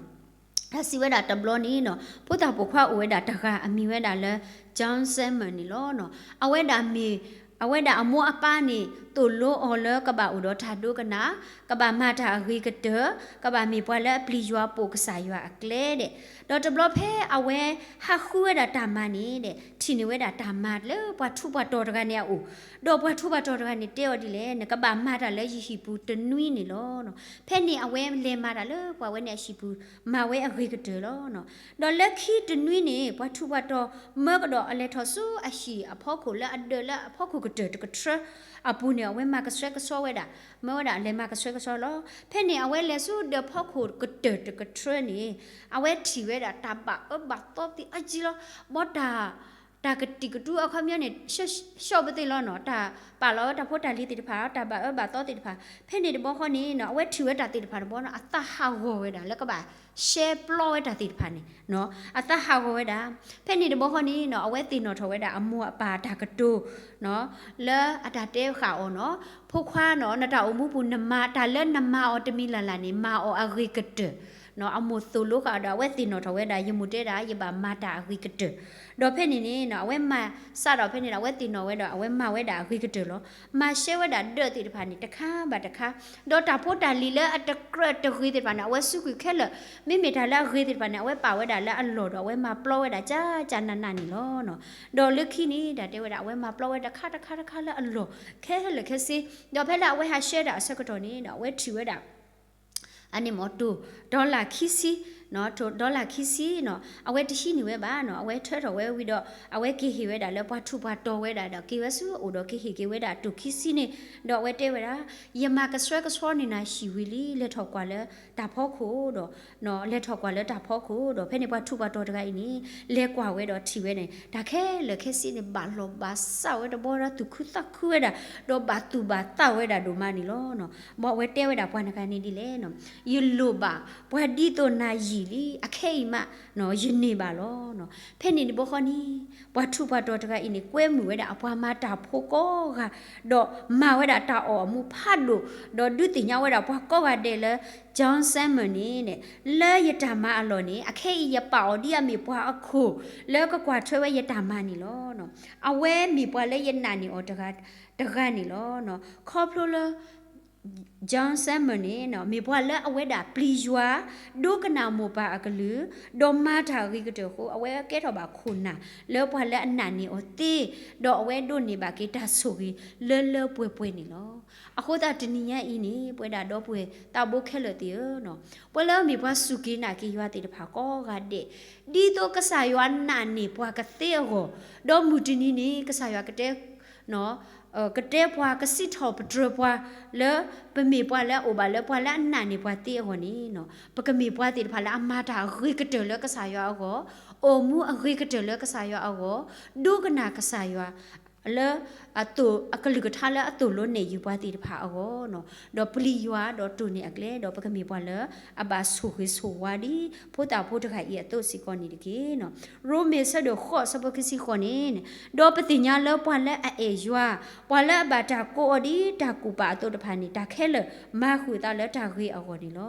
တၢ်စံးဝဲဒၣ်တဘျီန့ၣ်နီၤ, ဖိသၣ်ပိာ်ခွါအိၣ်ဝဲဒၣ်တဂၤအမံၤဝဲဒၣ်လၢ John Simon န့ၣ်လီၤ. အဝဲဒၣ်မ့ၢ်, အဝဲဒၣ်အမိၢ်အပၢ်န့ၣ် သိၣ်လိအီၤလၢကဘၣ်အိၣ်ဒီးတၢ်ဒိကနၣ်, ကဘၣ်မၤတၢ်အဂ့ၤကတၢၢ်, ကဘၣ်မ့ၢ်ပှၤလၢအပျံၤယွၤပိာ်ကစၢ်ယွၤအကျဲဒဲး, ဒီးတဘျီဖဲအဝဲဟးဃုဝဲဒၣ်တၢ်မၤန့ၣ်ဒဲး ထံၣ်န့ၢ်ဝဲဒၣ်တၢ်မၤလၢပှၤထူးပှၤတီၤတဂၤန့ၣ်အအိၣ်, ဒီးပှၤထူးပှၤတီၤတဂၤန့ၣ်တဲအီၤဒ်လဲၣ်, နကဘၣ်မၤတၢ်လၢယဟံၣ်ပူၤတနွံန့ၣ်လီၤ. ဖဲန့ၣ်အဝဲလဲၤမၤတၢ်လၢပှၤဝဲန့ၣ်အဟံၣ်ပူၤ, မၤဝဲအဂ့ၤကတၢၢ်လီၤ. ဒီးလၢခံတနွံန့ၣ် ပှၤထူးပှၤတီၤမၢကဒီးအလဲၤထီၣ်ဆူအဟံၣ်အဖီခိၣ်လၢအဒၢးလၢအဖီခိၣ်ကတၢၢ်တကထြၢ အပူၤန့ၣ် အဝဲမၤကဆှဲကဆှီဝဲဒၣ်, မၢဝဲဒၣ်လဲၤမၤကဆှဲကဆှီလီၤ. ဖဲန့ၣ် အဝဲလဲၤဆူဒၢးဖီခိၣ်ကတၢၢ်တကထြၢန့ၣ် အဝဲထံၣ်ဝဲဒၣ်တၢ်ဘၣ်အၢဘၣ်သီသ့ၣ်အါကံလီၤ. ဘီတၢ် တၢ်ကတံာ်ကတူအခီပညီန့ၣ် ဆှီပသ့ၣ်လီၤနီၤ, တၢ်ပာ်လီၤဝဲတၢ်ဖိတၢ်လံၤသ့ၣ်တဖၣ်, တၢ်ဘၣ်အၢဘၣ်သီသ့ၣ်တဖၣ်. ဖဲန့ၣ်တဘျီဃီန့ၣ်နီၤ အဝဲထံၣ်ဝဲတၢ်သ့ၣ်တဖၣ်တဘျီနီၤ အသးဟးဂီၤဝဲဒၣ်လၢကဘၣ်ရှဲပျီဝဲတၢ်သ့ၣ်တဖၣ်န့ၣ်နီၤ, အသးဟးဂီၤဝဲဒၣ်. ဖဲန့ၣ်တဘျီဃီန့ၣ်နီၤ အဝဲသ့ၣ်နီၣ်ထီၣ်ဝဲဒၣ်အမိၢ်အပၢ်တၢ်ကတိၤနီၤ လၢအတၢ်တဲဃာ်အီၤနီၤ, ဖိခွါနီၤ နတၢ်အိၣ်မူပူၤ နမၤတၢ်လၢနမၤအီၤတမံၤလၢ်လၢ်န့ၣ် မၤအီၤအဂ့ၤကတၢၢ်နီၤ. အမိၢ်သိၣ်လိဃာ်ဒီး အဝဲသ့ၣ်နီၣ်ထီၣ်ဝဲဒၣ် ယမိၢ်တဲဒၣ် ယဘၣ်မၤတၢ်အဂ့ၤကတၢၢ်. ဒီးဖဲန့ၣ်န့ၣ်နီၤ အဝဲမၤစးဒီးဖဲန့ၣ်ဒီး အဝဲသ့ၣ်နီၣ်ဝဲဒီး အဝဲမၤဝဲဒၣ်အဂ့ၤကတၢၢ်လီၤ. မၤရှဲဝဲဒၣ်ဒၢးသ့ၣ်တဖၣ်န့ၣ် တခါဘၣ်တခါ, ဒီးတၢ်ဖိတၢ်လံၤလၢအတကြၢးတဂ့ၤသ့ၣ်တဖၣ်န့ၣ် အဝဲစူးကွံာ်ခဲလၢာ်, မ့မ့ၢ်တၢ်လၢအဂ့ၤသ့ၣ်တဖၣ်န့ၣ် အဝဲပာ်ဝဲဒၣ်လၢအလီၢ်ဒီး အဝဲမၤပျီဝဲဒၣ်ကၢ်ကၢ်နးနးန့ၣ်လီၤ. ဒီးလၢခံန့ၣ် တၢ်တဲဝဲဒၣ် အဝဲမၤပျီဝဲတခါတခါတခါလၢအလီၢ် ခဲလၢာ်ခဲဆ့, ဒီးဖဲလၢအဝဲဟးရှဲဒၣ်အဆၢကတီၢ်န့ၣ်ဒီး အဝဲထံၣ်ဝဲဒၣ် အန့ၣ်မ့ၢ်တိၢ် dollar ခံဆံ, တိၢ် dollar ခံဆံနီၤ အဝဲတဟံးန့ၢ်ဝဲဘၣ်နီၤ, အဝဲထၢထီၣ်ဝဲဝံၤဒီး အဝဲက့ၤဟ့ၣ်ဝဲဒၣ်လၢပှၤထူးပှၤတီၤဝဲဒၣ်ဒီး က့ၤဝဲဆူအအိၣ်ဒီးက့ၤဟ့ၣ်က့ၤဝဲဒၣ်တိၢ်ခံဆံန့ၣ်, ဒီးအဝဲတဲဝဲဒၣ် ယမၤကဆှဲကဆှီန့ၢ်နၤဟံၣ်ဝံၤလံ, လဲၤထီၣ်ကွၢ်လၢတၢ်ဖီခိၣ်ဒီး လဲၤထီၣ်ကွၢ်လၢတၢ်ဖီခိၣ်ဒီး ဖဲန့ၣ်ပှၤထူးပှၤတီၤတဂၤအံၤန့ၣ် လဲၤကွၢ်ဝဲဒီးထံၣ်ဝဲန့ၣ် တၢ်ခဲလၢာ်ခဲဆ့န့ၣ် ဘၣ်လီၤဘၣ်စးဝဲတဘျီဒီး သူၣ်ခုသးခုဝဲဒၣ်, ဒီးဘၣ်သူၣ်ဘၣ်သးဝဲဒၣ်ဒိၣ်မးန့ၣ်လီၤ. ဘၣ်အဝဲတဲဝဲဒၣ်ပှၤတဂၤန့ၣ်ဒ်လဲၣ်, ယလိၣ်ဘၣ်ပှၤဒ်သိးနၤယံာ်လံ, အခဲအံၤမး ယန့ၢ်ဘၣ်လီၤ. ဖဲန့ၣ်တဘျီဃီန့ၣ် ပှၤထူးပှၤတီၤတဂၤအံၤန့ၣ် ကွဲမုာ်ဝဲဒၣ်အပှၤမၤတၢ်ဖိကိးဂၤ, ဒီးမၤဝဲဒၣ်တၢ်အီၣ်အမူဖးဒိၣ်, ဒီးဒုးသ့ၣ်ညါဝဲဒၣ်ပှၤကိးဂၤဒဲးလၢ John Simon န့ၣ် လၢယတၢ်မၤအလီၢ်န့ၣ် အခဲအံၤယပာ်အီၤဒ်အမ့ၢ်ပှၤအခိၣ် လၢကကွၢ်ထွဲဝဲယတၢ်မၤန့ၣ်လီၤ. အဝဲမ့ၢ်ပှၤလၢယနာ်န့ၢ်အီၤတဂၤ, တဂၤန့ၣ်လီၤ. ခီဖျိလၢ John Simon န့ၣ် မ့ၢ်ပှၤလၢအဝဲဒၣ်ပျံၤယွၤ, ဒိကနၣ်မိၢ်ပၢ်အကလုၢ်, ဒီးမၤတၢ်အဂ့ၤကတၢၢ်အဃိ အဝဲကဲထီၣ်ဘၣ်ခိၣ်နၢ်လၢပှၤလၢအနာ်န့ၢ်အီၤသ့, ဒီးအဝဲဒိးန့ၢ်ဘၣ်က့ၤတၢ်ဆိၣ်ဂ့ၤလၢလၢပှဲၤပှဲၤန့ၣ်လီၤ. အဃိသတးတနံၤညါအံၤန့ၣ် ပဝဲဒၣ်ဒီပုၢ်ဝဲၢ်သးဘိခဲလၢာ်သ့ၣ်ဧၢ, ပှၤလၢမ့ၢ်ပှၤစူၢ်က့ၤနာ်က့ၤယွၤသ့ၣ်တဖၣ်ကိးဂၤဒဲး, ဒ်သိးကစၢ်ယွၤနာ်န့ၢ်ပှၤကသ့အဂီၢ်, ဒီးမုၢ်တနံၤန့ၣ် ကစၢ်ယွၤကတဲ ကတဲပှၤကစံးထီၣ်ပတြၢၤပှၤလၢ ပမ့ၢ်ပှၤလၢအအိၣ်ဘၣ်လၢပှၤလၢအနာ်န့ၢ်ပှၤသ့အဂီၢ်န့ၣ်, ပကမ့ၢ်ပှၤသ့ၣ်တဖၣ်လၢအမၤတၢ်အဂ့ၤကတၢၢ်လၢကစၢ်ယွၤအဂီၢ်, အိၣ်မူအဂ့ၤကတၢၢ်လၢကစၢ်ယွၤအဂီၢ်, ဒိကနၣ်ကစၢ်ယွၤ လၢ အကလုၢ်ကထါလၢအသိၣ်လိနဲၣ်ယုာ်ပှၤသ့ၣ်တဖၣ်အဂီၢ်, ဒီးပျံၤယွၤဒီးတိၢ်န့ၢ်အကျဲ ဒီးပကမ့ၢ်ပှၤလၢအဘၣ်ဆိၣ်ဂ့ၤဆိၣ်ဝါဒ် ဖိသၣ်ဖိတဂၤအံၤအသိးစ့ၢ်ကီးန့ၣ်တက့ၢ်. ရိမ့ၤဆၢဒိၣ်ဃိးဆၢဖိခံဆံဃိးန့ၣ်, ဒီးပသ့ၣ်ညါလၢပှၤလၢအအဲၣ်ယွၤ, ပှၤလၢအဘၣ်တၢ်ကိးအီၤဒ်တၢ်ကူၣ်ပာ်အသိးတဖၣ်န့ၣ် တၢ်ခဲလၢာ်မၤဃုာ်အသးလၢတၢ်ဂ့ၤအဂီၢ်န့ၣ်လီၤ.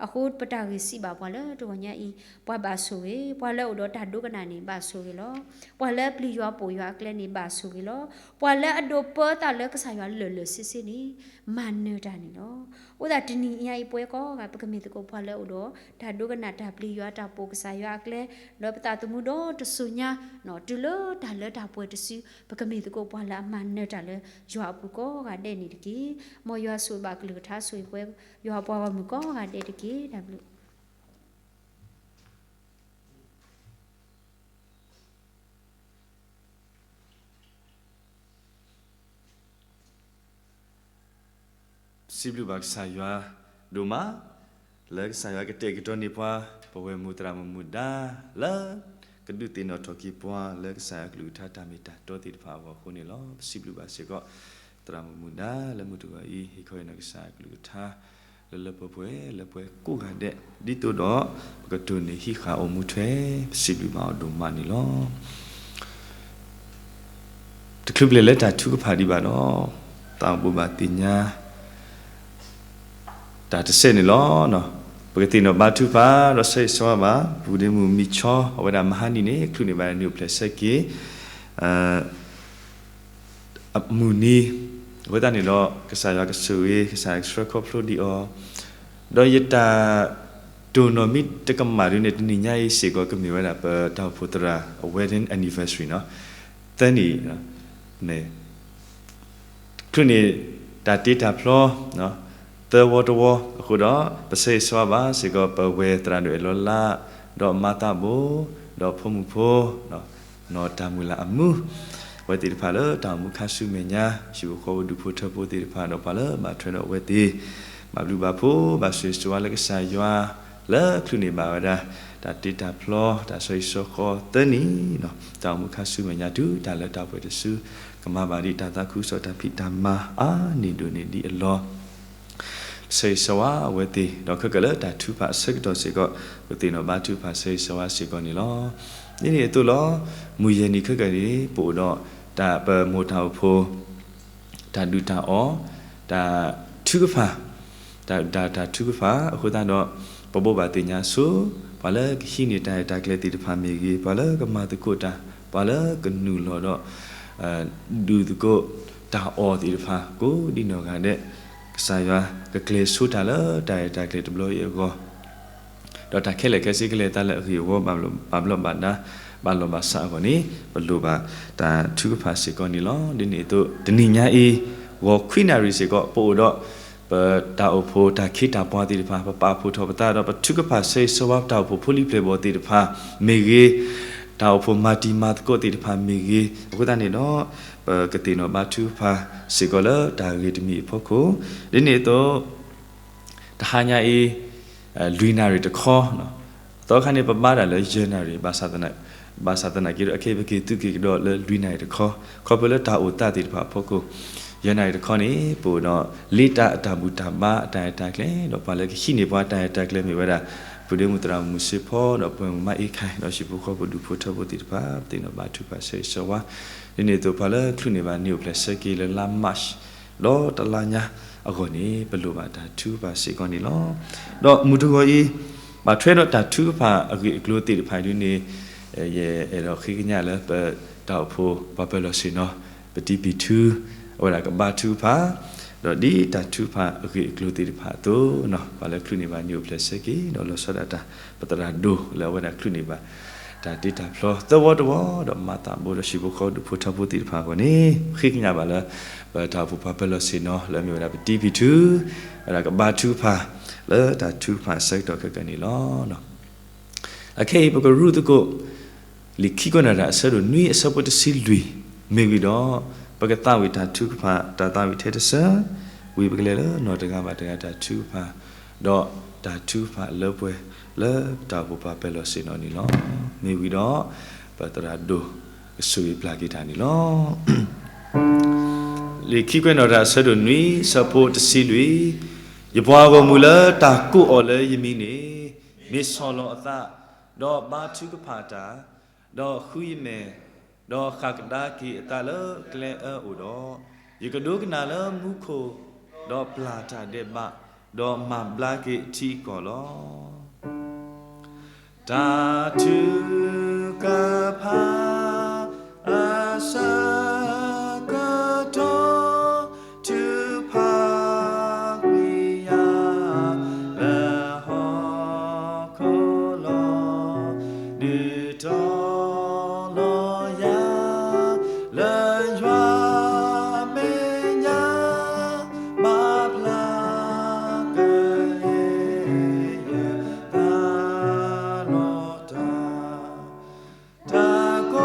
အဃိပတၢ်ဂ့ၢ်စံးဘၣ်ပှၤလၢတဂီၤညါအံၤ, ပှၤဘၣ်ဆိၣ်ဂ့ၤ, ပှၤလၢအိၣ်ဒီးတၢ်ဒိကနၣ်န့ၣ် ဘၣ်ဆိၣ်ဂ့ၤလီၤ. ပှၤလၢပျံၤယွၤပိာ်ယွၤအကျဲန့ၣ် ဘၣ်ဆိၣ်ဂ့ၤလီၤ. ပှၤလၢအဒိးပၢသးလၢကစၢ်ယွၤလၢာ်လၢာ်ဆ့ဆ့န့ၣ် မၤနၢၤတၢ်န့ၣ်လီၤ. အဃိသတးတနံၤညါအံၤပဝဲကိးဂၤ ပကမ့ၢ်သကိးပှၤလၢအိၣ်ဒီး တၢ်ဒိကနၣ်တၢ်ပျံၤယွၤတၢ်ပိာ်ကစၢ်ယွၤအကျဲ, ဒီးပသးသမူဒီတစိၤညါ, တုၤလၢတၢ်လၢတၢ်ပှဲၤတစု, ပကမ့ၢ်သကိးပှၤလၢအမၤနၢၤတၢ်လၢယွၤအပူၤကိးဂၤဒဲးန့ၣ်တက့ၢ်. မ်ယွၤဆိၣ်ဂ့ၤဘၣ်ကလုၢ်ကထါဆိၣ်ဂ့ၤပဝဲ ယွၤပှၤဂီၢ်မုၢ်ကိးဂၤဒဲးတက့ၢ်. တၢ်ဘျုး စံးဘျုးဘၣ်ကစၢ်ယွၤဒိၣ်မး, လၢကစၢ်ယွၤကတဲာ်ကတီၤန့ၢ်ပှၤ, ပဝဲၢ်မုၢ်သရၣ်မုၣ်မုၣ်ဒါလၢ ကဒုးသ့ၣ်နီၣ်ထီၣ်က့ၤပှၤလၢကစၢ်ယွၤကလုၢ်ကထါတၢ်မ့ၢ်တၢ်တီသ့ၣ်တဖၣ်အဂီၢ်အဃိန့ၣ်လီၤ. ပစံးဘျုးဘၣ်စ့ၢ်ကီး သရၣ်မုၣ်မုၣ်ဒါလၢမုၢ်တဂီၤအံၤ ဟ့ၣ်ခီဟ့ၣ်နီၤကစၢ်ယွၤကလုၢ်ကထါ လၢလၢပှဲၤပှဲၤလၢပှဲၤကိးဂၤဒဲး ဒ်သိးဒီး ပကတိၢ်န့ၢ်ဟံးဃာ်အိၣ်မူထွဲ ပစံးဘျုးဘၣ်အီၤဒိၣ်မးန့ၣ်လီၤ. တချုးပလဲၤလၢတၢ်ထုကဖၣ်ဒံးဘၣ်ဒီး သးအိၣ်ဘိးဘၣ်သ့ၣ်ညါ တၢ်တစဲးန့ၣ်လီၤ. ပကသ့ၣ်နီၣ်ဘါထုကဖၣ်ဒီးဆၢဂ့ၤဆၢဝါဘၣ် ပုၢ်ဒ့မုၣ်မံၤဆီ အဝဲဒၣ်မဟါနံၤန့ၣ် ချုးန့ၢ်ဘၣ်နံၣ်အိၣ်ဖျဲၣ်ဆၢက့ၤ အမုၢ်နံၤ အဃိသတးန့ၣ်ဒီး ကစၢ်ယွၤကဆိၣ်ဂ့ၤ, ကစၢ်ယွၤကဆှၢခီဖျိဒံးအီၤ, ဒီးယတၢ်တိၢ်နီၣ်မံတကမၣ်ဒုန့ၣ် တနံၤညါအံၤစ့ၢ်ကီး ကမ့ၢ်ဝဲဒၣ်ပတၢ်အိၣ်ဖှိၣ်သရၣ်အ wedding anniversary နီၤ, သၢနံၣ် ချုးန့ၣ် တၢ်တ့တၢ်ဖျီ သၢဝီတဝီအဃိဒီး ပဆၢဂ့ၤဆၢဝါဘၣ်စ့ၢ်ကီး ပဝဲသရၣ်ဒိၣ်အဲၣ်လီၤလး ဒီးမၤသးဘိ ဒီးဖိမုၣ်ဖိ နီၢ်တၢ်မုၢ်လၢ်အမူ အဝဲသ့ၣ်တဖၣ်လၢတၢ်အိၣ်မူခါဆူမဲာ်ညါ ဟံၣ်ဖိဃီဖိဒူၣ်ဖိထၢဖိသ့ၣ်တဖၣ် ဒီးပှၤလၢဘၣ်ထွဲဒီးအဝဲသ့ၣ် ဘၣ်ဘျုးဘၣ်ဖှိၣ် ဘၣ်ဆိၣ်ဂ့ၤဆိၣ်ဝါလၢကစၢ်ယွၤ လၢချုးန့ၢ်ဘၣ်ဝဲဒၣ် တၢ်တ့တၢ်ဖျီ တၢ်ဆၢဂ့ၤဆၢဝါသၢနံၣ် တၢ်အိၣ်မူခါဆူမဲာ်ညါတုၤတၢ်လၢတၢ်ပှဲၤတစု ကမၤဘၣ်ဒံးတၢ်သးခုကစီၣ်တၢ်ဖံးတၢ်မၤအါန့ၢ်ဒိၣ်န့ၢ်ဒံးအလီၢ် ဆၢဂ့ၤဆၢဝါအဝဲသ့ၣ် ဒီးခဲကနံၣ်လၢတၢ်ထုကဖၣ်အဆၢကတီၢ်စ့ၢ်ကီး ပသ့ၣ်နီၣ်ဘါထုကဖၣ်ဆၢဂ့ၤဆၢဝါစ့ၢ်ကီးန့ၣ်လီၤ. ဒ်န့ၣ်အသိးလီၤ. မုၢ်ယဲၢ်နံၤခဲကနံၣ်န့ၣ် ပအိၣ်ဒီးတၢ်ပမိၢ်တၢ်အိၣ်ဖှိၣ် တၢ်ဒုၣ်တၢ်အီၣ် တၢ်ထုကဖၣ် တၢ်ဒုၣ်တၢ်အီၣ်တၢ်ထုကဖၣ်အဃိသတးဒီး ပဘိးဘၣ်သ့ၣ်ညါဆိ ပှၤလၢကဟံးန့ၢ်တၢ်ရဲၣ်တၢ်ကျဲၤသ့ၣ်တဖၣ်မ့ၢ်ဂ့ၤ, ပှၤလၢကမၤသကိးတၢ်, ပှၤလၢကနုာ်လီၤဒီး ဒုးသကိးတၢ်အီၣ်သ့ၣ်တဖၣ် ကိးဒံနီၢ်ဂၤဒဲး ကစၢ်ယွၤကကျဲၤဆိတၢ်လၢတၢ်ရဲၣ်တၢ်ကျဲၤတဘျီအံၤအဂီၢ် ဒီးတၢ်ခဲလၢာ်ခဲဆ့ကလဲၤအသးလၢအဂ့ၢ်အဝီ ဘၣ်ဘျီးဘၣ်ဒါ ဘၣ်လီၢ်ဘၣ်စးအဂီၢ်န့ၣ် ပလိၣ်ဘၣ်တၢ်ထုကဖၣ်စ့ၢ်ကီးန့ၣ်လီၤ. ဒ်န့ၣ်အသိး တနံၤညါအံၤ ဂီၤခွံနၣ်ရံၣ်စ့ၢ်ကီး ပအိၣ်ဒီး ပတၢ်အိၣ်ဖှိၣ်တၢ်ခ့တၢ်ပှၤသ့ၣ်တဖၣ် ပပာ်ဖှိၣ်ထီၣ်ပသးဒီး ပထုကဖၣ်ဆၢဂ့ၤဆၢဝါပတၢ်အိၣ်ဖှိၣ်ဖိလံၤပျဲၢ်ဘီၣ်သ့ၣ်တဖၣ်မ့ၢ်ဂ့ၤ, တၢ်အိၣ်ဖှိၣ်မၤတံၤမၤသကိးသ့ၣ်တဖၣ်မ့ၢ်ဂ့ၤ, အဃိသတးန့ၣ်ဒီး ပကသ့ၣ်နီၣ်ဘါထုကဖၣ်စ့ၢ်ကီးလၢတၢ်ဂ့ၢ်တမံၤအဖီခိၣ်, ဒ်န့ၣ်အသိး တဟါညါအံၤ လွံၢ်နၣ်ရံၣ်တခီ, အသီခါန့ၣ် ပဘါတၢ်လၢယဲၢ်နၣ်ရံၣ်, ဘၣ်ဆၣ်သနာ်က့ဒီး အခဲအံၤပက့ၤသုးက့ၤကဒီးလၢလွံၢ်နၣ်ရံၣ်တခီ, ခီဖျိလၢတၢ်အိၣ်သးသ့ၣ်တဖၣ်အဖီခိၣ်, ယဲၢ်နၣ်ရံၣ်တခီန့ၣ် ပအိၣ်ဒီးလ့တၢ်အတၢ်ဘူၣ်တၢ်ဘါအတၢ်ရဲၣ်တၢ်ကျဲၤ ဒီးပှၤလၢကဟံးန့ၢ်ပှၤတၢ်ရဲၣ်တၢ်ကျဲၤမ့ၢ်ဝဲဒၣ် ပုၢ်ဒ့မုၣ်သရၣ်မုၣ်စ့ဖီ ဒီးပုၢ်ဝဲၢ်မုၣ်မါအ့ခါ ဒီးဟံၣ်ဖိဃီဖိဒူၣ်ဖိထၢဖိသ့ၣ်တဖၣ် ပသ့ၣ်နီၣ်ဘါထုကဖၣ်ဆၢဂ့ၤဆၢဝါ, ဒ်န့ၣ်အသိးပှၤလၢချုးန့ၢ်ဘၣ်နံၣ်အိၣ်ဖျဲၣ်ဆၢက့ၤလၢလါ March ဒီးတလါညါအဂီၢ်န့ၣ် ပလိၣ်ဘၣ်တၢ်ထုကဖၣ်စ့ၢ်ကီးန့ၣ်လီၤ. ဒီးမုၢ်တဂီၤအံၤ ဘၣ်ထွဲဒီးတၢ်ထုကဖၣ်အဂ့ၢ်အကျိၤသ့ၣ်တဖၣ်ဒ်န့ၣ် ယအဲၣ်ဒိးဃ့ကညးလၢပတၢ်အိၣ်ဖှိၣ်ပှၤပၢၤလီၢ်ဆ့ၣ်နီၤ ပတံၤပံၤထူ အဝဲဒၣ်ကဘါထုကဖၣ်, ဒီးဒ်တၢ်ထုကဖၣ်အဂ့ၢ်အကျိၤသ့ၣ်တဖၣ်အသိး ပှၤလၢချုးန့ၢ်ဘၣ်နံၣ်အိၣ်ဖျဲၣ်ဆၢက့ၤ ဒီးလီၤဆီဒၣ်တၢ် ပသရၣ်ဒိၣ်လၢအဝဲဒၣ်ချုးန့ၢ်ဘၣ် တၢ်တ့တၢ်ဖျီသၢဝီတဝီ ဒီးမၤသးဘိဒီးဟံၣ်ဖိဃီဖိဒူၣ်ဖိထၢဖိသ့ၣ်တဖၣ်အဂီၢ်န့ၣ် ဃ့ကညးဘၣ်လၢ ပတၢ်အိၣ်ဖှိၣ်ပှၤပၢၤလီၢ်ဆ့ၣ်နီၤ လၢအမ့ၢ်ဝဲဒၣ်ပတံၤပံၤထူ ဝဲဒၣ်ကဘါထုကဖၣ် လၢတၢ်ထုကဖၣ်အဆၢကတီၢ်ခဲကနံၣ်န့ၣ်လီၤ. အခဲအံၤပကရူၢ်သကိး လံာ်ခံကွဲးနီၣ်တၢ်အဆၢဒိၣ်နွံအဆၢဖိတဆံလွံၢ် မ့ၢ်ဝံၤဒီး ပကသးဝံၣ်တၢ်ထုကဖၣ် တၢ်သးဝံၣ်ထဲတဆၢ, ဝံၤပကလဲၤလၢနီၢ်တဂၤဘၣ်တဂၤတၢ်ထုကဖၣ်, ဒီးတၢ်ထုကဖၣ်လၢပှဲၤလၢပတၢ်အိၣ်ဖှိၣ်ပှၤပၢၤလီၢ်ဆ့ၣ်နီၤန့ၣ်လီၤ. မ့ၢ်ဝံၤဒီး ပသရၣ်ဒိၣ်ကဆိၣ်ဂ့ၤပျၢ်က့ၤတၢ်န့ၣ်လီၤ. လံာ်ခံကွဲးနီၣ်တၢ်အဆၢဒိၣ်နွံ ဆၢဖိတဆံလွံၢ်, ယပှၤဂီၢ်မုၢ်လၢတၢ်ကိးအီၤလၢယမံၤန့ၣ် မ့ၢ်ဆီၣ်လီၤအသး, ဒီးဘါထုကဖၣ်တၢ်, ဒီးဃုယမဲာ်, ဒီးဃၣ်ကဒါက့ၤအသးလၢကျဲအၢအိၣ်ဒီး, ယကဒိကနၣ်လၢမူခိၣ်, ဒီးပျၢ်တၢ်ဒဲးဘး, ဒီးမၤဘျါက့ၤထံကီၢ်လီၤ. တၢ်ထုကဖၣ်အဆၢကတီၢ် ထုကဖၣ်ကွံာ်ယၤ လၢဟီၣ်ခိၣ်လီၤ. ဒုးတီၤလီၤယၤ လၢယွၤမဲာ်ညါ မၤဖျါကယဲၢ်ယသးလီၤတၢ် တၢ်က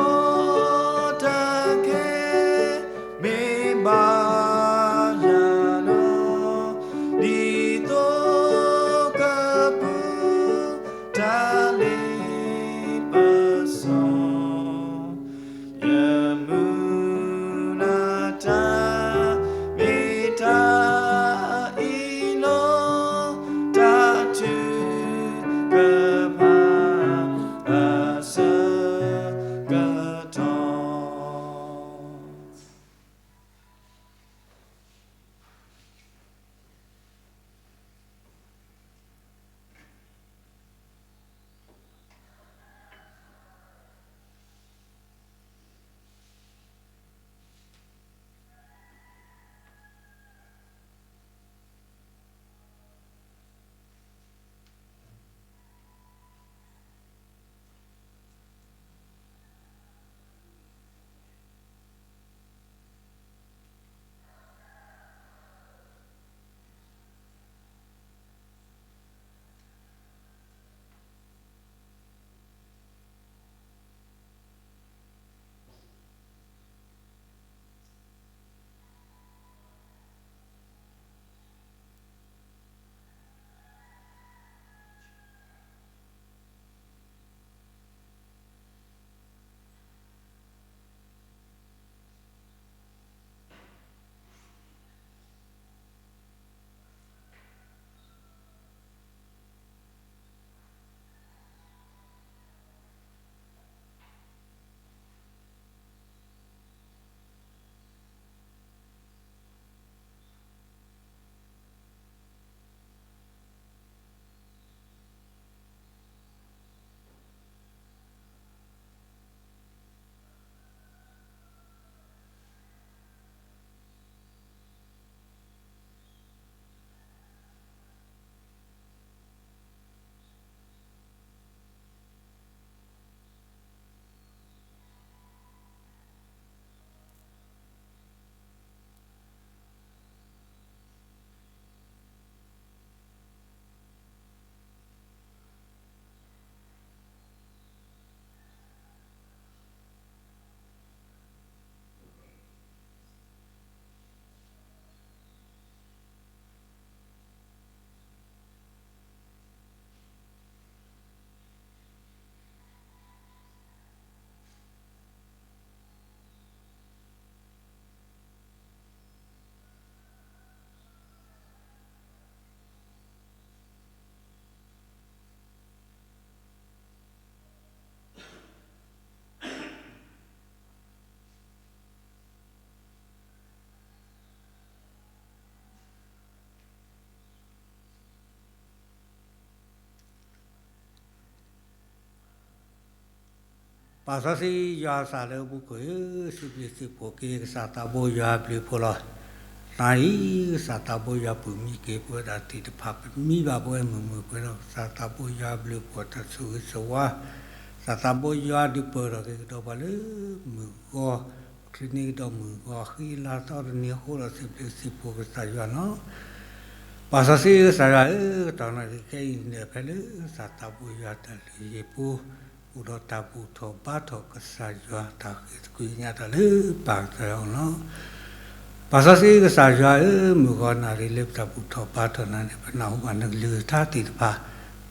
ပာ်စီဆှံယွၤသးလၢမူခိၣ်ဧၢ, စံးဘျုးစံးဖှိၣ်က့ၤကစၢ်သးဘိယွၤအဘျုးအဖှိၣ်လီၤ. သနာ်အံၤ ကစၢ်သးဘိယွၤပၢၢ်မံက့ၤပဝဲဒၣ်သ့ၣ်တဖၣ် ပမံဘၣ်ပဝဲမုာ်မုာ်ပှဲၤဒီး ကစၢ်သးဘိယွၤအဘျုးအဖှိၣ်တၢ်ဆိၣ်ဂ့ၤဆိၣ်ဝါ, ကစၢ်သးဘိယွၤဒုးပၢၢ်ထီၣ်က့ၤကဒီးပှၤလၢမုၢ်ဂီၤ, ချ့န့ၢ်ကဒီးမုၢ်ဂီၤဃံလၤသီတနံၤအဃိဒီး စံးဘျုးစံးဖှိၣ်ကစၢ်ယွၤလီၤ. ပာ်စီဆှံကစၢ်ယွၤဧၢ, ကတီၢ်နၣ်ရံၣ်ခဲအံၤန့ၣ် ဖဲလၢကစၢ်သးဘိယွၤတၢ်လုၢ်ဟံၣ်ပူၤ အိၣ်ဒီးတၢ်ဘူၣ်ထီၣ်ဘါထီၣ်ကစၢ်ယွၤ တၢ်ဃ့သကွံာ်ကညးတၢ်လၢပၢ်ကစၢ်ယွၤအအိၣ်လီၤ. ပာ်စီဆှံကစၢ်ယွၤဧၢ, မုၢ်ဂီၤနၣ်ရံၣ်လၢပတၢ်ဘူၣ်ထီၣ်ဘါထီၣ်နၤန့ၣ် ပနၢ်ဟူဘၣ်နကလုၢ်ကထါသ့ၣ်တဖၣ်,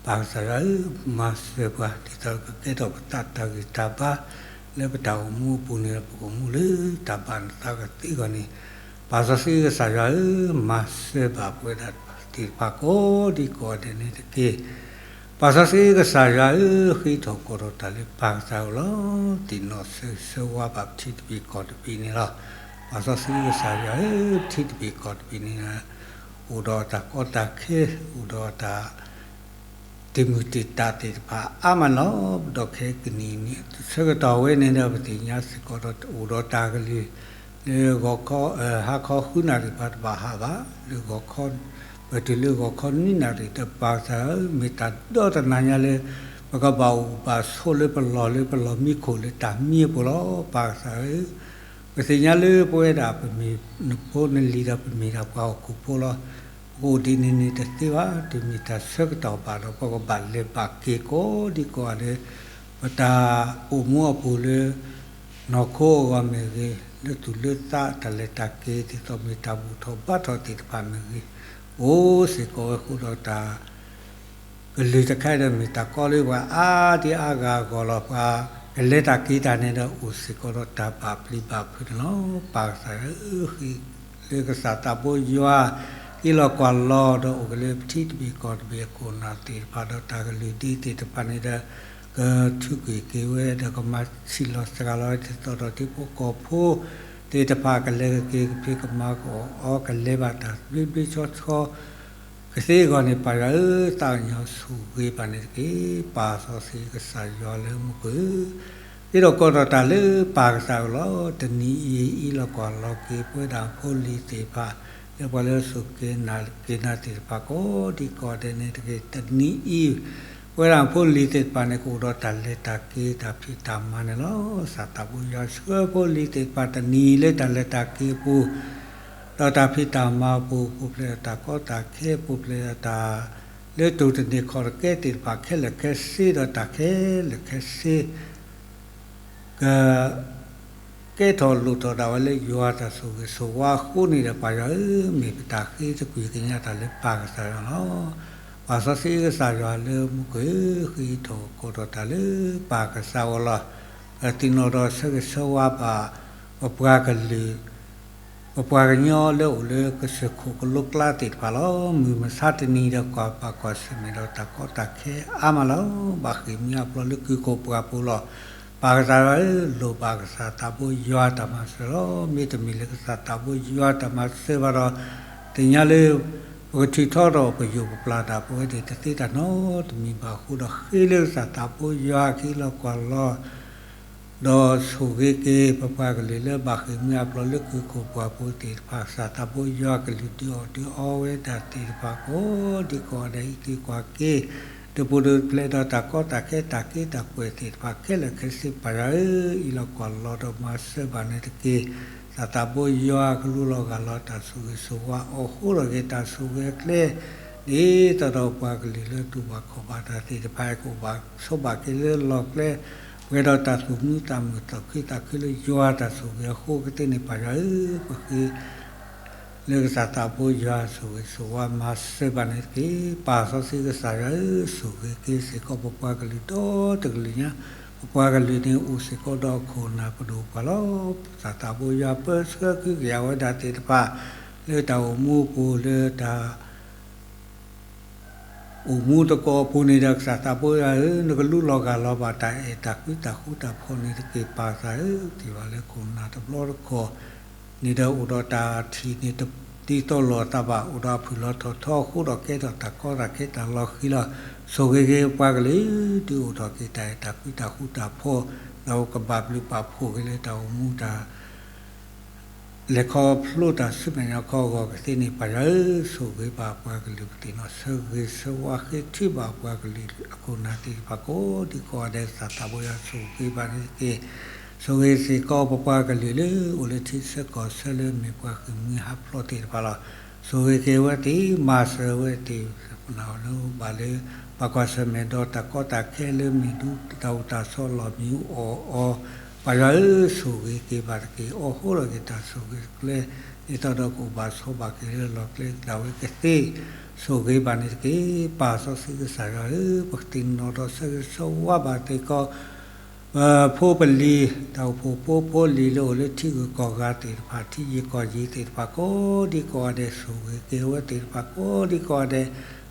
ပၢ်ကစၢ်ယွၤဧၢ, မၤစၢၤပှၤ ဒ်သိးကကဲထီၣ်ပသးတၢ်ဂံၢ်တၢ်ဘါ လၢပတၢ်အိၣ်မူအပူၤန့ၣ် ပကအိၣ်မူလၢတၢ်ဘၣ်နသးကသ့အဂီၢ်န့ၣ်, ပာ်စီဆှံကစၢ်ယွၤဧၢ, မၤစၢၤဘၣ်ပဝဲဒၣ်သ့ၣ်တဖၣ်ကိးဒံကိးဂၤဒဲးန့ၣ်တက့ၢ်. ပာ်စီဆှံကစၢ်ယွၤဧၢ, ဃ့ထီၣ်ကိးထီၣ်တၢ်လၢပၢ်ကစၢ်အအိၣ်လီၤ. သ့ၣ်နီၣ်ဆၢဂ့ၤဆၢဝါဘၣ်ပထံတဘ့ၣ်ကီၢ်တဘ့ၣ်န့ၣ်လီၤ. ပာ်စီဆှံကစၢ်ယွၤဧၢ, ပထံတဘ့ၣ်ကီၢ်တဘ့ၣ်န့ၣ် အိၣ်ဒီးတၢ်ကီတၢ်ခဲ, အိၣ်ဒီးတၢ် တံာ်မုၢ်တံာ်တာ်သ့ၣ်တဖၣ်အါမးလီၤ. ပဒီးခဲကနံၣ်အံၤန့ၣ် ဆၢကတီၢ်ဝဲန့ၣ်ဒီး ပသ့ၣ်ညါစ့ၢ်ကီးဒီး အိၣ်ဒီးတၢ်ကလုၢ် လၢဂီၤခီ, ဟါခီဃုနၣ်ရံၣ်ပှၤတဘၣ်ဟးဘၣ်, လၢဂီၤခီ, ပတုၤလၢဂီၤခီနွံနၣ်ရံၣ်ဒီး ပၢ်ကစၢ်ဧၢ, မ့ၢ်တၢ်ဒီတနၤညါလၢ ပကဘၣ်အိၣ်ဘၣ်ဆိးလၢပလီၢ်လၢပလီၢ်မံခိၣ်လၢတၢ်မံအပူၤလီၤ. ပၢ်ကစၢ်ဧၢ, ပသ့ၣ်ညါလၢပဝဲဒၣ်ပမ့ၢ်နဖိနလံၤဒီး ပမ့ၢ်ဒၣ်ပှၤဟီၣ်ခိၣ်ဖိလီၤ. ပကအိၣ်ဒ်န့ၣ်န့ၣ်တသ့ဘၣ်, တုၤမ့ၢ်တၢ်ဆၢကတီၢ်ဘၣ်ဒီး ပကဘၣ်လဲၤဘၣ်က့ၤကိးဒံကိးဂၤဒဲး ပတၢ်အိၣ်မူအပူၤလၢ နီၢ်ခိအဂီၢ်မ့ၢ်ဂ့ၤ, လၢသူၣ်လၢသးတၢ်လဲၤတၢ်က့ၤ ဒ်သိးမ့ၢ်တၢ်ဘူၣ်ထီၣ်ဘါထီၣ်သ့ၣ်တဖၣ်မ့ၢ်ဂ့ၤ, အိၣ်စ့ၢ်ကီးဝဲအဃိဒီးတၢ် ကလုၢ်တခါအံၤဒီး မ့ၢ်တၢ်ကီလၢပှၤအါဒံအါဂၤအဂီၢ်လီၤ. ပှၤကလဲၤတၢ်က့ၤတၢ်န့ၣ်ဒီး အိၣ်စ့ၢ်ကီးဒီးတၢ်ဘၣ်ပျံၤဘၣ်ဖုးန့ၣ်လီၤ. ပၢ်ကစၢ်ဧၢ, ဃ့လၢကစၢ်သးဘိယွၤ ဟ့ၣ်လီၤကွၢ်လီၤဒီး အိၣ်က့ၤလၢပထံတဘ့ၣ်ကီၢ်တဘ့ၣ်အခိၣ်အနၢ်သ့ၣ်တဖၣ်ဒီး တၢ်ကလုၢ်ဒ်သ့ၣ်တဖၣ်န့ၣ်ဒီး ကထုးကွံာ်က့ၤဝဲဒီး ကမၤဆံးလီၤစှၤလီၤဝဲ ဒ်သိးဒီးထံဖိကီၢ်ဖိသ့ၣ်တဖၣ် ကလဲၤကက့ၤကဖံးကမၤကအီၣ်အီၤ ကလဲၤဘၣ်တၢ်ဘျ့ဘျ့ဆှီဆှီ ကသ့အဂီၢ်န့ၣ် ပၢ်ယွၤဧၢ, သးကညီၤဆိၣ်ဂ့ၤဘၣ်န့ၣ်တက့ၢ်. ပၢ်စီဆှံကစၢ်ယွၤလၢမူခိၣ်ဧၢ, ဟ့ၣ်လီၤကိးထီၣ်တၢ်လၢပၢ်ကစၢ်အအိၣ်လီၤ. တနံၤအံၤ ဟ့ၣ်လီၤကွၢ်လီၤက့ၤပဝဲဒၣ်ဖိလံၤသ့ၣ်တဖၣ် လၢပှၤလၢအစူၢ်က့ၤနာ်က့ၤနၤသ့ၣ်တဖၣ်ကိးဒံကိးဂၤဒဲးန့ၣ်တက့ၢ်. တနံၤအံၤ ပဝဲဒၣ်ဖိလံၤသ့ၣ်တဖၣ်န့ၣ် ကအိၣ်ဒီးတၢ်လဲၤတၢ်က့ၤတၢ်ဖံးတၢ်မၤန့ၣ်လီၤ. ကစၢ်သးဘိယွၤဆှၢဖိလံၤသ့ၣ်တဖၣ်တနံၤလၢတၢ်လဲၤတၢ်က့ၤအပူၤ ဒီးတၢ်ဖံးတၢ်မၤအပူၤ ပူၤဖျဲးဒီးတၢ်ကီတၢ်ခဲ ပူၤဖျဲးဒီးတၢ်လၢတိၢ်တန့ၢ်ခီၣ်တကဲသ့ၣ်တဖၣ်ခဲလၢာ်ခဲဆ့ ဒီးတၢ်ခဲလၢာ်ခဲဆ့ က ကဲထီၣ်လိၣ်ထီၣ်ဒၣ်ဝဲလၢယွၤတၢ်ဆိၣ်ဂ့ၤဆိၣ်ဝါအဃိန့ၣ်ဒီး ပၢ်ယွၤဧၢ, မ့ၢ်ပတၢ်ဃ့သကွံာ်ကညးတၢ်လၢပၢ်ကစၢ်ယွၤလီၤ. ပၢ်စီဆှံကစၢ်ယွၤလၢမူခိၣ်ဧၢ, ဃ့ထီၣ်ကိးထီၣ်တၢ်လၢပၢ်ကစၢ်အအိၣ်လီၤ. သ့ၣ်နီၣ်ဒီးဆၢဂ့ၤဆၢဝါဘၣ် ပပှၤကလုာ် ပပှၤကညီလၢအိၣ်လၢကစၢၢ်ခိၣ်ကလိကျါသ့ၣ်တဖၣ်လီၤ. မုၢ်မဆါတနံၤဒီး ကွၢ်ပာ်ကွၢ်ဆၢၣ်မဲာ်ဒီးတၢ်ကီတၢ်ခဲအါမးလီၤ. ဘၣ်ဃ့ၢ်မှံဟးဖျိးလၢကုၢ်ခိၣ်ပှၢ်ပူၤလီၤ. ပၢ်ကစၢ်ယွၤဧၢ, လိၣ်ဘၣ်ကစၢ်သးဘိယွၤတၢ်မၤစၢၤလီၤ. မ့တမ့ၢ်လၢကစၢ်သးဘိယွၤတၢ်မၤစၢၤဘၣ်ဒီး သ့ၣ်ညါလၢ ပကထုးထီဒီးပယိာ်ပပျၢ်တၢ် ပဝဲသ့ၣ်တသ့တၢ်နီတမံၤဘၣ်အဃိဒီး ဃ့လၢကစၢ်သးဘိယွၤကဟ့ၣ်လီၤကွၢ်လီၤ ဒီးဆိၣ်ဂ့ၤက့ၤ ပပှၤကလုာ်လၢဘၣ်ဃ့ၢ်မှံဟးဖျိးလၢကုၢ်ခိၣ်ပှၢ်ပူၤသ့ၣ်တဖၣ် ကစၢ်သးဘိယွၤကလုၢ်ဒုးအီၣ်ဒုးအီဝဲဒၣ်သ့ၣ်တဖၣ်ကိးဒံကိးဂၤဒဲး ဟံးက့ၤကွၢ်က့ၤ တပူၤတဖျဲးဒီးတၢ်ကီတၢ်ခဲတၢ်က့တၢ်ကွဲးသ့ၣ်တဖၣ်ခဲလၢာ်ခဲဆ့ ပၢ်ယွၤဧၢ, အံးလီၤကွၢ်လီၤဒီးမၤစၢၤဘၣ်န့ၣ်တက့ၢ်. ကစၢ်သးဘိယွၤကလူလီၤဂၢ်လီၤတၢ်ဆိၣ်ဂ့ၤဆိၣ်ဝါ အိၣ်ဃိထီၣ်က့ၤတၢ်ဆိၣ်ဂ့ၤအကျဲ ဒ်သိးဒီးပှၤကလုာ်လၢတူၢ်ဘၣ်ခီၣ်ဘၣ်တၢ်သ့ၣ်တဖၣ် ကအိၣ်ဘၣ်ဆိးဘၣ်က့ၤလၢလီၢ်ကျဲ ပှဲၤဒီးတၢ်သူၣ်မံသးမုာ်သးခုသးခုလၢယွၤတၢ်ဆိၣ်ဂ့ၤအဃိကသ့န့ၣ် ပၢ်ယွၤဧၢ, ပဃ့ လၢကစၢ်သးဘိယွၤဆိၣ်ဂ့ၤဆိၣ်ဝါမၤစၢၤဘၣ်န့ၣ်တက့ၢ်. ပၢ်စီဆှံကစၢ်ယွၤဧၢ, ဆိၣ်ဂ့ၤက့ၤစ့ၢ်ကီးပပှၤကလုာ်ဒီတကလုာ်ညါ, ပပှၤကလုာ်န့ၣ်အိၣ်စ့ၢ်ကီးဒီးခိၣ်နၢ်ပဒိၣ်ပှၢ်လီၤ. ကစၢ်သးဘိယွၤပၢဆှၢကဟုကယာ်ဝဲဒၣ်သ့ၣ်တဖၣ် လၢတၢ်အိၣ်မူအပူၤ လၢတၢ် အိၣ်မူသကိးအပူၤန့ၣ်ဒီး ကစၢ်သးဘိယွၤဧၢ, နကလူလီၤဂၢ်လီၤဘၣ်တၢ်အဲၣ်တၢ်ကွံတၢ်ဃူတၢ်ဖိးန့ၣ်တက့ၢ်. ပၢ်ကစၢ်ဧၢ, ထံၣ်ဘၣ်လၢခိၣ်နၢ်တဘျီတခီၣ်န့ၣ်ဒီး အိၣ်ဒီးတၢ်ထံၣ်န့ၣ်တဒ်သိးလိာ်အသးဘၣ်, အိၣ်ဒီးအဖုၣ်လီၤထီၣ်ထီအဃိဒီး ကဲထီၣ်တၢ်ကီတၢ်ခဲတၢ်လီၤဃံၤလီၤ. ဆိၣ်ဂ့ၤက့ၤပှၤကလုာ် ဒုးအိၣ်ထီၣ်က့ၤတၢ်အဲၣ်တၢ်ကွံတၢ်ဃူတၢ်ဖိး တၢ်အိၣ်ကဘၣ်ဘျုးဘၣ်ဖှိၣ်က့ၤလၢတၢ်အိၣ်မူတၢ် လဲၤခီဖျိတၢ်ဆူမဲာ်ညါခီအဂီၢ်ကသ့န့ၣ် ပၢ်ယွၤဧၢ, ဆိၣ်ဂ့ၤဘၣ်ပှၤကလုာ် ပသ့ၣ်နီၣ်ဆၢဂ့ၤဆၢဝါဃ့ထုဘၣ်ပှၤကလုာ်အခိၣ်နၢ်သ့ၣ်တဖၣ်ကိးဒံကိးဂၤဒဲး သးသးဘိယွၤဆိၣ်ဂ့ၤဘၣ်န့ၣ်တက့ၢ်. ဆိၣ်ဂ့ၤစ့ၢ်ကီးပပှၤကလုာ်လၢ အိၣ်လၢထံဆၢကီၢ်ဆၢလၢမ့ၢ်ပှၤဃ့ၢ်မှံဟးဖျိးသ့ၣ်တဖၣ်လီၤ. ဆိၣ်ဂ့ၤက့ၤအဝဲသ့ၣ် မၤစၢၤအဝဲသ့ၣ် လၢဘၣ်လၢ ဘၣ်ကွၢ်ဆၢၣ်မဲာ်ဒီးတၢ်ကီတၢ်ခဲလၢမ့ၢ်ဒူတၢ်အိၣ်တၢ်ဆိးလီၢ်မံၤအီၣ်အီၤ, ပၢ်ယွၤဧၢ, ဆိၣ်ဂ့ၤက့ၤဘၣ်တက့ၢ်. အိးထီၣ်လီၤက့ၤတၢ်ဆိၣ်ဂ့ၤကျဲ ဒ်သိးဒီးကအိၣ်ဘၣ်ဆိးဘၣ်က့ၤလၢလီၢ်ကျဲဒၣ်ဝဲကသ့ ဆိၣ်ဂ့ၤဘၣ်န့ၣ်တက့ၢ်. ပၢ်စီဆှံကစၢ်ယွၤဧၢ, ပကသ့ၣ်နီၣ်ဒီးဆၢဂ့ၤဆၢဝါဘၣ်စ့ၢ်ကီး ပဖိပလံၤ တၢ်အိၣ်ဖှိၣ်ဖိဖိလံၤလၢအိၣ်လၢထံဂုၤကီၢ်ဂၤသ့ၣ်တဖၣ် ထံယံၤကီၢ်ယံၤသ့ၣ်တဖၣ်ကိးဒံကိးဂၤဒဲး ဆိၣ်ဂ့ၤက့ၤအဝဲသ့ၣ်တဖၣ်ကိးဒံကိးဂၤဒဲး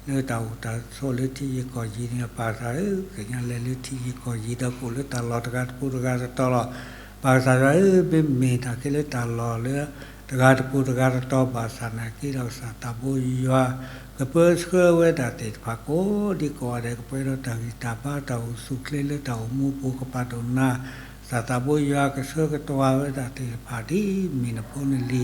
လၢတၢ်အိၣ်တၢ်ဆိးလၢထံယံၤကီၢ်ယံၤန့ၣ် ပၢ်သးဧၢ, ကညါလဲၤလၢထံယံၤကီၢ်ယံၤဒီးကအိၣ်လၢတၢ်လီၢ်တဂၤတပူၤတဂၤတတီၤလီၤ. ပၢ်ကစၢ်ယွၤဧၢ, မ့မ့ၢ်တၢ်က့လၢတၢ်လီၢ်လၢ တဂၤတပူၤတဂၤတတီၤ ဘၣ်ဆၣ်နာ်က့ဒီးကစၢ်သးဘိယွၤ ကပၢဆှၢဝဲဒၣ်သ့ၣ်တဖၣ်ကိးဒံကိးဂၤဒဲး ကပှဲၤဒီးတၢ်ဂံၢ်တၢ်ဘါတၢ်အိၣ်ဆူၣ်အိၣ်ချ့လၢတၢ်အိၣ်မူပူၤကပာ်ဒိၣ်နၤ ကစၢ်သးဘိယွၤကဆှၢကတီၤဝဲဒၣ်သ့ၣ်တဖၣ်ဒ်မ့ၢ်နဖိနလံၤ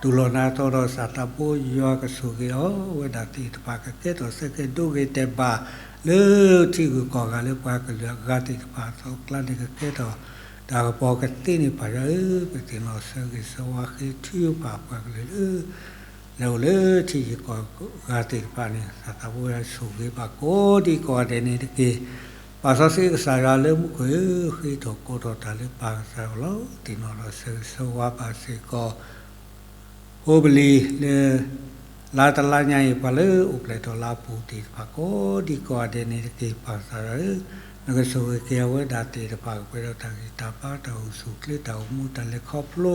တူၢ်လိာ်နၤအသိးဒီး ကစၢ်သးဘိယွၤကဆိၣ်ဂ့ၤအီၤဝဲဒၣ်သ့ၣ်တဖၣ် ကကဲထီၣ်ဆၢကဲၤဒိဂ့ၤတဲာ်ဘၣ် လၢထံဂုၤကီၢ်ဂၤလၢပှၤကလုာ်အဂၤသ့ၣ်တဖၣ်အသီအကျါန့ၣ် ကကဲထီၣ်တၢ်ကပီၤကသ့န့ၣ် ပၢ်ယွၤဧၢ, ပသ့ၣ်နီၣ်ဆၢဂ့ၤဆၢဝါဃ့ထုကဖၣ်ပှၤကလုာ်လၢ လဲၤအိၣ်လၢထံယံၤကီၢ်ဂၤသ့ၣ်တဖၣ်န့ၣ် ကစၢ်သးဘိယွၤဆိၣ်ဂ့ၤဘၣ်ကိးဒံကိးဂၤဒဲးန့ၣ်တက့ၢ်. ပၢ်စီဆှံကစၢ်ယွၤလၢမူခိၣ်ဧၢ, ဃ့ထီၣ်ကိးထီၣ်တၢ်လၢပၢ်ကစၢ်အဂီၢ်လီၤ. သ့ၣ်နီၣ်ဒီးဆၢဂ့ၤဆၢဝါဘၣ်စ့ၢ်ကီး ဖိပလံၤလၢ လါတလါညါအံၤ ပှၤလၢအိၣ်ဖျဲၣ်ထီၣ်လၢအပူၤသ့ၣ်တဖၣ်ကိးဒံကိးဂၤဒဲးန့ၣ်တက့ၢ်. ပၢ်ကစၢ်ယွၤဧၢ, နကဆိၣ်ဂ့ၤက့ၤအဝဲဒၣ်သ့ၣ်တဖၣ် ကပှဲၤဒီးတၢ်ဂံၢ်တၢ်ဘါတၢ်အိၣ်ဆူၣ်အိၣ်ချ့တၢ်အိၣ်မူတၢ်လဲၤခီဖျိ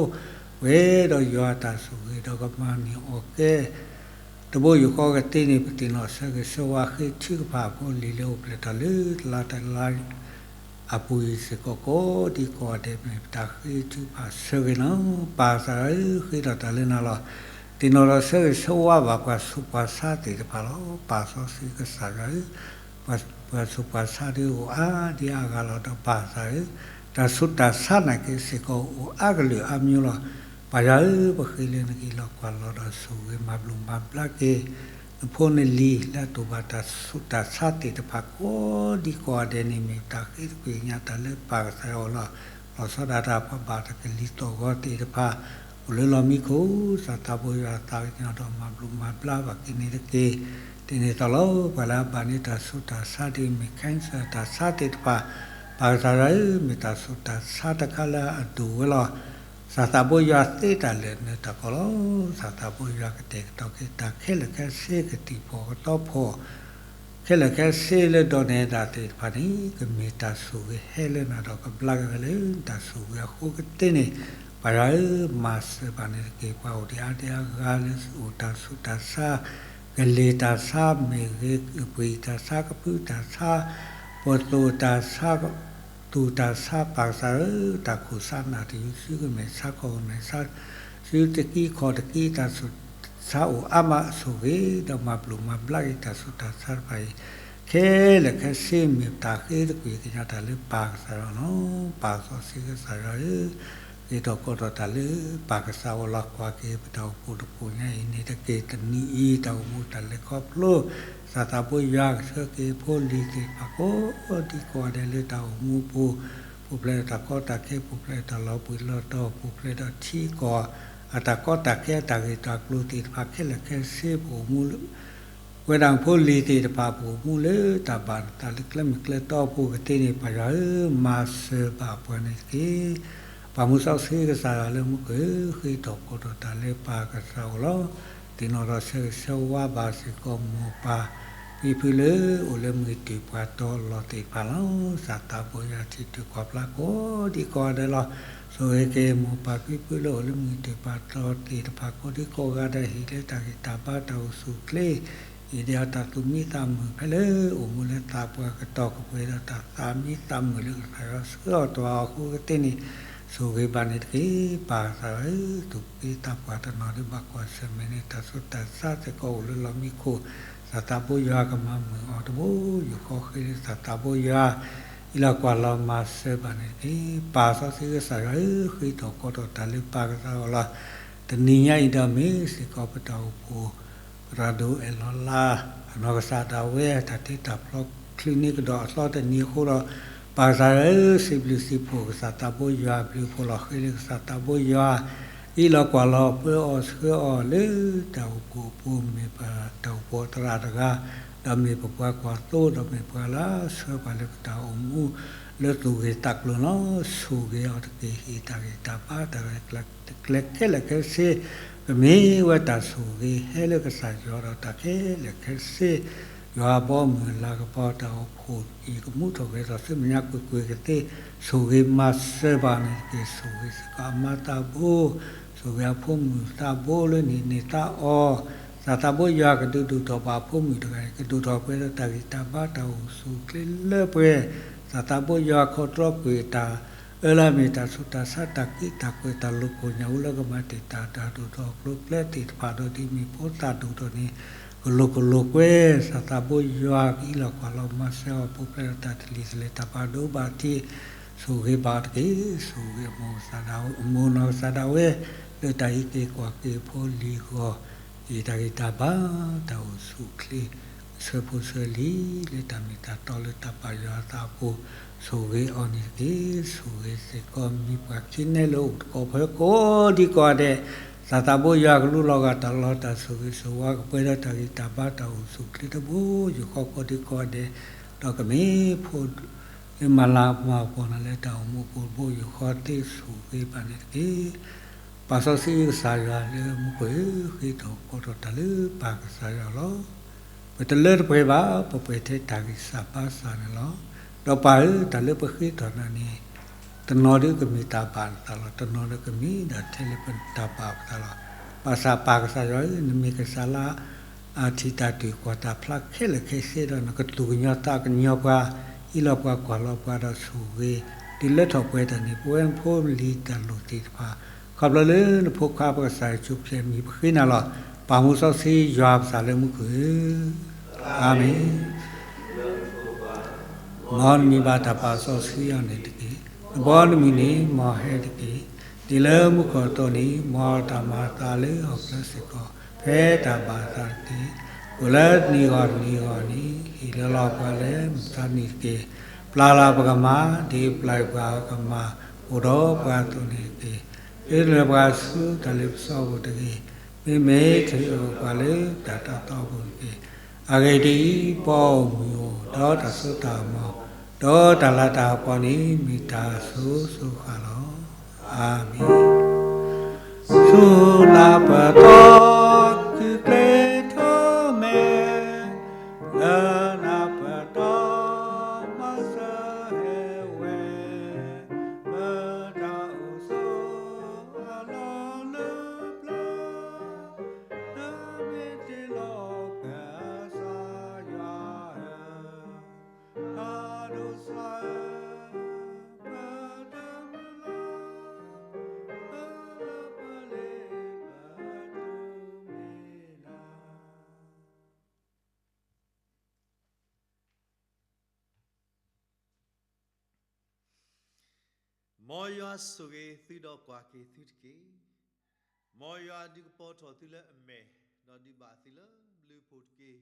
ပှဲၤဒီးယွၤအတၢ်ဆိၣ်ဂ့ၤဒီးကမၤန့ၢ်အီၤကဲ တဘိယူၢ်ဃီကသ့န့ၣ် ပသ့ၣ်နီၣ်ဆၢဂ့ၤဆၢဝါဃ့ထုကဖၣ်ဖိလံၤလၢအိၣ်ဖျဲၣ်ထီၣ်လၢတလါတလါ အပူၤအံၤစ့ၢ်ကီးကိးဒံကိးဂၤဒဲး မ့ၢ်ပတၢ်ဃ့ထုကဖၣ်ဆၢဂ့ၤလီၤ. ပၢ်ကစၢ်ယွၤဧၢ, ဃ့ထီၣ်တၢ်လၢနၤလီၤ. သ့ၣ်နီၣ်ဒီးဆၢဂ့ၤဆၢဝါဘၣ်ပှၤဆူးပှၤဆါသ့ၣ်တဖၣ်လီၤ. ပၢ်စီဆှံကစၢ်ယွၤဧၢ, ပှၤဆူးပှၤဆါဒုးအိၣ်အါဒံအါဂၤလီၤဒီး ပၢ်ကစၢ်ယွၤဧၢ, တၢ်ဆူးတၢ်ဆါနာ်က့စ့ၢ်ကီးအိၣ်အါကလုာ်အါမျိုးလီၤ. ပၢ်ယွၤဧၢ, ပဃ့လၢနကဟ့ၣ်လီၤကွၢ်လီၤဒီးဆိၣ်ဂ့ၤမၤဘျုးမၤဘျါက့ၤ နဖိနလံၤလၢအတူၢ်ဘၣ်တၢ်ဆူးတၢ်ဆါသ့ၣ်တဖၣ်ကိးဒံကိးဂၤဒဲးန့ၣ် မ့ၢ်တၢ်ဃ့သကွံာ်ကညးတၢ်လၢပၢ်ကစၢ်ယွၤအအိၣ်လီၤ. လီၤဆီဒၣ်တၢ်ပှၤဘၣ်တၢ်ကလံၤသီၣ်ဂီၤသ့ၣ်တဖၣ် အိၣ်လၢလီၢ်မံခိၣ် ကစၢ်သးဘိယွၤအသးကညီၤဒီးမၤဘျုးမၤဘျါဘၣ်က့ၤန့ၣ်တက့ၢ်. ဒ်န့ၣ်အသိးလီၤ. ပှၤလၢအဘၣ်န့ၢ်တၢ်ဆူးတၢ်ဆါဒ်မ့ၢ် cancer တၢ်ဆါသ့ၣ်တဖၣ် ပၢ်ကစၢ်ယွၤဧၢ, မ့ၢ်တၢ်ဆူးတၢ်ဆါတခါလၢအဒိၣ်ဝဲလီၤ. ကစၢ်သးဘိယွၤသ့တၢ်လၢာ်နၢၤတၢ်ကီလီၤ. ကစၢ်သးဘိယွၤကတဲာ်ကတီၤက့ၤတၢ်ခဲလၢာ်ခဲဆ့ ကသံၣ်ဖီၣ်ကသီဖီၣ် ခဲလၢာ်ခဲဆ့လၢဒိးန့ၢ်ဒၣ်သ့ၣ်တဖၣ်န့ၣ် ကမ့ၢ်တၢ်ဆိၣ်ဂ့ၤဟဲလၢနၤဒီးကဘျါက့ၤဝဲလၢနတၢ်ဆိၣ်ဂ့ၤအဃိကသ့န့ၣ် ပၢ်ယွၤဧၢ, မၤစၢၤဘၣ်န့ၣ်တက့ၢ်. ပှၤအိၣ်ဒံးအါဒံးအါဂၤလၢအိၣ်တၢ်ဆူးတၢ်ဆါ ကလံၤတၢ်ဆါမ့ၢ်ဂ့ၤ, ပှ့ၤတၢ်ဆါ, ကဖုတၢ်ဆါ, ပသိၣ်တၢ်ဆါ, သူၣ်တၢ်ဆါ, ပၢ်ကစၢ်ဧၢ, တၢ်ခိၣ်ဆါနၢ်တယုၢ် စုကမဲာ်ဆါ ခီၣ်ကမဲာ်ဆါ, စုတကံခီၣ်တကံ တၢ်ဆူးတၢ်ဆါအိၣ်အါမး ဆိၣ်ဂ့ၤဒီးမၤဘျုးမၤဘျါက့ၤတၢ်ဆူးတၢ်ဆါတဖၣ်အံၤ ခဲလၢာ်ခဲဆ့ မ့ၢ်ပတၢ်ဃ့သကွံာ်ကညးတၢ်လၢပၢ်ကစၢ်ယွၤလီၤ. ပၢ်စီဆှံကစၢ်ယွၤဧၢ, ဃ့ထီၣ်ကိးထီၣ်တၢ်လၢပၢ်ကစၢ်အအိၣ်လီၤ. ကွၢ်က့ၤပတၢ်အိၣ်ဖှိၣ်တဖှိၣ်ညါအံၤန့ၣ်တက့ၢ်. တနံၤအံၤ တၢ်အိၣ်မူတၢ်လဲၤခီဖျိ ကစၢ်သးဘိယွၤကဆှၢက့ၤဖိလံၤသ့ၣ်တဖၣ်ကိးဒံကိးဂၤဒဲးလၢတၢ်အိၣ်မူပူၤ ပူၤဖျဲးဒီးတၢ်ကီတၢ်ခဲ ပူၤဖျဲးဒီးတၢ်လီၤဘှံးလီၤတီၤ ပူၤဖျဲးဒီးထံကီၢ် အတၢ်ကီတၢ်ခဲ အတၢ်ဂ့ၢ်တၢ်ကျိၤသ့ၣ်တဖၣ်ခဲလၢာ်ခဲဆ့ ပအိၣ်မူ ဝဲဒၣ်ဖိလံၤသ့ၣ်တဖၣ် ပအိၣ်မူလၢတၢ်ဘၣ်နသးလၢကျဲမုၢ်ကျဲတီပူၤကသ့န့ၣ် ပၢ်ယွၤဧၢ, မၤစၢၤဘၣ်ပှၤန့ၣ်တက့ၢ်. ပၢ်မူစီဆှံကစၢ်ယွၤလၢမူခိၣ်ဧၢ, ဃ့ထီၣ်ကိးထီၣ်တၢ်လၢပၢ်ကစၢ်အအိၣ်လီၤ. သ့ၣ်နီၣ်ဒီးဆၢဂ့ၤဆၢဝါဘၣ်စ့ၢ်ကီးမိၢ်ပၢ်ဖံဖုလၢအိၣ်လၢမုၢ်တုၤပှၤတီလီၤသ့ၣ်တဖၣ်လီၤ. ကစၢ်သးဘိယွၤထံၣ်တုၤခီၣ်ဖျါကိးဒံကိးဂၤဒဲးလီၤ. ဆိၣ်ဂ့ၤက့ၤမိၢ်ပၢ်ဖံဖုလၢအိၣ်လၢမုၢ်တုၤပှၤတီသ့ၣ်တဖၣ်ကိးဒံကိးဂၤဒဲး ဟံၣ်လၢတၢ်ဂံၢ်တၢ်ဘါတၢ်အိၣ်ဆူၣ်အိၣ်ချ့ အံၤဒီးတၢ်သူၣ်မံသးမုာ်ဖဲလၢအိၣ်မူလၢသးပှၢ်ကတီၢ် ကပှဲၤဒီးတၢ်သးမံသးမုာ်လၢကစၢ်ယွၤဆှၢအီၤတီၢ်အီၤအဃိကသ့န့ၣ် ဆိၣ်ဂ့ၤဘၣ်န့ၣ်တက့ၢ်. ပၢ်ကစၢ်ဧၢ, သူၣ်က့သးပှၢ်တနီၤဒုးဘၣ်ကွၢ်ဆၢၣ်မဲာ်န့ၣ် တၢ်ဆူးတၢ်ဆါစ့ၢ်ကီးအိၣ်လၢလီၢ်မံခိၣ် ကစၢ်သးဘိယွၤကမၤမုာ်အီၤတဘိယူၢ်ဃီ ဃ့လၢကစၢ်သးဘိယွၤ အံးလီၤကွၢ်လီၤမၤစၢၤဘၣ်န့ၣ်တက့ၢ်. ပၢ်စီဆှံကစၢ်ယွၤဧၢ, ဃ့ထီၣ်ဃီထီၣ်တၢ်လၢပၢ်ကစၢ်အဂီၢ်လီၤ. တနံၤညါအံၤဒီးမ့ၢ်စ့ၢ်ကီးပတၢ်အိၣ်ဖှိၣ် သရၣ်ဒိၣ်အဲၣ်လီၤလါ အနီၢ်ကစၢ်ဒၣ်ဝဲ တၢ်တ့တၢ်ဖျီချုးန့ၢ်ကဒီးအသီတနံၤအဃိဒီး, ပၢ်ကစၢ်ယွၤဧၢ, စံးဘျုးစံးဖှိၣ်ကစၢ်သးဘိယွၤအဘျုးအဖှိၣ်လီၤ. ဃ့လၢကစၢ်သးဘိယွၤ အံးလီၤကွၢ်လီၤပၢအီၤဆှၢအီၤလၢတၢ်အိၣ်ဖှိၣ်အပူၤ, မ့ၢ်ပတၢ်အိၣ်ဖှိၣ်အသရၣ်တဂၤ, ဒီးမ့ၢ်ပပှၤကွၢ်သိ, ဒီးမ့ၢ်ပှၤလၢဆှၢပှၤလၢပတၢ်အိၣ်မူလၢသူၣ်ဂ့ၤသးကျိၤလီၤ. ဆိၣ်ဂ့ၤအီၤတက့ၢ်. ဟ့ၣ်တၢ်ဂံၢ်တၢ်ဘါတၢ်ရဲၣ်တၢ်ကျဲၤခဲလၢာ်ခဲဆ့, ကမ့ၢ်ဝဲတၢ်ဆိၣ်ဂ့ၤဟဲလၢကစၢ်ယွၤဒီးတၢ်ခဲလၢာ်ခဲဆ့, ယွၤအဘီအမုၢ်အလၤကပီၤတၢ်အိၣ်ဖှိၣ်အံၤ ကမူထီၣ်ဂဲၤထီၣ်ဆူမဲာ်ညါကွ့ၢ်ကွ့ၢ်ကသ့, ဆိၣ်ဂ့ၤမၤစၢၤဘၣ်န့ၣ်တက့ၢ်. ဆိၣ်ဂ့ၤစ့ၢ်ကီးအမါသးဘိ, ဆိၣ်ဂ့ၤအဖိမုၣ်သးဘိလၢန့ၢ်န့ၢ်သးအီၤ, ကစၢ်သးဘိယွၤကဒုးဒိၣ်ထီၣ်ပှၤအဖိမုၣ်တဂၤအံၤ, ကဒိၣ်ထီၣ်ပှဲၤဒီးတၢ်ဂံၢ်တၢ်ဘါတၢ်အိၣ်ဆူၣ်အိၣ်ချ့လၢပှဲၤ, ကစၢ်သးဘိယွၤခီတြီကွံာ်တၢ် အၢလၢအမ့ၢ်တၢ်ဆူးတၢ်ဆါတၢ်က့တၢ်ကွဲၢ်တၢ်လိၤကိၣ်ညၣ်အူလၢကမၤတ့ၢ်တၢ်တၢ်ဒိၣ်ထီၣ်ကျိၤကျဲသ့ၣ်တဖၣ်ဒီးဒ်မ့ၢ်ဖိသၣ်ဒိၣ်ထီၣ်န့ၣ် ကလိၤကလိၤကွဲ, ကစၢ်သးဘိယွၤကအံးလီၤကွၢ်လီၤမၤစၢၤအီၤပူၤဖျဲးဒီးတၢ်တလံၤတလဲၢ်တၢ်ဘၣ်ဒိဘၣ်ထံး, ဆိၣ်ဂ့ၤဘၣ်အီၤတက့ၢ်. ဆိၣ်ဂ့ၤအမိၢ်ကစၢ်ဒၣ်ဝဲလၢတၢ်အံးက့ၤကွၢ်က့ၤဖိလံၤဂီၢ် က့ၤတၢ်ဂံၢ်တၢ်ဘါ တၢ်အိၣ်ဆူၣ်အိၣ်ချ့ ဆၢဖိဆၢလံၤလၢတၢ်မ့ၢ်တၢ်တီလၢတၢ်ဘၣ်ယွၤအသးအပူၤ, ဆိၣ်ဂ့ၤအီၤန့ၣ်တက့ၢ်. ဆိၣ်ဂ့ၤစ့ၢ်ကီးမံၤပှၤခံနဲလၢအိၣ်တကိးဖဲကိးဒံကိးဂၤဒဲး, ကစၢ်သးဘိယွၤကလူလီၤဂာ်တၢ်လီၤ တၢ်ဆိၣ်ဂ့ၤဆိၣ်ဝါကပှဲၤဒီးတၢ်ဂံၢ်တၢ်ဘါတၢ်အိၣ်ဆူၣ်အိၣ်ချ့တဘိယူၢ်ဃီကိးဒံကိးဂၤဒဲး, ဒီးကမ့ၢ်ဖိ လၢမၤလၤမၤကပီၤနၤလၢတၢ်အိၣ်မူအပူၤတဘိယူၢ်ဃီသ့ ဆိၣ်ဂ့ၤဘၣ်န့ၣ်တက့ၢ်. ပၢ်စီဆှံကစၢ်ယွၤလၢမူခိၣ်ဧၢ, ဃ့ထီၣ်ဃီထီၣ်တၢ်လၢပၢ်ကစၢ်ယွၤလီၤ. ပတလၢတပှဲၤဘၣ်, ပပှဲၤထဲတၢ်ဂံၢ်စၢ်ဘါစၢ်န့ၣ်လီၤ. ဒီးပၢ်ဧၢ, တၢ်လၢပဃ့ထီၣ်နၤန့ၣ် တနီၤဒီးကမ့ၢ်တၢ်ဘၣ်နသးလီၤ, တနီၤဒီးကမ့ၢ်ဒၣ်ထဲလၢပတၢ်ဘၣ်ပသးလီၤ. ဘၣ်ဆၣ်ပၢ်ကစၢ်ယွၤဧၢ, နမ့ၢ်ကစၢ်လၢ အထံၣ်တၢ်တုၤကွၢ်တၢ်ဖျါခဲလၢာ်ခဲဆ့ဒီး နကသူၣ်ကညီၤသးကညီၤပှၤ, အံးလီၤပှၤကွၢ်လီၤပှၤဒီးဆိၣ်ဂ့ၤ ဒုးလၢထီၣ်ပှဲၤတၢ်န့ၣ် ပဝဲဖိလံၤတၢ်လိၣ်သ့ၣ်တဖၣ် ခီဖျိလၢနဖိခွါပကစၢ်ယ့ၣ်ၡူးခရံာ်အမံၤပဃ့နၤလီၤ. ပၢ်မူစီဆှံယွၤပကစၢ်လၢမူခိၣ်ဧၢ, အၤမ့ၣ်. မ်နမံၤဘၣ်တၢ်ပာ်စီဆှံအီၤန့ၣ်တက့ၢ်. နဘီနမုၢ်န့ၣ် မ်ဟဲတက့ၢ်. ဒ်လၢမူခိၣ်အသိးန့ၣ် မ်တၢ်မၤအသးလၢဟီၣ်ခိၣ်ချၢစ့ၢ်ကီး ဖဲတၢ်ဘၣ်အသးတက့ၢ်. အိၣ်လၢတနံၤဂီၢ်တနံၤဂီၢ်န့ၣ် ဟ့ၣ်လီၤပှၤလၢမုၢ်မဆါတနံၤတက့ၢ်. ပျၢ်လၢပကမၤ ဒ်ပျၢ်ကွံာ်ပှၤကမၤ အိၣ်ဒီးပှၤအသိးန့ၣ်တက့ၢ်. သုတလဲၤပှၤဆူတၢ်လ့ပစီပူၤတဂ့ၤ. မ့မ့ၢ်တဟ့ၣ်ပှၤလၢတၢ်တၢ်သီပူၤတက့ၢ်. အဂ့ၢ်ဒ်အံၤ, ပှၤအိၣ်မုာ်အိၣ်ဒီးတၢ်စိတၢ်ကမီၤ, ဒီးတၢ်လၤတၢ်ကပီၤန့ၣ် မ့ၢ်တၢ်အစိၤစိၤဃၣ်ဃၣ်လီၤ. အၤမ့ၣ်. ဆူလၢပတီၢ် ခုကျဲထီၣ်မဲာ်, လၢလၢပတီၢ် မၤစၢၤဟဲဝဲ, ပတၢ်အိၣ်ဆိးအလီၢ်လၢပျၢၤ, လၢမ့ၢ်တ့လီၤကစၢ်ယွၤဧၢ, ဖးဒိၣ်ဆၢဧၢ, ပတၢ်မုၢ်လၢ်, ပလၢပလ့ပတူၢ်မ့ၢ်လၢ် မ်ယွၤဆိၣ်ဂ့ၤသုဒီးကွၢ်က့ၤသုတက့ၢ်. မ်ယွၤဒုးကပီၤထီၣ်သုလၢအမဲာ်, ဒီးဒုးဘၣ်သုလၢဘျုးဖှိၣ်တက့ၢ်.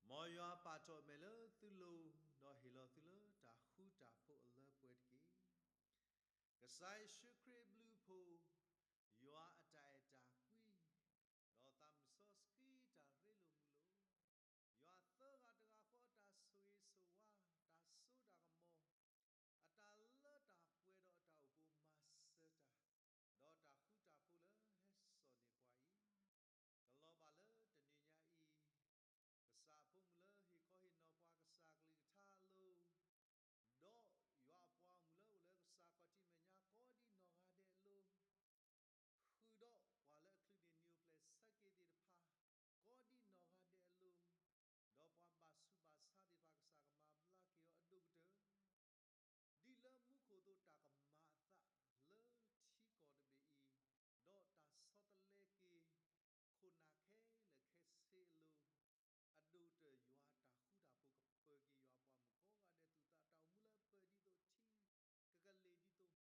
မ်ယွၤပာ်ထီၣ်အမဲာ်လၢသုလိၤ, ဒီးဟ့ၣ်လီၤသုလၢတၢ်ဃူတၢ်ဖိးအလၢပှဲၤတက့ၢ်. ကစၢ်ယ့ၣ်ၡူးခရံာ်အဘျုးအဖှိၣ်,